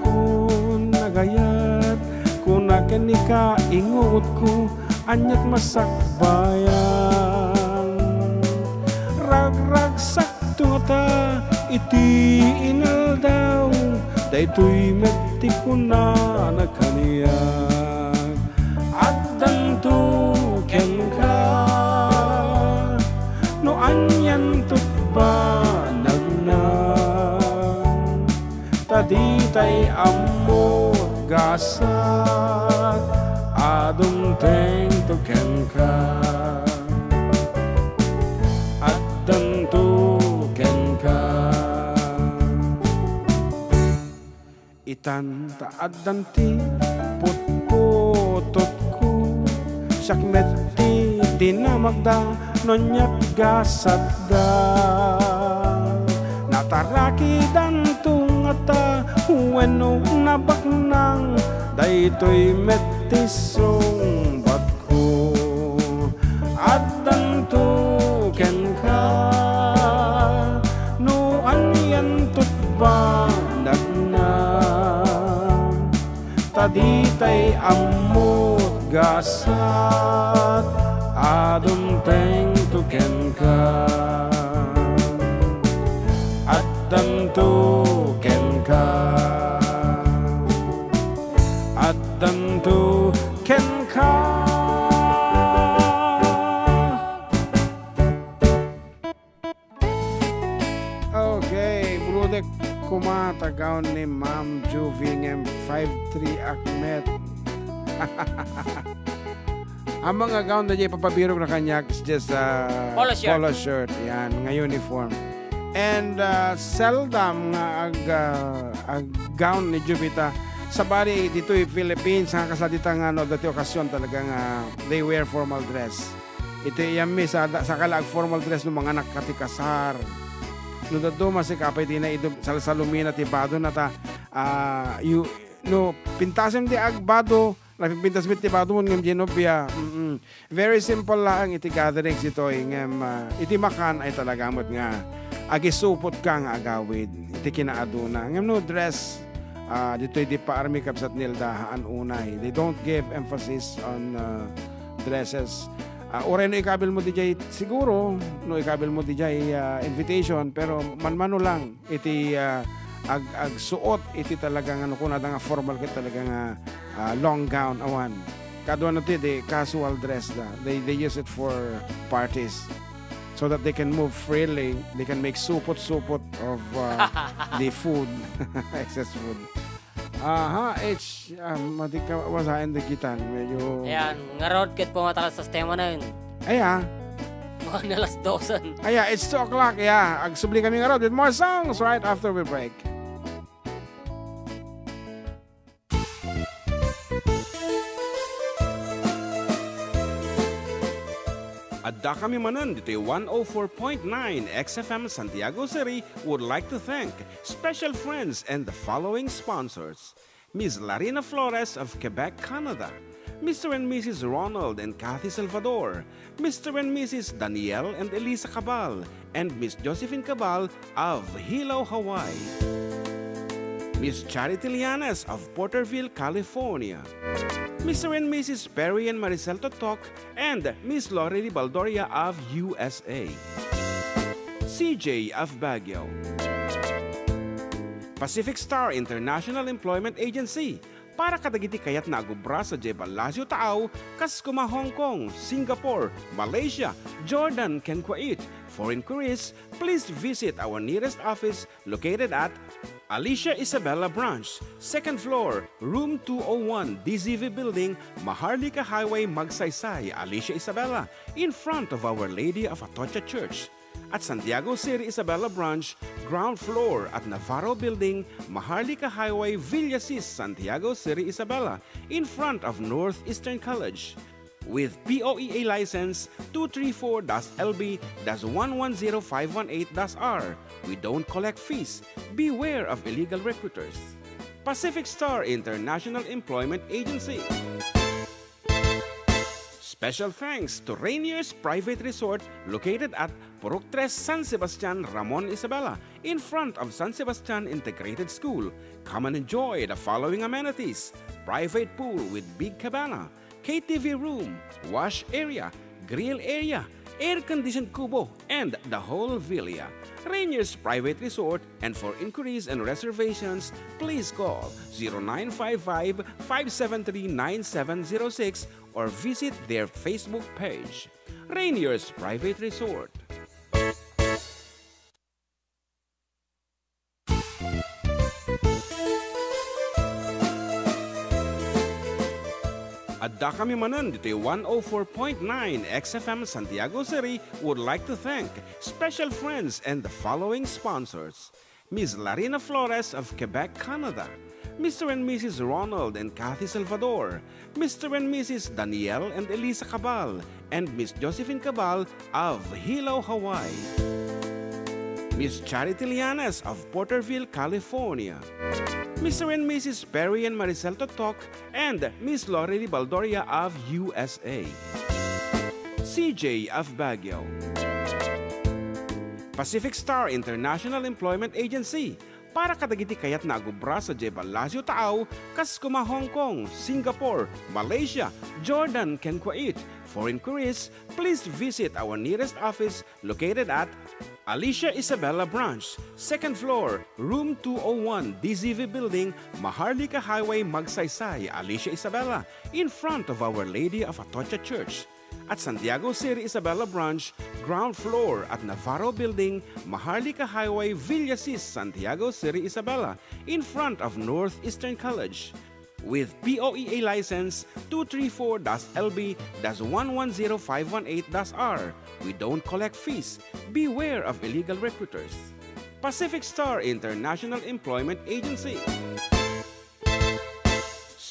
nagayat, kuna ken ni kainguotko, aniat masakbayan? Ragragsakto ngata iti inaldaw, daytoy met ti kunana kaniak. Addanto kenka no anian ti banagna, ta ditay ammo gasat a dumtengto kenka. Addanto kenka. Itan ta addan ti putputotko, siak met ti dinamagda no aniat gasatda. Natarakidanto ngata wenno nabaknang, daytoy met ti sungbat ko. Addanto kenka no anian ti banagna, ta ditay ammo gasat a dumtengto kenka. Addanto kenka. Addanto kenka. Okay, Brudek kuma, ta gown ni Ma'am Juvie ngem five three Ahmed. Ammom nga gown daydiay ipapabirok na kaniak, it's just a polo shirt. Polo shirt, yan, nga uniform. And, uh, seldom nga ag, uh, ag gown ni Juvie ta sabali ditoy Philippines nga kasla dita nga no, dati okasyon talaga nga they wear formal dress. Iti iyam mi sa, sakala ag formal dress no manganak ka ti kasar. No dadduma, sika pay ti naido, salsalumina ti badona ta, ah, you, no, pintasem ti agbado, napipintas met ti badom ngem diay nobia. Mm-mm. Very simple laeng iti gatherings ditoy, ngem, ah, iti makan ay talaga met nga agisupot ka nga agawid iti kinaaduna. Ngem no dress, ah, ditoy di paarmi, Kabsat Nilda, haan unay. They don't give emphasis on, ah, dresses. Ah, uray no ikabil mo dijay, siguro, no ikabil mo dijay, ah, invitation, pero manmano lang iti, ah, ag-, agsuot iti talaga nga, no kunada nga formal ket talaga nga, ah, long gown, awan. Kaduana ti, di casual dress da. They, they use it for parties so that they can move freely. They can make supot-supot of, ah, the food, excess food. Aha, it's, ah, madi ka, wasaen da kitan. Medyo Ayan, ngarud ket pumatalassas tayo manen. Aya. Mga alas dosen. Aya, it's two o'clock, ya. Agsubli kami ngarud with more songs right after we break. Adda kami manen ditoy one oh four point nine X F M Santiago City would like to thank special friends and the following sponsors: Miss Larina Flores of Quebec, Canada, Mister and Missus Ronald and Kathy Salvador, Mister and Missus Daniel and Elisa Cabal, and Miss Josephine Cabal of Hilo, Hawaii, Miss Charity Lianes of Porterville, California, Mister and Missus Perry and Maricel Totok, and Miss Lorely Baldoria of U S A, C J of Baguio, Pacific Star International Employment Agency, para kadagiti kayatna agubra sadiay Palacio Taaw, kas koma Hong Kong, Singapore, Malaysia, Jordan, ken Kuwait. For inquiries, please visit our nearest office located at Alicia Isabela Branch, second floor, room two oh one, D Z V Building, Maharlika Highway, Magsaysay, Alicia Isabela, in front of Our Lady of Atocha Church. At Santiago City Isabela Branch, ground floor at Navarro Building, Maharlika Highway, Villasis, Santiago City Isabela, in front of Northeastern College. With P O E A license two three four dash L B dash one one zero five one eight dash R, we don't collect fees. Beware of illegal recruiters. Pacific Star International Employment Agency. Special thanks to Rainier's Private Resort, located at Purok Tres, San Sebastian, Ramon Isabela, in front of San Sebastian Integrated School. Come and enjoy the following amenities: private pool with big cabana, K T V room, wash area, grill area, air-conditioned kubo, and the whole villa. Rainier's Private Resort, and for inquiries and reservations, please call zero nine five five, five seven three, nine seven zero six or visit their Facebook page. Rainier's Private Resort. Adda kami manen ditoy one oh four point nine X F M Santiago City would like to thank special friends and the following sponsors: Miss Larina Flores of Quebec, Canada, Mister and Missus Ronald and Kathy Salvador, Mister and Missus Daniel and Elisa Cabal, and Miss Josephine Cabal of Hilo, Hawaii, Miss Charity Lianes of Porterville, California, Mister and Missus Perry and Maricel Totok, and Miss Lorely Baldoria of U S A, C J of Baguio, Pacific Star International Employment Agency, para kadagiti kayatna agubra sadiay Palacio Taaw, kas koma Hong Kong, Singapore, Malaysia, Jordan, ken Kuwait. For inquiries, please visit our nearest office located at Alicia Isabela Branch, second floor, room two oh one, D Z V Building, Maharlika Highway, Magsaysay, Alicia Isabela, in front of Our Lady of Atocha Church. At Santiago City Isabela Branch, ground floor at Navarro Building, Maharlika Highway, Villasis, Santiago City Isabela, in front of Northeastern College. With P O E A license two three four dash L B dash one one zero five one eight dash R, we don't collect fees. Beware of illegal recruiters. Pacific Star International Employment Agency.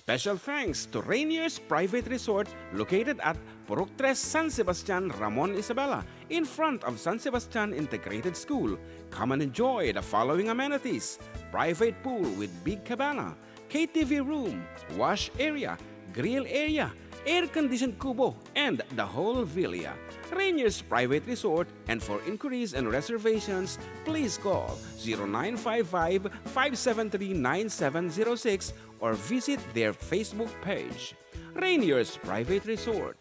Special thanks to Rainier's Private Resort located at Purok Tres, San Sebastian, Ramon Isabela, in front of San Sebastian Integrated School. Come and enjoy the following amenities: private pool with big cabana, K T V room, wash area, grill area, air-conditioned kubo, and the whole villa. Rainier's Private Resort, and for inquiries and reservations, please call zero nine five five, five seven three, nine seven zero six or visit their Facebook page. Rainier's Private Resort.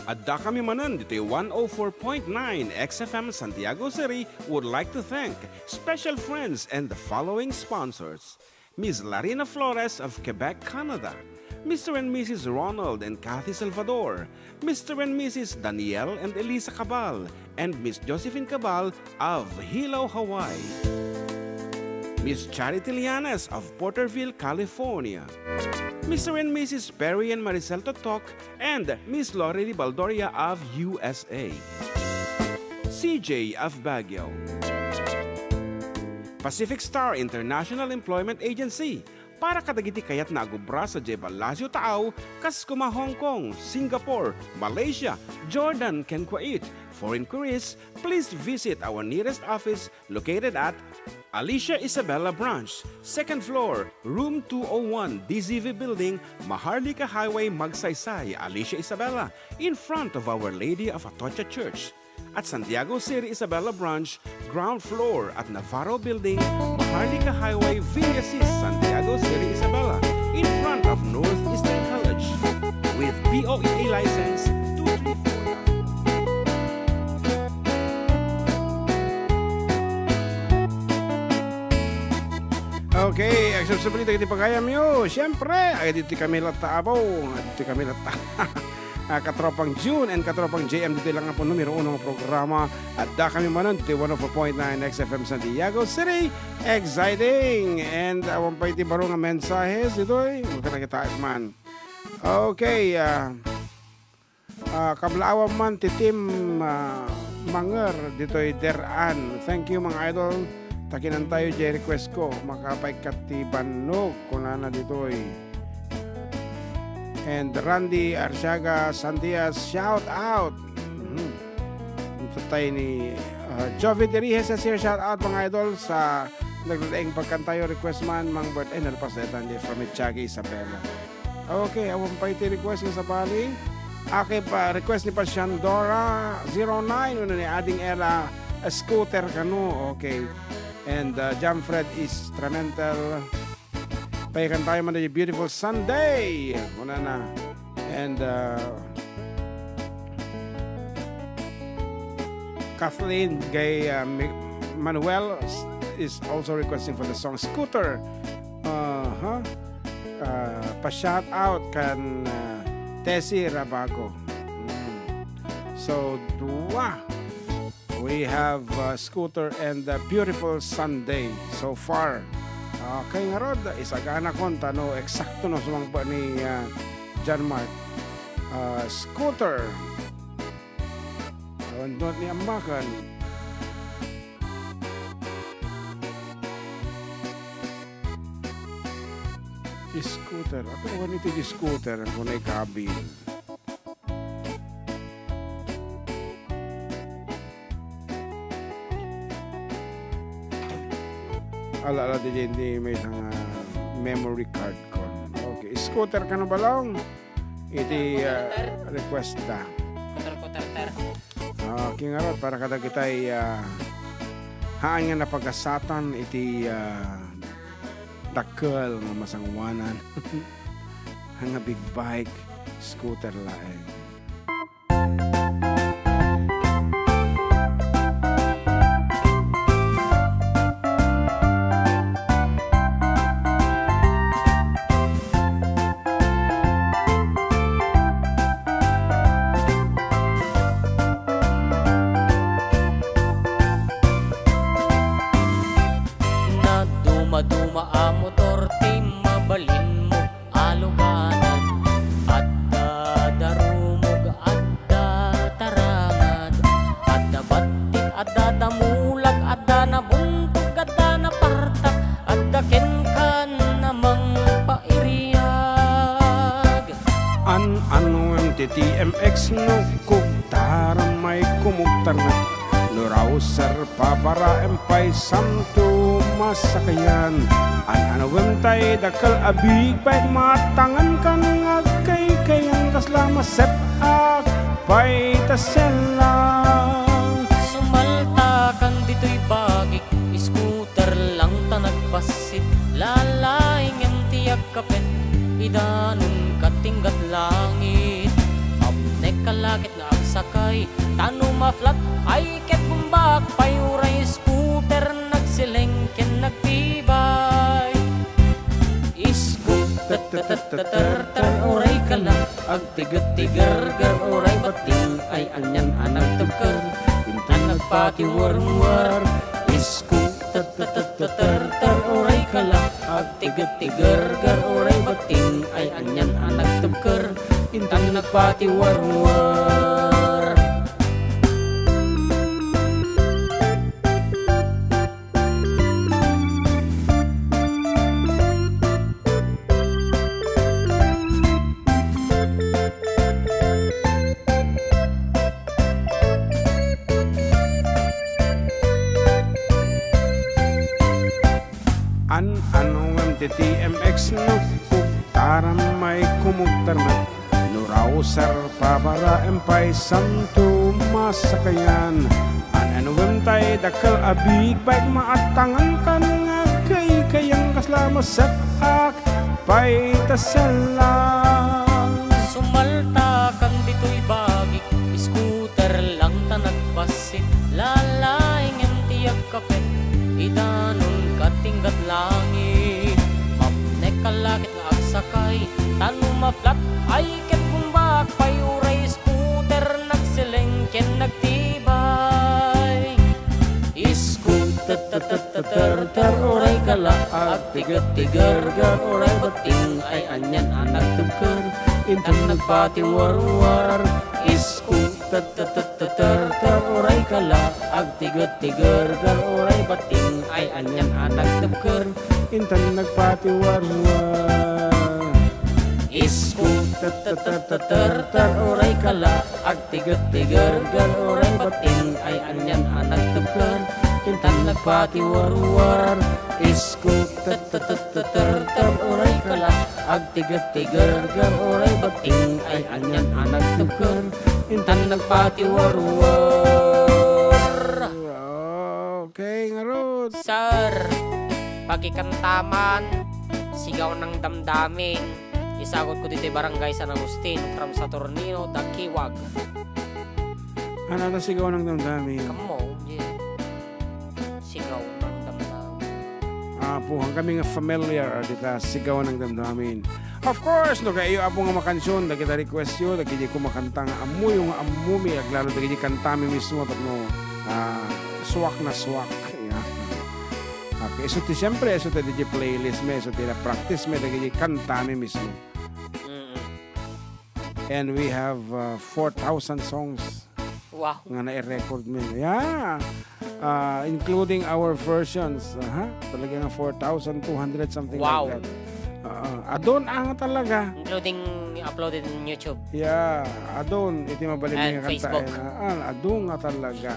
Adda kami manen ditoy one oh four point nine X F M Santiago City would like to thank special friends and the following sponsors: Miss Larina Flores of Quebec, Canada, Mister and Missus Ronald and Kathy Salvador, Mister and Missus Daniel and Elisa Cabal, and Miss Josephine Cabal of Hilo, Hawaii, Miss Charity Lianes of Porterville, California, Mister and Missus Perry and Maricel Totok, and Miss Lorely Baldoria of U S A, C J of Baguio, Pacific Star International Employment Agency, para kadagiti kayatna a agubra sadiay ballasiw taaw, kas koma Hong Kong, Singapore, Malaysia, Jordan, ken Kuwait. For inquiries, please visit our nearest office located at Alicia Isabela Branch, second floor, room two oh one, D Z V Building, Maharlika Highway, Magsaysay, Alicia Isabela, in front of Our Lady of Atocha Church. At Santiago City Isabela Branch, ground floor at Navarro Building, Maharlika Highway, Villasis, Santiago City Isabela, in front of Northeastern College, with P O E A license two three four nine. Okay, agsubsubli dagiti pagayamyo. Siyempre, ay ditoy kami latta, abaw. Ditoy kami latta. Ah, katropang June and katropang J M, ditoy lang nga po numero uno nga programa. Adda kami manen ditoy one oh four point nine X F M Santiago City. Exciting! And awan pay ti baro nga mensahe, ditoy. Makakita man. Okay, ah, ah, kablaawan man ti Team, ah, Manger ditoy Der-an. Thank you, mga idol. Ta kinantayo jay request ko. Makapaikkat ti bannog, kunana ditoy. And Randy Arciaga Santias, shout out. Mhm. Tatay ni, ah, Jovi Derihes is here, shout out, mga idol, sa nagdadaing pagkantayo, request man, mang birthday, nalpas na itan di from Itchagi, Isabela. Okay, awan pay ti request nga sabali. Okay pa, request ni Pasian Dora, zero nine, una ni Ading Ella, a scooter kano, okay. And, uh, John Fred Instrumental, paikan tayo man di Beautiful Sunday, una na. And, uh, Kathleen Gay, uh, Mi-, Manuel is also requesting for the song Scooter. Uh-huh. Ah, pa-shout out kan, ah, Tessie Rabago. Mm. So, dua. We have, ah, Scooter and, ah, Beautiful Sunday so far. Okay, ngarud, isagana kon ta no eksakto no sumangpet ni, ah, John Mark. Ah, Scooter. Awan doon ni Ambakan. Scooter. Ako, awan iti scooter. Ako na ikabil. Ala, ala, di, di, di, may isang, ah, memory card ko. Okay, scooter ka na, Balong? Iti, ah, request da. Kutar, kutar, tar. Ah, kingarot para kadagitay, ah, haan nga napagasatan iti, ah, dakkel nga masangoanan. Nga big bike, scooter laeng. Nadumaduma a motor ti mabalinmo a luganan. Adda darum Adda damulag, adda nabuntog, adda napartak, adda kenkan a mangpairiag. An-anuem ti T M X no kugtaram ay kumugtarnak, no Rausar paparaem pay Santo Masakayan. An-anuem tay dakkel a big bike, matangan kan nga agkaykayan, kasla maset-ak pay ta sella. Sumaltakan ditoy bagik, scooter lang ta nagbassit, lalaingen ti agkapet, idanon katinggat langit. Mapnek a lakit nga agsakay, ta no ma-flat ay ket bumbak pay, uray scooter nagsileng ken nagtibay. Iskut, tet, tet, tet, tet, ter, ter, uray kala, agtiget ti gerger, uray batting, ay anian a nagtebker, intan nagpatiwarwar. Iskut, tet, tet, tet, tet, ter, ter, uray kala, agtiget ti gerger, uray batting, ay anian a nagtebker, intan nagpatiwarwar. An-anuem ti T M X no kugtaram ay kumugtarnak, no Rausar paparaem pay Santo Masakayan. An-anuem tay dakkel a big bike, maatangan kan nga agkaykayan, kasla maset-ak pay ta sella. Sumaltakan ditoy bagik, scooter lang ta nagbassit, lalaingen ti agkapet, idanon katinggat langit. Mapnek a lakit nga agsakay, ta no ma-flat ay ket bumbak pay, uray scooter nagsileng ken nagtibay. Iskut, tet, tet, tet, tet, ter, ter, uray kala, agtiget ti gerger, uray batting, ay anian a nagtebker, intan nagpatiwarwar. Iskut, tet, tet, tet, tet, ter, ter, uray kala, agtiget ti gerger, uray batting, ay anian a nagtebker, intan nagpatiwarwar. Iskut, tet, tet, tet, tet, ter, ter, uray kala, agtiget ti gerger, uray batting, ay anian a nagtebker, intan nagpatiwarwar. Iskut, tet, tet, tet, tet, ter, ter, uray kala, agtiget ti gerger, uray batting, ay anian a nagtebker, intan nagpatiwarwar. Okay, ngarud. Sir, pakikantaman, Sigaw ng Damdamin. Isagutko ditoy Barangay San Agustin from Saturnino, Daquiwag. Ano na Sigaw ng Damdamin? Kamo, yeah. Sigaw ng Damdamin. Apo, ang kami nga familiar, ah, dita Sigaw ng Damdamin. Of course, no, kay iyo, Apo, nga makansion, dagita request yo, dagiti kumakanta nga ammoyo nga ammomi, aglalo dagiti kantami mismo, tapno, ah, suak na suak. Yeah. Okay, so ti, siyempre, so ti, di playlist mi, so ti na-practice mi, dagiti kantami mismo. Mm-mm. And we have, uh, four thousand songs Wow. nga na-record mi. Yeah. Uh, including our versions. Aha. Talaga nga four thousand two hundred, something Wow. like that. Uh, adun ang talaga. Including uploaded in YouTube. Yeah. Adun. Iti mabalin And nga kanta, Facebook. Eh, na, ah, adun nga talaga.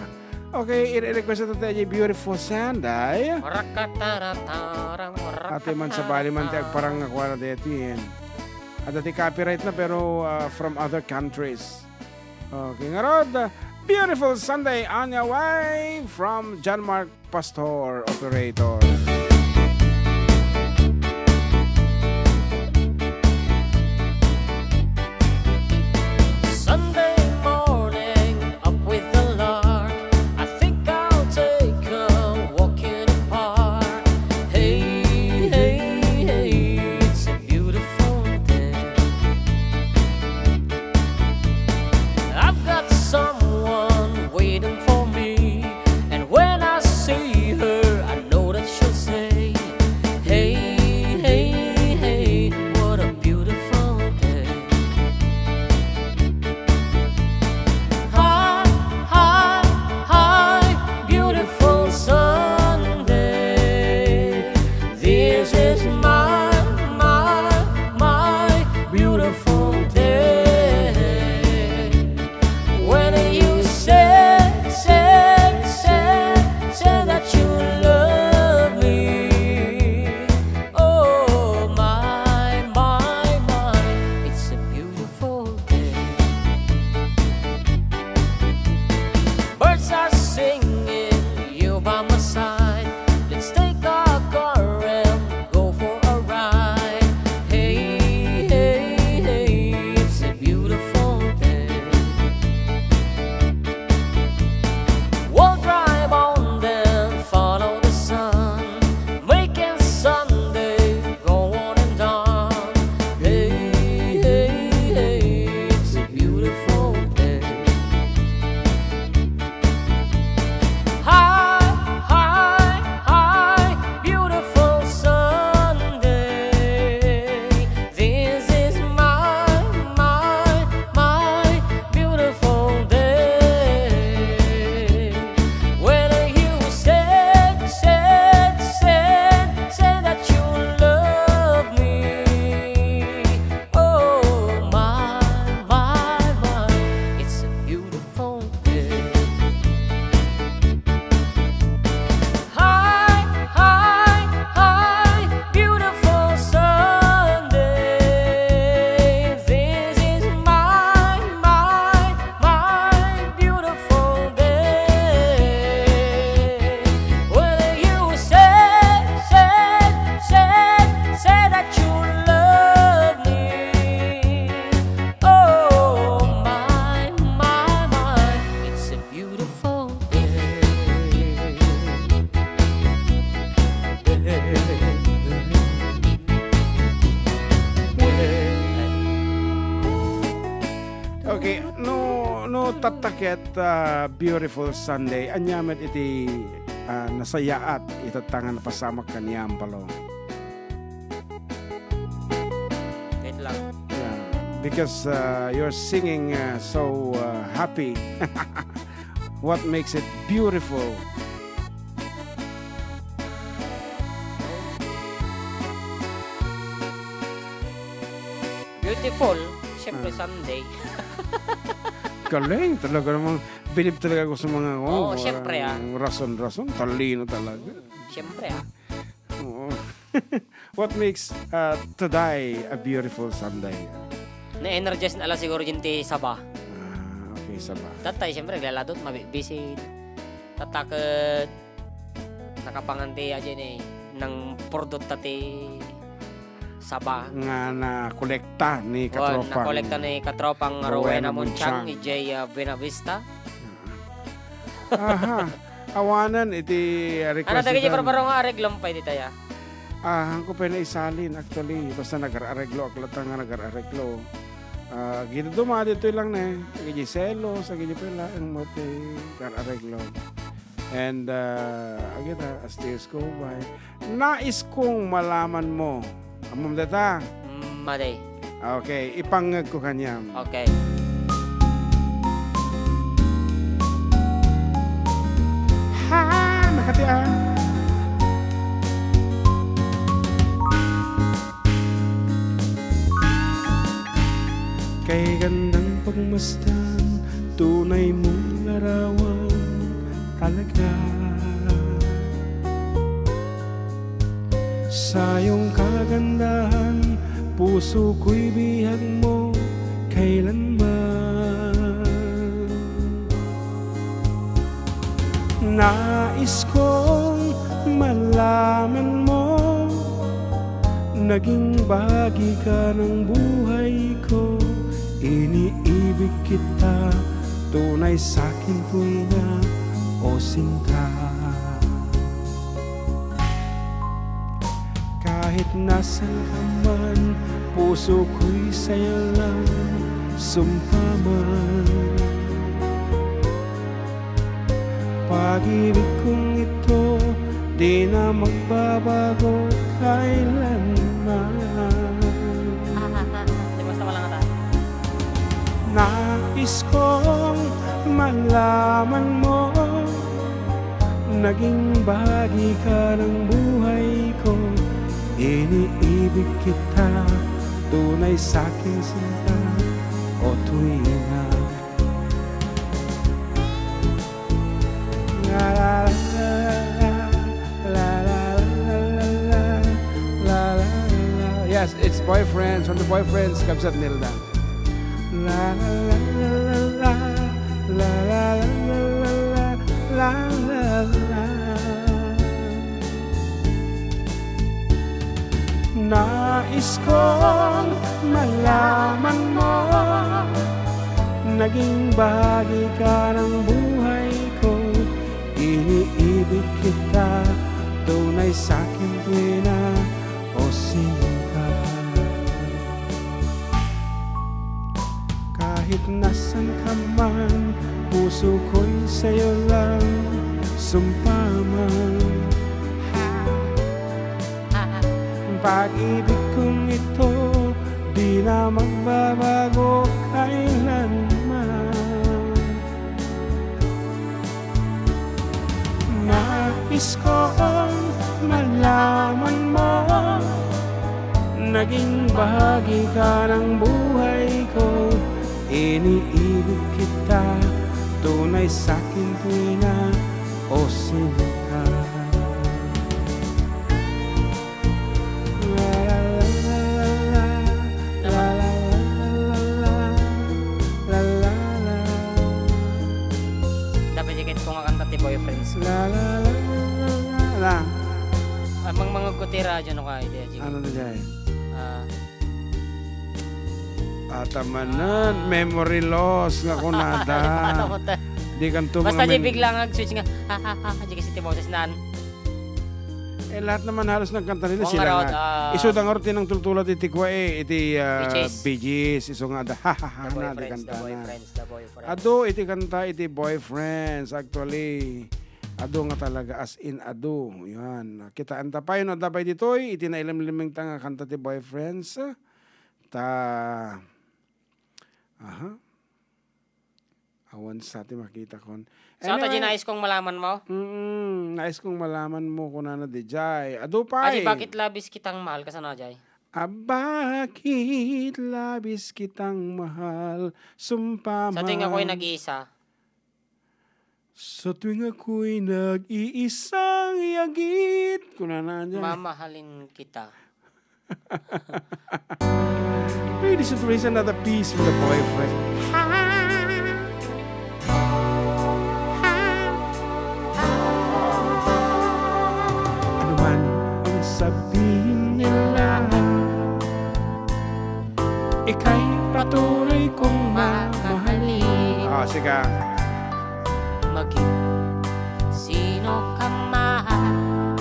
Okay, i-request nato tayo, Beautiful Sunday. Rakataratarang, Ati man, sabali man ti rakataratarang. Agparang nga kuana deti, eh. Adda ti copyright na, pero, ah, from other countries. Okay, ngarud, ah, Beautiful Sunday on your way from John Mark Pastor, operator. Sunday morning, up with the lark. I think I'll take a walk in the park. Hey, hey, hey, it's a beautiful day. I've got someone waiting for me, and when I see her, I know that she'll Taket, ah, beautiful Sunday. Ania met iti, ah, nasayaat itatta nga napasamak kaniam, Palo? Wait lang. Yeah, because, uh, you're singing, uh, so, uh, happy. What makes it beautiful? Beautiful, siyempre, Ah. Sunday. Galing talaga namang bilib talaga ako sa mga, Oo, oh, siyempre, ah. Rason-rason, talino talaga. Siyempre, ah. Oo. What makes, uh, today a beautiful Sunday? Na-energize na ala siguro din ti Saba. Ah, okay, Saba. Tatay, siyempre, naglaladot, mabibisin. Tataket, nakapangan ti, aja ni, nang purdot ta ti Saba. Nga nakolekta ni Wan, katropang nakolekta ni katropang Rowena Rowena Munchang, Munchang. Ijay, ah, Buena Vista. Aha. Awanen iti, ah, Ano, request dagiti ita. Barbaro nga areglo pay ditaya? Ah, haanko pay naisalin, actually. Basta nagarareglo, ak latta nga nagarareglo. Ah, gidaduma ditoy lang ne. Agidi selos, agidi pay laeng mo ti nagarareglo. And, ah, agita, as the years go by, nais kong malaman mo. Ammom deta? Mm, madi. Okay, ipangngegko kaniam. Okay. Ha, nakatian. Kay gandang pagmasdan, tunay mong larawan talaga. Sa iyong kagandahan, puso ko'y bihag mo kailanman. Nais kong malaman mo, naging bahagi ka ng buhay ko. Iniibig kita, tunay sa'kin tuwina o sinta. Kahit nasan ka man, puso ko'y sa'yo lang sumpa man. Pag-ibig kong ito, di na magbabago kailanman. Di, basta wala nga ta. Nais kong malaman mo, naging bahagi ka ng buhay ko. Iniibig kita, tunay sa'kin sinta o tuwina. La, la, la, la, la. Yes, it's Boyfriends from the Boyfriends, Kabsat Nilda. La, la, la, la, la, la, la, la, la, la, la, la, la. Nais kong malaman mo, naging bahagi ka ng buhay ko. Iniibig kita, tunay sa'kin tuwina o sinta. Kahit nasan ka man, puso ko'y sa'yo lang sumpa man. Pag-ibig kong ito, di na magbabago kailanman. Nais kong malaman mo, naging bahagi ka ng buhay ko. Iniibig kita, tunay sa'kin tuwina o sinta. Dapat jacket ko nga kanta ti Boyfriends. La, la, la, la, la, la. Amang mga gutira, dyan ako, idea, jacket. Ano na dyan? Ah. Atamanan, memory loss nga kunada. Di kanto Basta mga di men- bigla nga switch nga, ha, ha, ha, ha, di kasi ti Moses nan. Eh, lahat naman halos nagkanta nila, sila nga. Isu da ngarud ti nangtultulat iti kua, eh, iti, ah, Bee Gees. Bee Gees. Isu nga adda, ha, ha, ha, na, di kanta na. Adu iti kanta iti Boyfriends. Actually, adu nga talaga, as in adu. Yan. Kitaen ta pay no adda pay ditoy iti nailimlimeng ta nga kanta ti Boyfriends. Ta, aha. Awan sa ti makitakon. Sa ta, anyway, nais kong malaman mo? Mm, nais kong malaman mo, kunana di jay. Adu pay. Adi, bakit labis kitang mahal? Kasano jay? Ah, bakit labis kitang mahal? Sumpa man. Sa tuwing ako'y nag-iisa. Sa tuwing ako'y nag-iisang yagit. Kunana jay. Mamahalin kita. Maybe this is another piece from the Boyfriends. Ano man ang sabihin nila, ika'y patuloy kong mamahalin. Ah, sige. Maging sino ka man,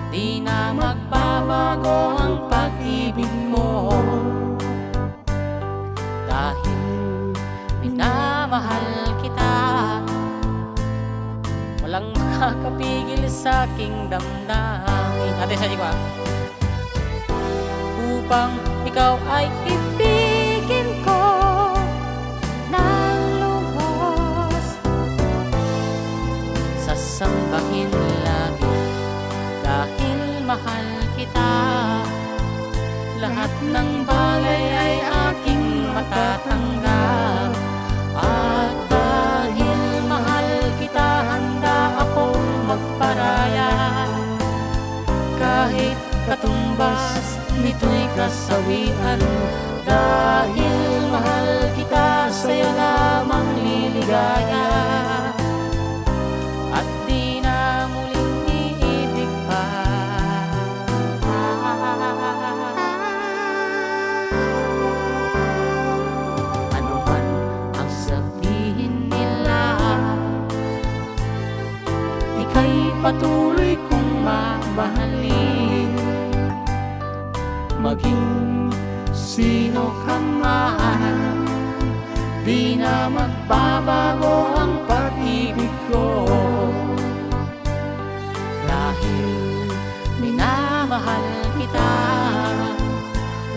di na magbabago ang pag-ibig mo. Dahil minamahal kita, walang makakapigil sa aking damdamin. Ate, sa ikaw, ah. Upang ikaw ay ibigin ko ng lubos. Sasambahin lagi dahil mahal kita. Lahat ng bagay ay aking matatanggap. At dahil mahal kita, handa akong magparaya. Kahit katumbas nito'y kasawian, dahil mahal kita, sa'yo lamang liligaya, at di na muling iibig pa. Ano man ang sabihin nila, ika'y patuloy kong mamahalin. Maging sino ka man, di na magbabago ang pag-ibig ko. Dahil minamahal kita,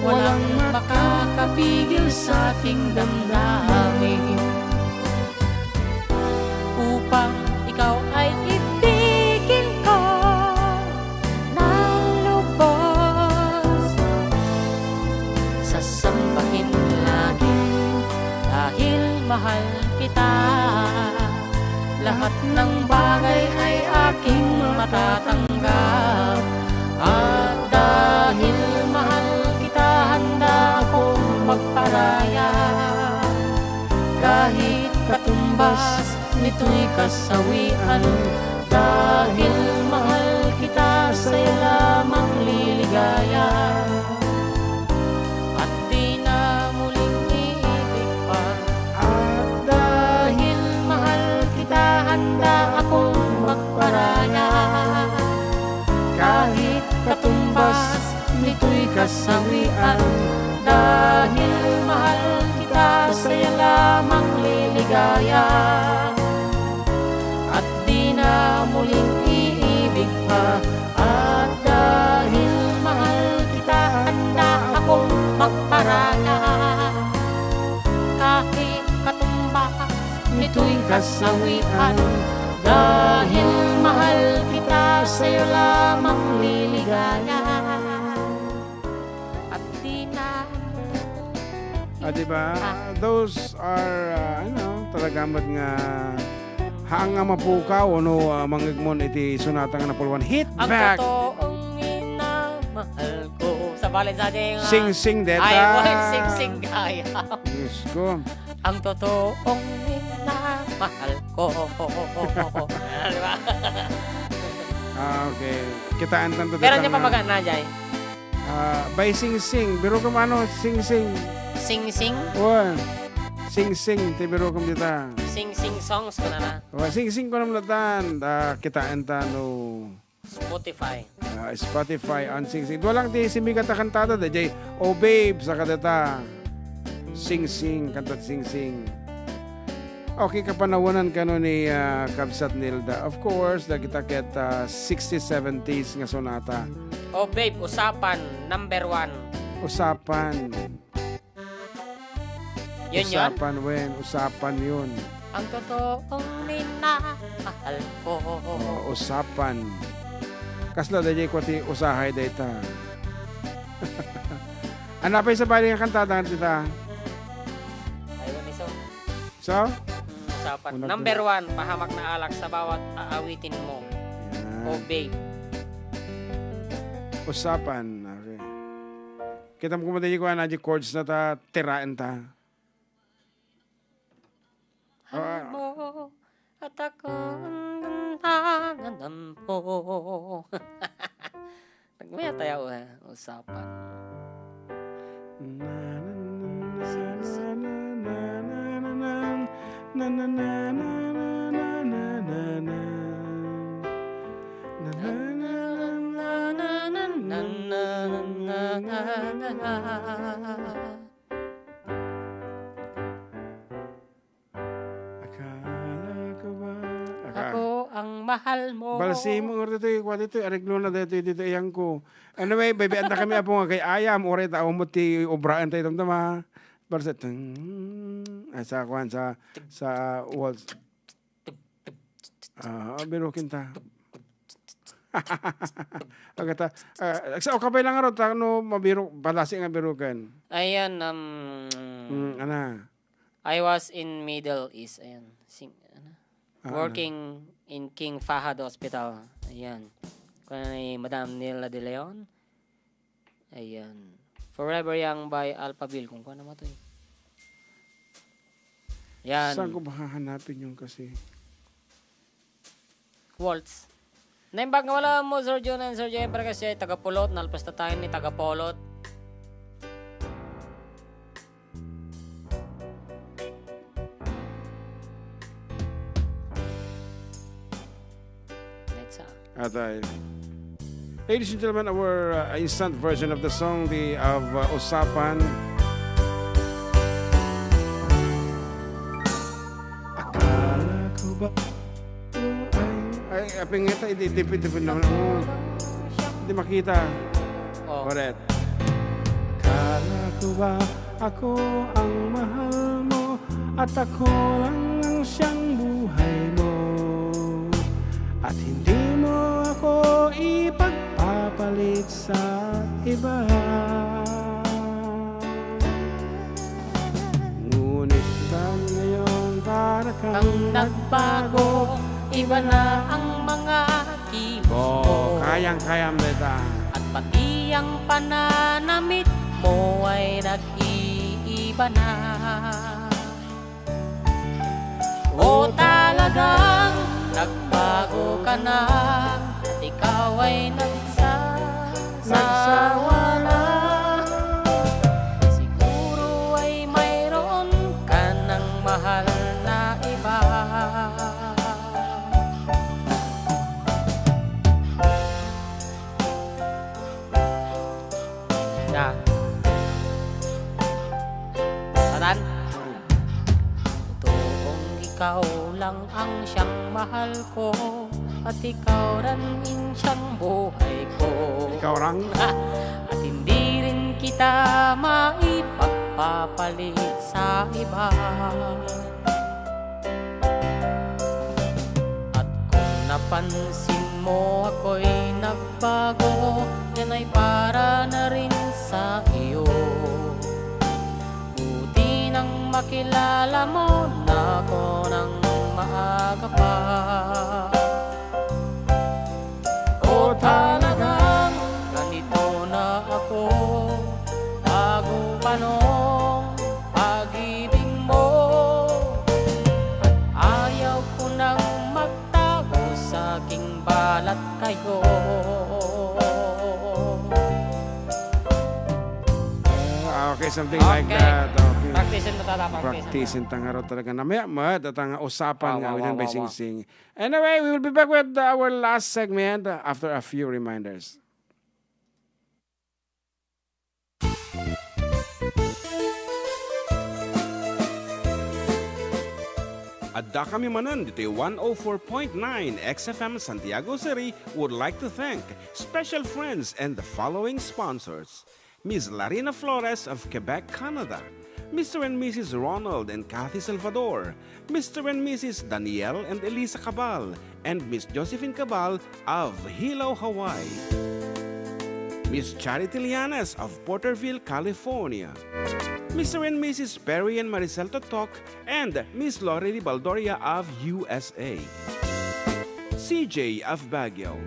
walang makakapigil sa aking damdamin. Upang ikaw ay ibigin ko ng lubos. Sasambahin lagi dahil mahal kita. Lahat ng bagay ay aking matatanggap. At dahil mahal kita, handa akong magparaya. Kahit katumbas nito'y kasawian, dahil mahal kita, sa'yo lamang liligaya. At di na muling iibig pa. At dahil mahal kita, handa akong magparaya. Kahit katumbas nito'y kasawian, dahil mahal kita, sa'yo lamang liligaya. At di na muling iibig pa. At dahil mahal kita, handa akong magparaya. Kahit katumbas nito'y kasawian, dahil mahal kita, sa'yo lamang liligaya. At di na Ah, di ba? Ah. Those are, ah, ano, talaga met nga haan nga mapukaw, no, ah, mangngegmon iti sonata nga napulwan. Hit back! Ang totoong minamahal ko. Sa balen sa ating, ah, Sing-sing, deta. Ay, wala, sing-sing gaya. Diyos ko. Ang totoong minamahal ko. Ah, di ba? Ah, okay. Kitaan tanto. Pero deta niya nga pamagaan na, Jay. Ah, by Sing Sing. Biro ka mano, Sing Sing. Sing Sing? Wen. Sing Sing, ti biro kam dita. Sing Sing songs ko na na. Wa, Sing Sing ko naman natan. Ah, kitaan ta no. Spotify. Ah, Spotify and Sing Sing. Dua lang ti simmigat a kantada, daydiay, "Oh Babe," saka dayta, "Sing Sing," kantad Sing Sing. Okay, kapanawanan kano ni, ah, Kabsat Nilda. Of course, dagita ket, ah, sixties, seventies nga sonata. "Oh Babe," usapan, number one. Usapan. Yun yun? Usapan, wen, usapan yun. Ang totoong minamahal ko. Oo, usapan. Kasla, daydiay ko ti usahay dayta. Ano pay sabali nga kantada nga dita? Ay, wani, so. So? Mm, usapan. Una Number ko. one, pahamak na alak sa bawat aawitin mo. Yan. Oh, babe. Usapan. Okay. Kita mo kung madali ko, ano, di chords na ta, tiraen ta. Ah. Hal mo, at ako ang nananampo. Nagmaya tayo, eh, usapan. Akala ko ba? Aka- Ako ang mahal mo. Balsemo, oro ditoy, kuan ditoy, areglo na ditoy, ditoy, ayan ko. Anyway, baby, anta kami, apo, nga kay ayam, oray ta, umot ti obraan tayo, tamtama. Balsa, teng, ah, sa, kuan, sa, sa walls. Ah, birukin ta. Agata, ah, sa ukapay lang aro, ta, no, mabiro, balasi nga birukin. Ayan, um, Mm, ana. I was in Middle East, ayan. Sing-, ano? Ah, ano? Working in King Fahad Hospital. Ayan. Kuna ni Madam Nila De Leon. Ayan. Forever Young by Alphaville. Kung kuwan naman to eh. Yan. Saan ko ba hahanapin yung kasi? Waltz. Naimbag nga wala mo, Sir Jun and Sir Jeffrey, kasi taga Pulot, nalpas na tayo ni taga Pulot. Let's, uh, Atay. Ladies and gentlemen, our, uh, instant version of the song, the, of, uh, Usapan. Akala ko ba Ay, aping ngeta, idi-, dipit-dipit naman. Oh. Di makita. Oh. Correct. Akala ko ba ako ang mahal mo at ako lang ang siyang buhay mo at hindi mo ako ipagpapalit sa iba. Ngunit ba ngayon para kang Kang nagbago, iba na ang mga kilos Oo, mo. Kayang-kaya, Beta. At pati ang pananamit mo ay nag-iiba na. O talagang nagbago ka na, at ikaw ay nagsasawa na. Siguro ay mayroon ka ng mahal na iba. Na. Satan. Totoong ikaw lang ang siyang mahal ko, at ikaw rin in siyang buhay ko. Ikaw lang. At hindi rin kita maipagpapalit sa iba. At kung napansin mo ako'y nagbago, yan ay para na rin sa iyo. Buti nang makilala mo na ako ng maaga pa. O talagang ganito na ako, bago pa noong pag-ibig mo. At ayaw ko nang magtago sa aking balat kayo. Ah, okay, something like Okay. that. Okay. Pag Practice-en ta, practice-en ta. Practice-en ta ngarud talaga. Namaya met, dayta nga usapan nga awidan by Singsing. Anyway, we will be back with our last segment after a few reminders. Addakami manen ditoy one oh four point nine X F M Santiago City would like to thank special friends and the following sponsors: Miss Larina Flores of Quebec, Canada, Mister and Missus Ronald and Kathy Salvador, Mister and Missus Daniel and Elisa Cabal, and Miss Josephine Cabal of Hilo, Hawaii. Miss Charity Lianes of Porterville, California. Mister and Missus Perry and Maricel Totok and Miss Lorely Baldoria of U S A. C J of Baguio.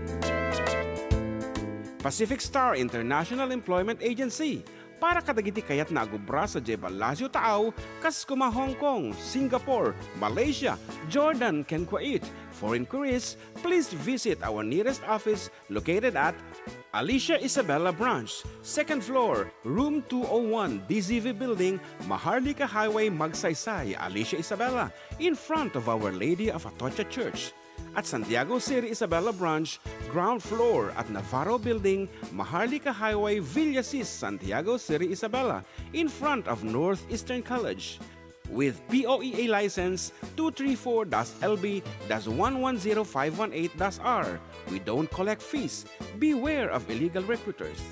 Pacific Star International Employment Agency, para kadagiti kayatna a agubra sadiay Palacio Taaw, kas koma Hong Kong, Singapore, Malaysia, Jordan, ken Kuwait. For inquiries, please visit our nearest office located at Alicia Isabela Branch, second floor, room two oh one, D Z V Building, Maharlika Highway, Magsaysay, Alicia Isabela, in front of Our Lady of Atocha Church. At Santiago City Isabela Branch, ground floor at Navarro Building, Maharlika Highway, Villasis, Santiago City Isabela, in front of Northeastern College. With P O E A license two three four dash L B dash one one zero five one eight dash R, we don't collect fees. Beware of illegal recruiters.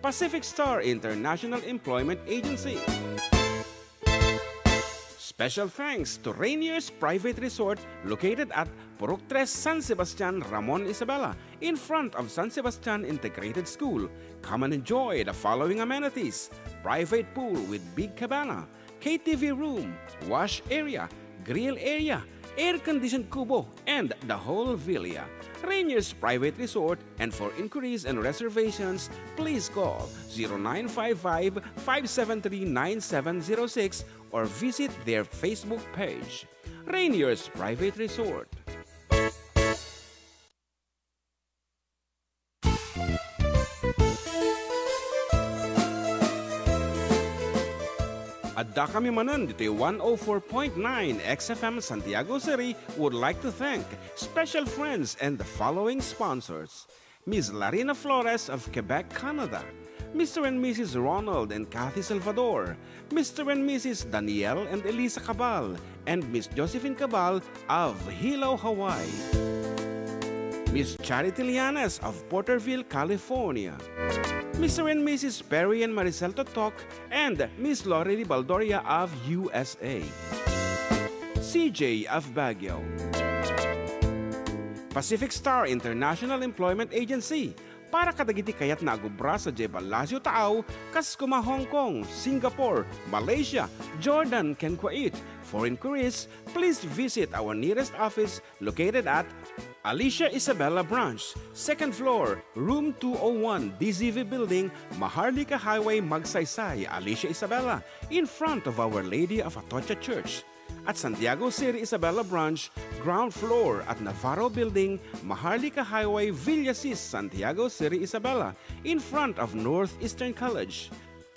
Pacific Star International Employment Agency. Special thanks to Rainier's Private Resort, located at Purok Tres, San Sebastian, Ramon Isabela, in front of San Sebastian Integrated School. Come and enjoy the following amenities: private pool with big cabana, K T V room, wash area, grill area, air-conditioned kubo, and the whole villa. Rainier's Private Resort, and for inquiries and reservations, please call zero nine five five, five seven three, nine seven zero six or visit their Facebook page. Rainier's Private Resort. Addakami manen ditoy one oh four point nine X F M Santiago City would like to thank special friends and the following sponsors: Miss Larina Flores of Quebec, Canada, Mister and Missus Ronald and Kathy Salvador, Mister and Missus Daniel and Elisa Cabal, and Miss Josephine Cabal of Hilo, Hawaii, Miss Charity Lianes of Porterville, California, Mister and Missus Perry and Maricel Totok, and Miss Lorely Baldoria of U S A, C J of Baguio. Pacific Star International Employment Agency, para kadagiti kayatna a agubra sadiay Palacio Taaw, kas koma Hong Kong, Singapore, Malaysia, Jordan, ken Kuwait. For inquiries, please visit our nearest office located at Alicia Isabela Branch, second floor, room two oh one, D Z V Building, Maharlika Highway, Magsaysay, Alicia Isabela, in front of Our Lady of Atocha Church. At Santiago City Isabela Branch, ground floor at Navarro Building, Maharlika Highway, Villasis, Santiago City Isabela, in front of Northeastern College.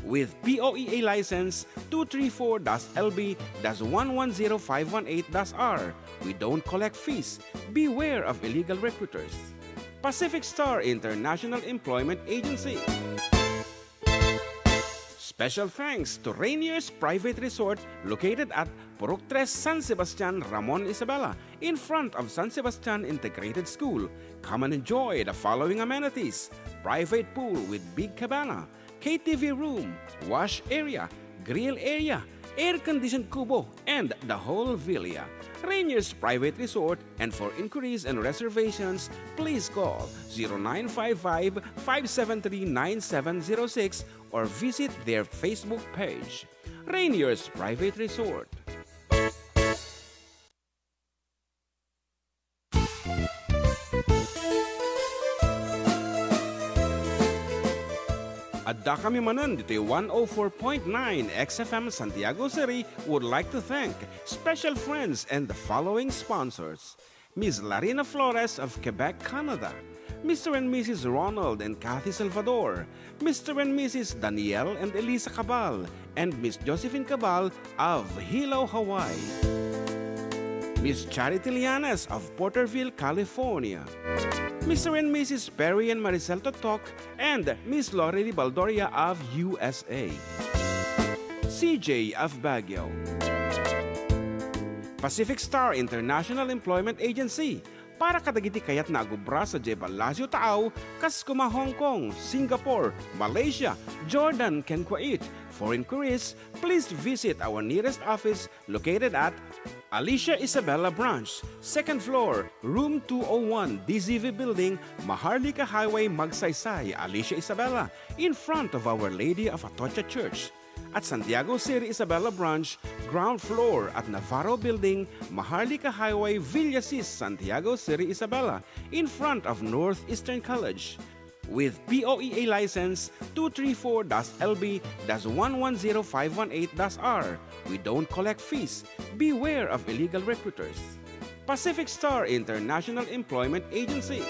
With P O E A license two three four dash L B dash one one zero five one eight dash R, we don't collect fees. Beware of illegal recruiters. Pacific Star International Employment Agency. Special thanks to Rainier's Private Resort, located at Purok Tres, San Sebastian, Ramon Isabela, in front of San Sebastian Integrated School. Come and enjoy the following amenities: private pool with big cabana, K T V room, wash area, grill area, air-conditioned kubo, and the whole villa. Rainier's Private Resort, and for inquiries and reservations, please call zero nine five five, five seven three, nine seven zero six or visit their Facebook page, Rainier's Private Resort. Addakami manen ditoy one oh four point nine X F M Santiago City would like to thank special friends and the following sponsors: Miss Larina Flores of Quebec, Canada, Mister and Missus Ronald and Kathy Salvador, Mister and Missus Daniel and Elisa Cabal, and Miss Josephine Cabal of Hilo, Hawaii, Miss Charity Lianes of Porterville, California, Mister and Missus Perry and Maricel Totok, and Miss Lori Baldoria of U S A, C J of Baguio. Pacific Star International Employment Agency, para kadagiti kayatna a agubra sadiay Palacio Taaw, kas kuma Hong Kong, Singapore, Malaysia, Jordan, ken Kuwait. For inquiries, please visit our nearest office located at Alicia Isabela Branch, second floor, room two oh one, D Z V Building, Maharlika Highway, Magsaysay, Alicia Isabela, in front of Our Lady of Atocha Church. At Santiago Seri Isabela Branch, ground floor at Navarro Building, Maharlika Highway, Villasis, Santiago Seri Isabela, in front of Northeastern College. With P O E A license two three four dash L B dash one one zero five one eight dash R, we don't collect fees. Beware of illegal recruiters. Pacific Star International Employment Agency.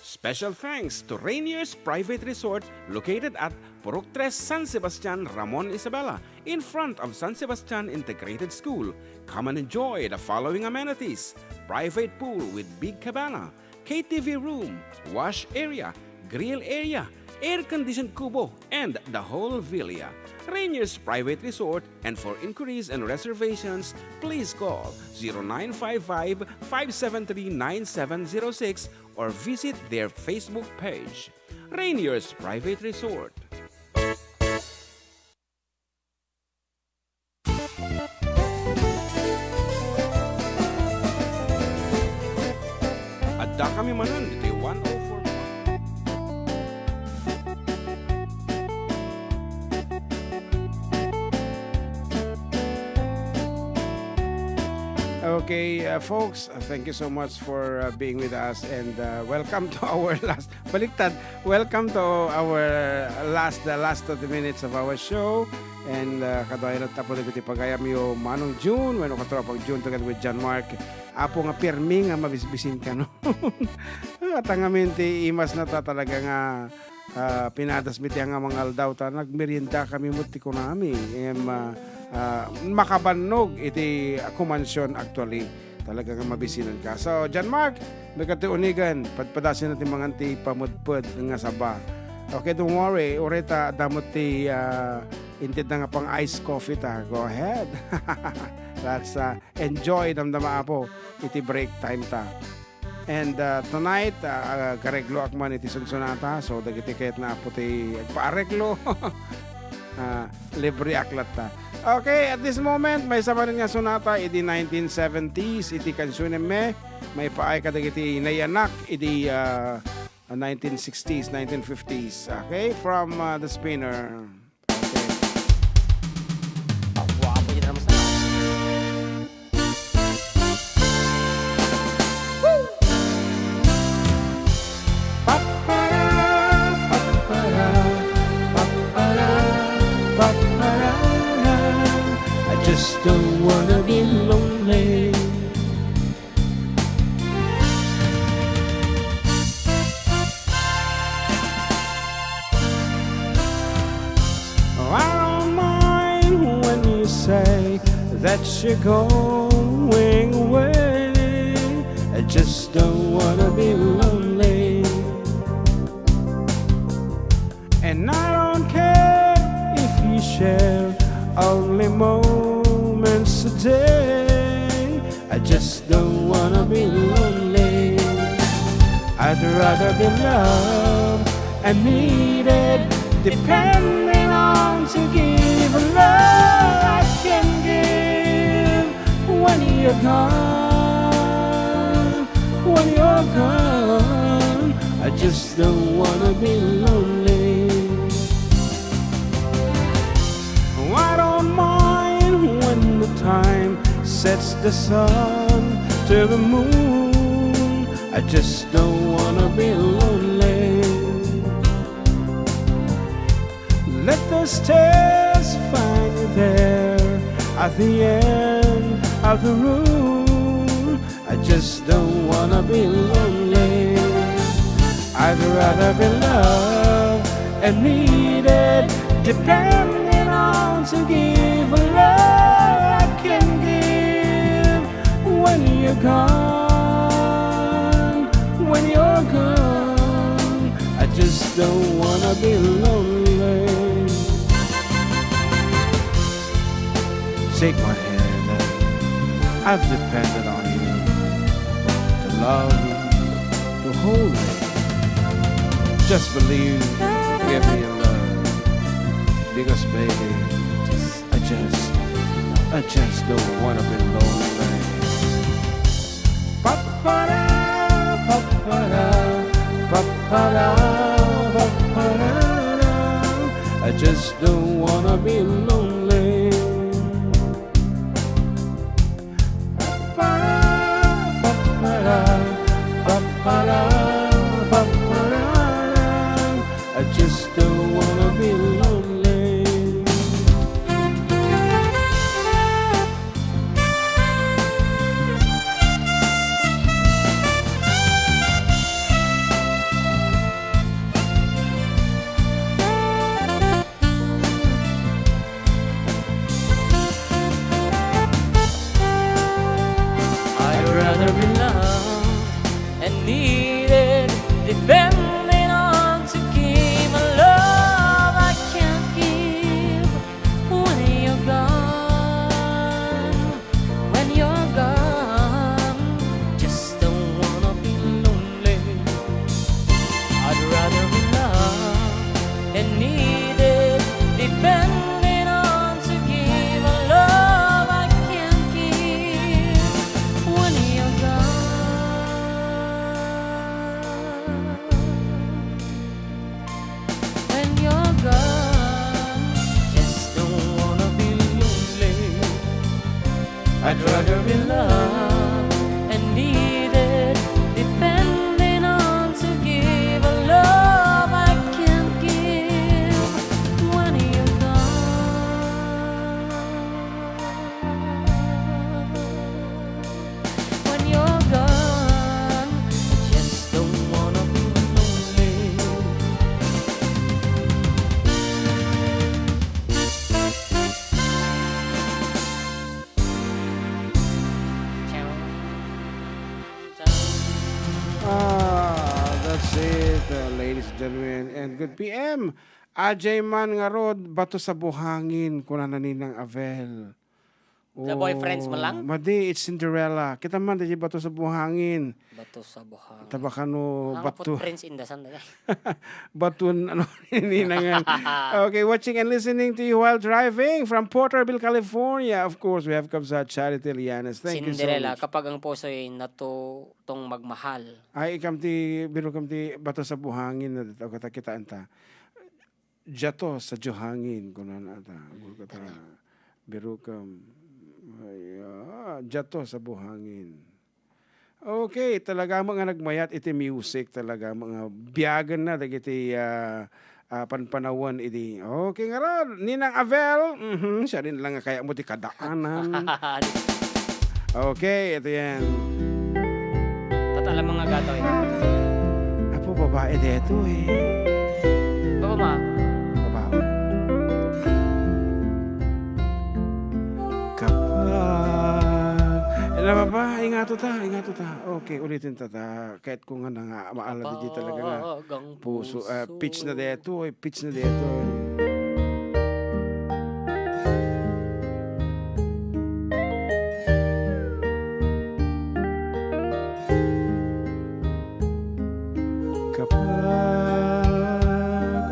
Special thanks to Rainier's Private Resort located at Purok Tres, San Sebastian, Ramon Isabela, in front of San Sebastian Integrated School. Come and enjoy the following amenities: private pool with big cabana, K T V room, wash area, grill area, air-conditioned kubo, and the whole villa. Rainier's Private Resort, and for inquiries and reservations, please call zero nine five five, five seven three, nine seven zero six or visit their Facebook page. Rainier's Private Resort. Adda kami manen iti one oh four point one. Okay, uh, folks, uh, thank you so much for, uh, being with us, and, uh, welcome to our last, baliktad, welcome to our last, the last thirty minutes of our show. And, uh, kaduayo latta pud dagiti pagayamyo, Manong June, wenno Katropang June, together with John Mark. Apo nga pirmi nga mabisbisin kano. At ngamin ti imas na ta talaga nga, ah, pinadas mi ti nga mga aldaw ta nagmerienda kami met ti kunami. Em, ah, ah, makabannog iti kumansion actually. Talaga nga mabisinan ka. So, John Mark, may kati unigan, padpadasin natin mangan ti pamudpud nga saba. Okay, don't worry. Uray ta damot ti, ah, intedna nga pang iced coffee ta. Go ahead. Let's, ah, enjoy, damdama, Apo, iti break time ta. And, uh, tonight, uh, uh, karegloak man iti sunsonata. So, dagiti kayatna, Apo, ti agpaareglo, uh, libreak latta. Okay, at this moment, maysa manen nga sonata idi nineteen seventies, iti kansionemme, maipaay kadagiti nayanak idi, uh, nineteen sixties, nineteen fifties. Okay, from, uh, The Spinner. Ang gwapo niya naman sa I just don't wanna be lonely. I don't mind when you say that you're going away. I just don't wanna be lonely. And I don't care if you share only moments a day. I just don't wanna be lonely. I'd rather be loved and needed, depending on to give love I can give when you're gone, when you're gone. I just don't wanna be lonely. I don't mind when the time sets the sun to the moon. I just don't wanna be lonely. Let the stars find you there at the end of the room. I just don't wanna be lonely. I'd rather be loved and needed, depending on to give a love I can give. When you're gone, when you're gone, I just don't wanna be lonely. Shake my hand. I've depended on you to love you, to hold me. Just believe, give me your love. Because, baby, I just, I just don't wanna be lonely. Papara, papara, papara, papara. I just don't wanna be lonely. Papara, papara, papara, papara. I just don't wanna be lonely. I'd rather be loved and needed, depending on to give a love I can't give when you're gone. When you're gone, just don't wanna be lonely. I'd rather be loved and needed, depending on to give a love I can't give when you're gone. When you're gone, just don't wanna be lonely. I'd rather be loved and needed, depending on to give a love I can't give when you're gone. When you're gone, I just don't wanna be lonely. Ah, that's it, uh, ladies and gentlemen. And good P M. Ajay man ngarud, bato sa buhangin, kuna na Ninang Avel. Sa boyfriends mo lang? Madi, it's Cinderella. Kita man, di bato sa buhangin. Bato sa buhangin. Tabakano, bato. Footprints in the sand, eh. Batun, ano, Ninangan. Okay, watching and listening to you while driving from Porterville, California. Of course, we have Kabsat Charity Lianes. Thank you so much. Cinderella, kapag ang puso'y natutong magmahal. Ay, ikam ti, biro kam ti bato sa buhangin na dito. Kita, kitaan ta. Diato sa buhangin, kunana ta. Biro kam, ay, ah, diato sa buhangin. Okay, talaga met nga nagmayat iti music, talaga met nga biagen na dagiti, ah, ah, panpanawen idi. Okay, ngarud, Ninang Avel, mhm, siya din lang nga kaya mo ti kadaanan. Okay, ito yan. Tatala mga gato, eh. Apo, babae dito, eh. Baba, ma. Baba. Kapag, ala, baba, ingato ta, ingato ta. Okay, ulitin ta, ta. Kahit kung nga na nga, maala di talaga nga. Kapag ang puso, ah, puso. Pitch na dito, eh, pitch na dito, eh. Kapag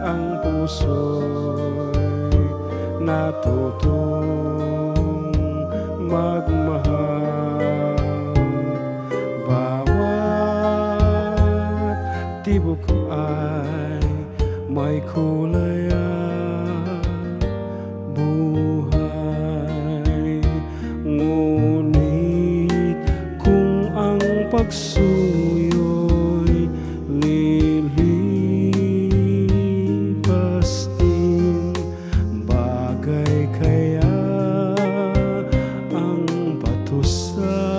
ang puso'y natutong magmahal, bawat tibok ay may kulay ang buhay. Ngunit kung ang pagsuyo'y lilipas din, bagay kaya ang bato sa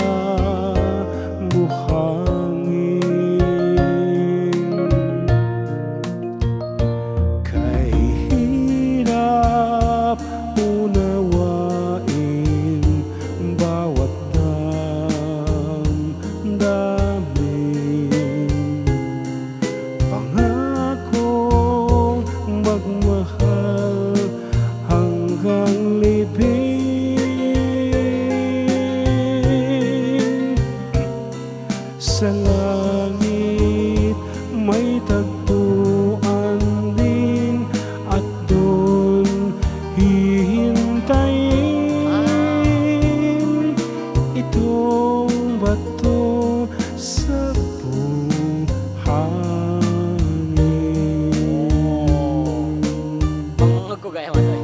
Sa langit, may tagpuan din at doon hihintayin itong bato sa buhangin. Pangungag ko gaya mo, Toy.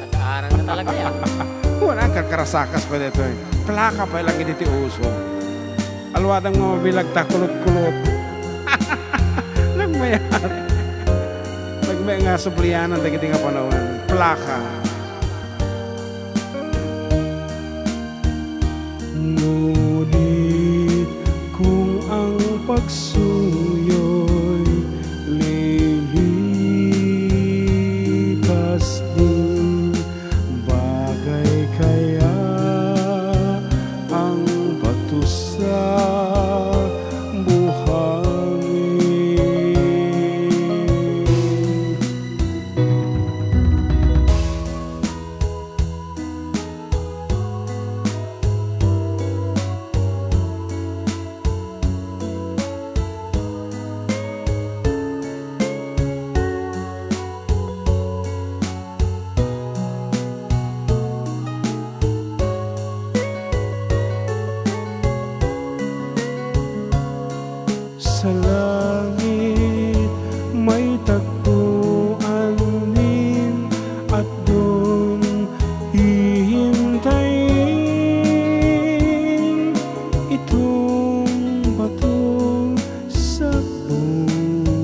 Kataaran na talaga yan. Wala, karkarasakas pa dito eh. Plaka pa lang iti uso. Alwadang mga mabilag ta, kulot-kulot. Nagmayat. Nagmay nga sublianan dagiti nga panawen. Plaka. Ngunit kung ang pagsuyo'y lilipas din, bagay kaya ang bato sa buhangin? Sa langit, may tagpuan din at doon hihintayin itong bato sa buhangin.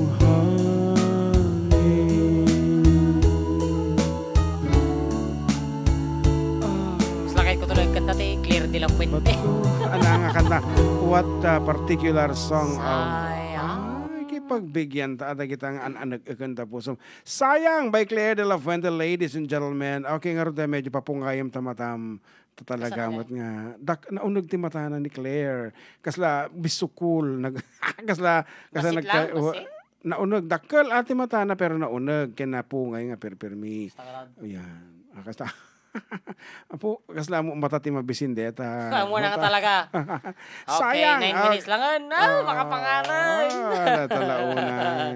Ah. Mas lakay ko tuloy kanta ti Claire de la Fuente. Bato. Ano nga kanta? What, uh, particular song of Sayang. Ay, kipagbigyan ta, adagita nga an-, anag-, kanta pusom. Sayang by Claire de la Fuente, ladies and gentlemen. Okay, ngarud, medyo papungayem ta matam. Ta talaga met nga. Dak-, nauneg ti matana ni Claire. Kasla bisukol. Nag-, kasla, kasla Basit nagka-, lang, wa-, basit. Nauneg. Dakkel a ti matana, pero nauneg. Ken napungay nga pirpirmi. Basta ka lang. Ayan. Ah, kasta. Apo, kasla mo mata ti mabisin deta. Amo na nga talaga. Okay, sayang. Nine minutes lang. Ah, makapanganay. Ah, natalaw na.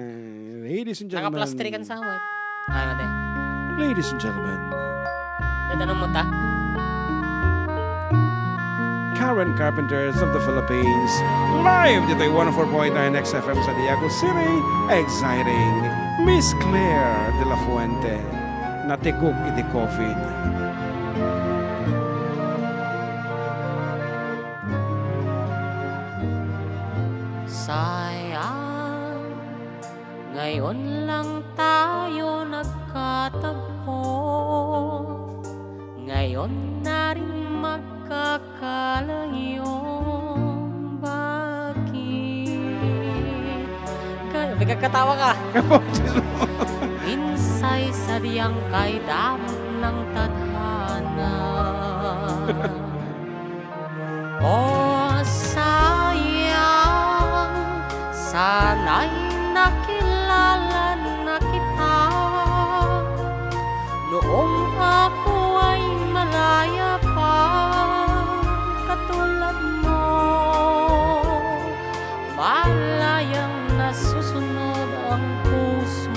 Ladies and gentlemen. Nakaplastrikan sa awit. Ano, te? Ladies and gentlemen. Tatanong mo ta? Karen Carpenters of the Philippines. Live dito ay one oh four point nine X F M Santiago City. Exciting. Miss Claire de la Fuente. Natikok iti COVID. Sayang, ngayon lang tayo nagkatagpo. Ngayon na rin magkakalayo. Bakit? Ka-, may kagkatawa ka. Minsay sadyang kaidamag ng tadhana. O sayang, sana'y nakilala na kita. Noong ako ay malaya pa, katulad mo, malayang nasusunod ang puso.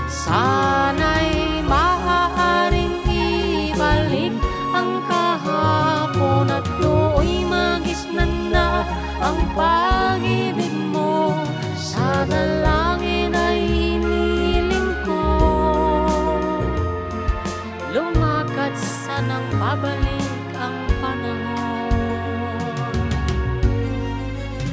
Sana'y maaaring ibalik ang kahapon at do'y magisnan na ang pag-ibig mo. Sa dalangin ay hiniling ko, lumakad sanang pabalik ang panahon.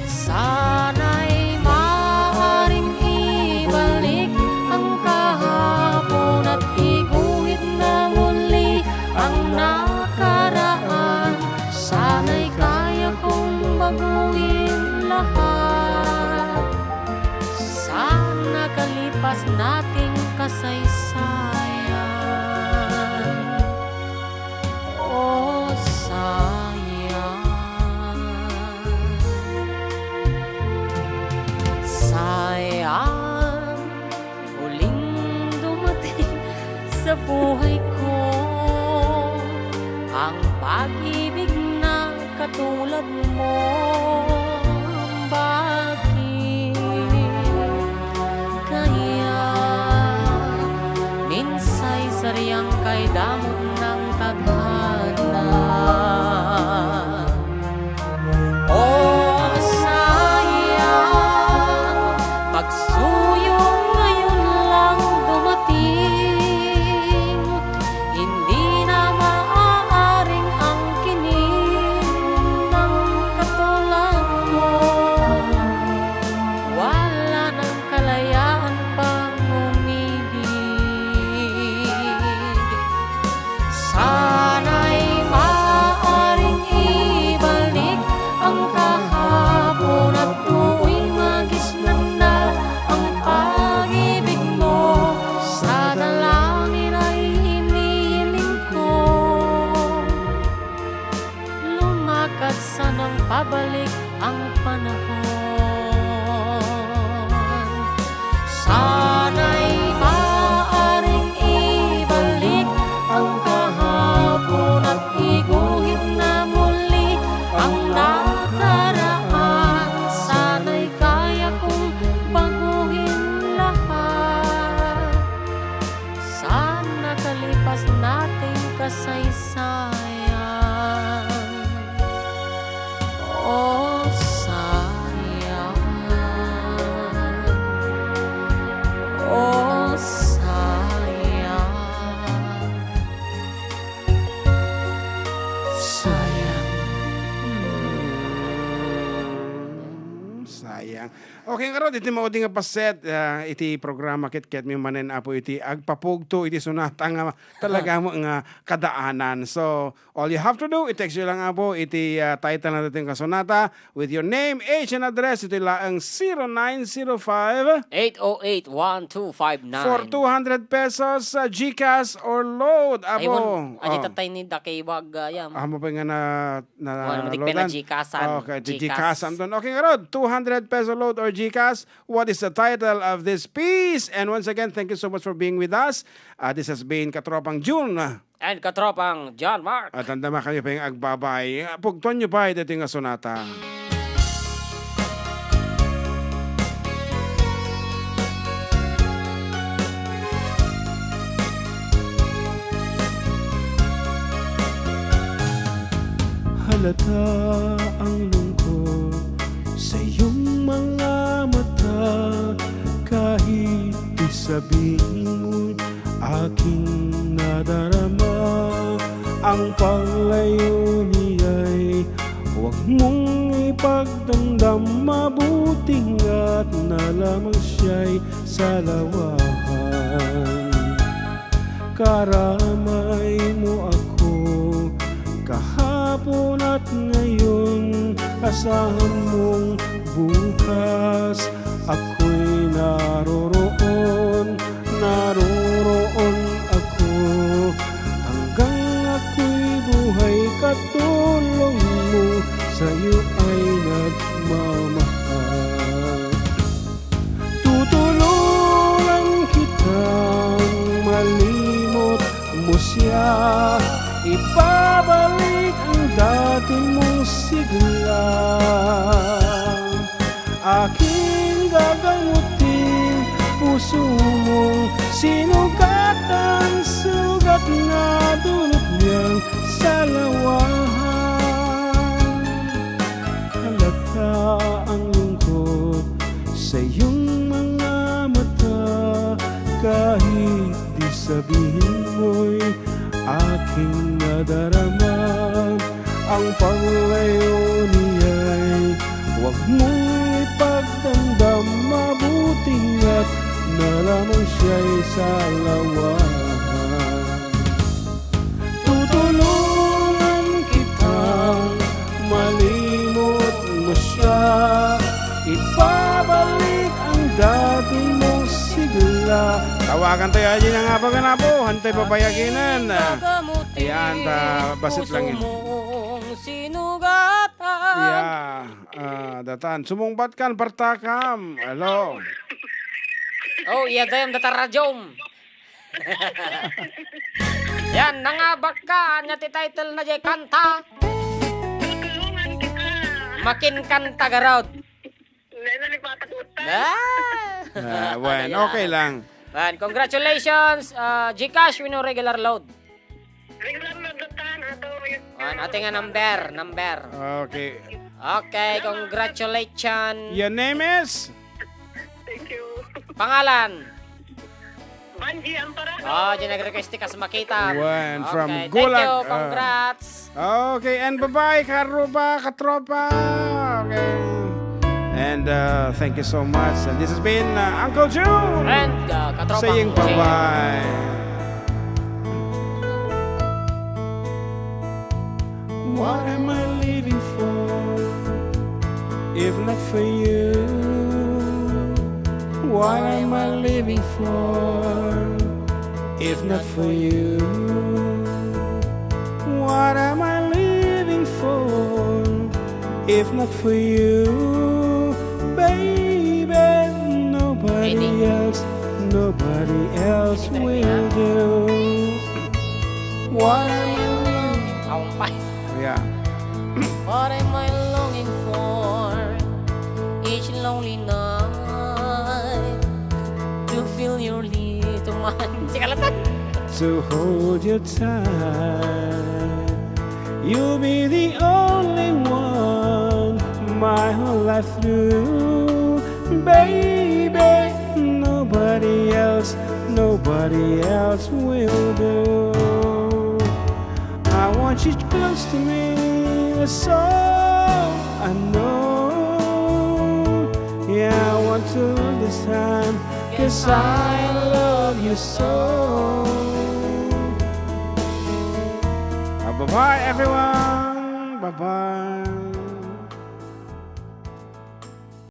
Sana'y maaaring ibalik ang kahapon at iguhit na muli ang nakaraan. Sana'y kaya kong baguhin lahat. Sa nakalipas nating kasaysayan. O sayang, sayang, uling dumating Buhay ko, ang pag-ibig na katulad mo, bakit kaya minsay sariang kay damot ng tadhana? O sayang, pagsuyong ngayon lang dumating, hindi na maaaring angkinin ng katulad ko. Wala nang kalayaan pang umibig. Sana'y maaaring ibalik ang kahapon at tuloy magisnan na ang pag-ibig mo. Sa dalangin ay inihiling ko, lumakad sanang pabalik ang panahon. Sana'y maaaring ibalik ang kahapon at iguhit na muli ang nakaraan. Sana'y kaya kong baguhin lahat. Sa nakalipas nating kasaysayan. Oh, sayang. Oh, sayang. Sayang. Hmm, sayang. Okay, ngarud, iti maudi nga paset, ah, iti programa, ket, ket mi manen, Apo, iti agpapugto iti sonata nga talaga mo nga kadaanan. So, all you have to do, i-text nyo lang, Apo, iti, ah, title na dating kasonata with your name, age, and address. Ito laeng zero nine zero five Eight oh eight, one two five nine. For two hundred pesos, ah, GCash or load, Apo. Ay, won, adi Oh. tatay ni Dakewag, ah, yam. Amo pa nga na, na Wala mo, di loadan. pena GCash-an. Okay, di GCash. GCash-an ton. Okay, ngarud, two hundred peso load or GCash. What is the title of this piece? And once again, thank you so much for being with us. Uh, this has been Katropang June. And Katropang John Mark. At andama kayo pa yung agbabay. Pugtuan nyo pa, ito yung sonata. Halata ang lungkot sa iyong mga mata, kahit di sabihin mo'y aking nadarama. Ang paglayo niya'y huwag mong ipagdamdam, mabuting at na lamang siya'y salawahan. Karamay mo ako kahapon at ngayon, asahan mong bukas ako'y naroroon, naroroon ako. Hanggang ako'y buhay, katulong mo, sa'yo ay nagmamahal. Tutulungan kitang malimot mo siya, ibabalik ang dati mong sigla. Aking gagamutin puso mong sinugatan, sugat na dunot niyang salawahan. Halata ang lungkot sa iyong mga mata, kahit di sabihin mo'y aking nadarama. Ang paglayo niya'y huwag mong ipagdamdam, mabuting at na lamang siya'y salawahan. Tutulungan kitang malimot mo siya, ibabalik ang dati mong sigla. Tawagan tayo, Aji, nga apo, nga apo. Hantay papayaginan. Ayan, ta, basit lang yun. Sinugatan. Yeah, ah, datan. Sumungbat kan, partakam. Hello. Oh, iya dayam data radyom. Yan, nangabak ka. Ania ti title na jay kanta? Tutulungan kita. Makinkanta garud. Hindi na ni Papa Tutan. Ah! Ah, wen, okay lang. Wen, congratulations, ah, GCash wenno regular load. Regular load lang, ato, yun. Wen, ato nga number, number. Okay. Okay, congratulations. Your name is? Thank you. Pangalan? Banji Ampara. Oh, di nag-request ti kas makita. Wen, from Gulag, ah. Okay, thank you. Congrats. Okay, and bye-bye, karuba, katropa. Okay. And, uh, thank you so much. And this has been, uh, Uncle June. And, uh, Katropang saying Jay. Bye-bye. What am I living for if not for you? What am I living for if not for you? What am I living for if not for you? Baby, nobody else, nobody else will do. What am I living? Awan pa. Yeah. What am I longing for each lonely night? To feel your lips. Tuman. Sikalatan. To hold you tight. You'll be the only one my whole life through. Baby, nobody else, nobody else will do. I want you close to me, that's all I know. Yeah, I want to lose this time, 'cause I love you so. Uh, bye-bye, everyone. Bye-bye.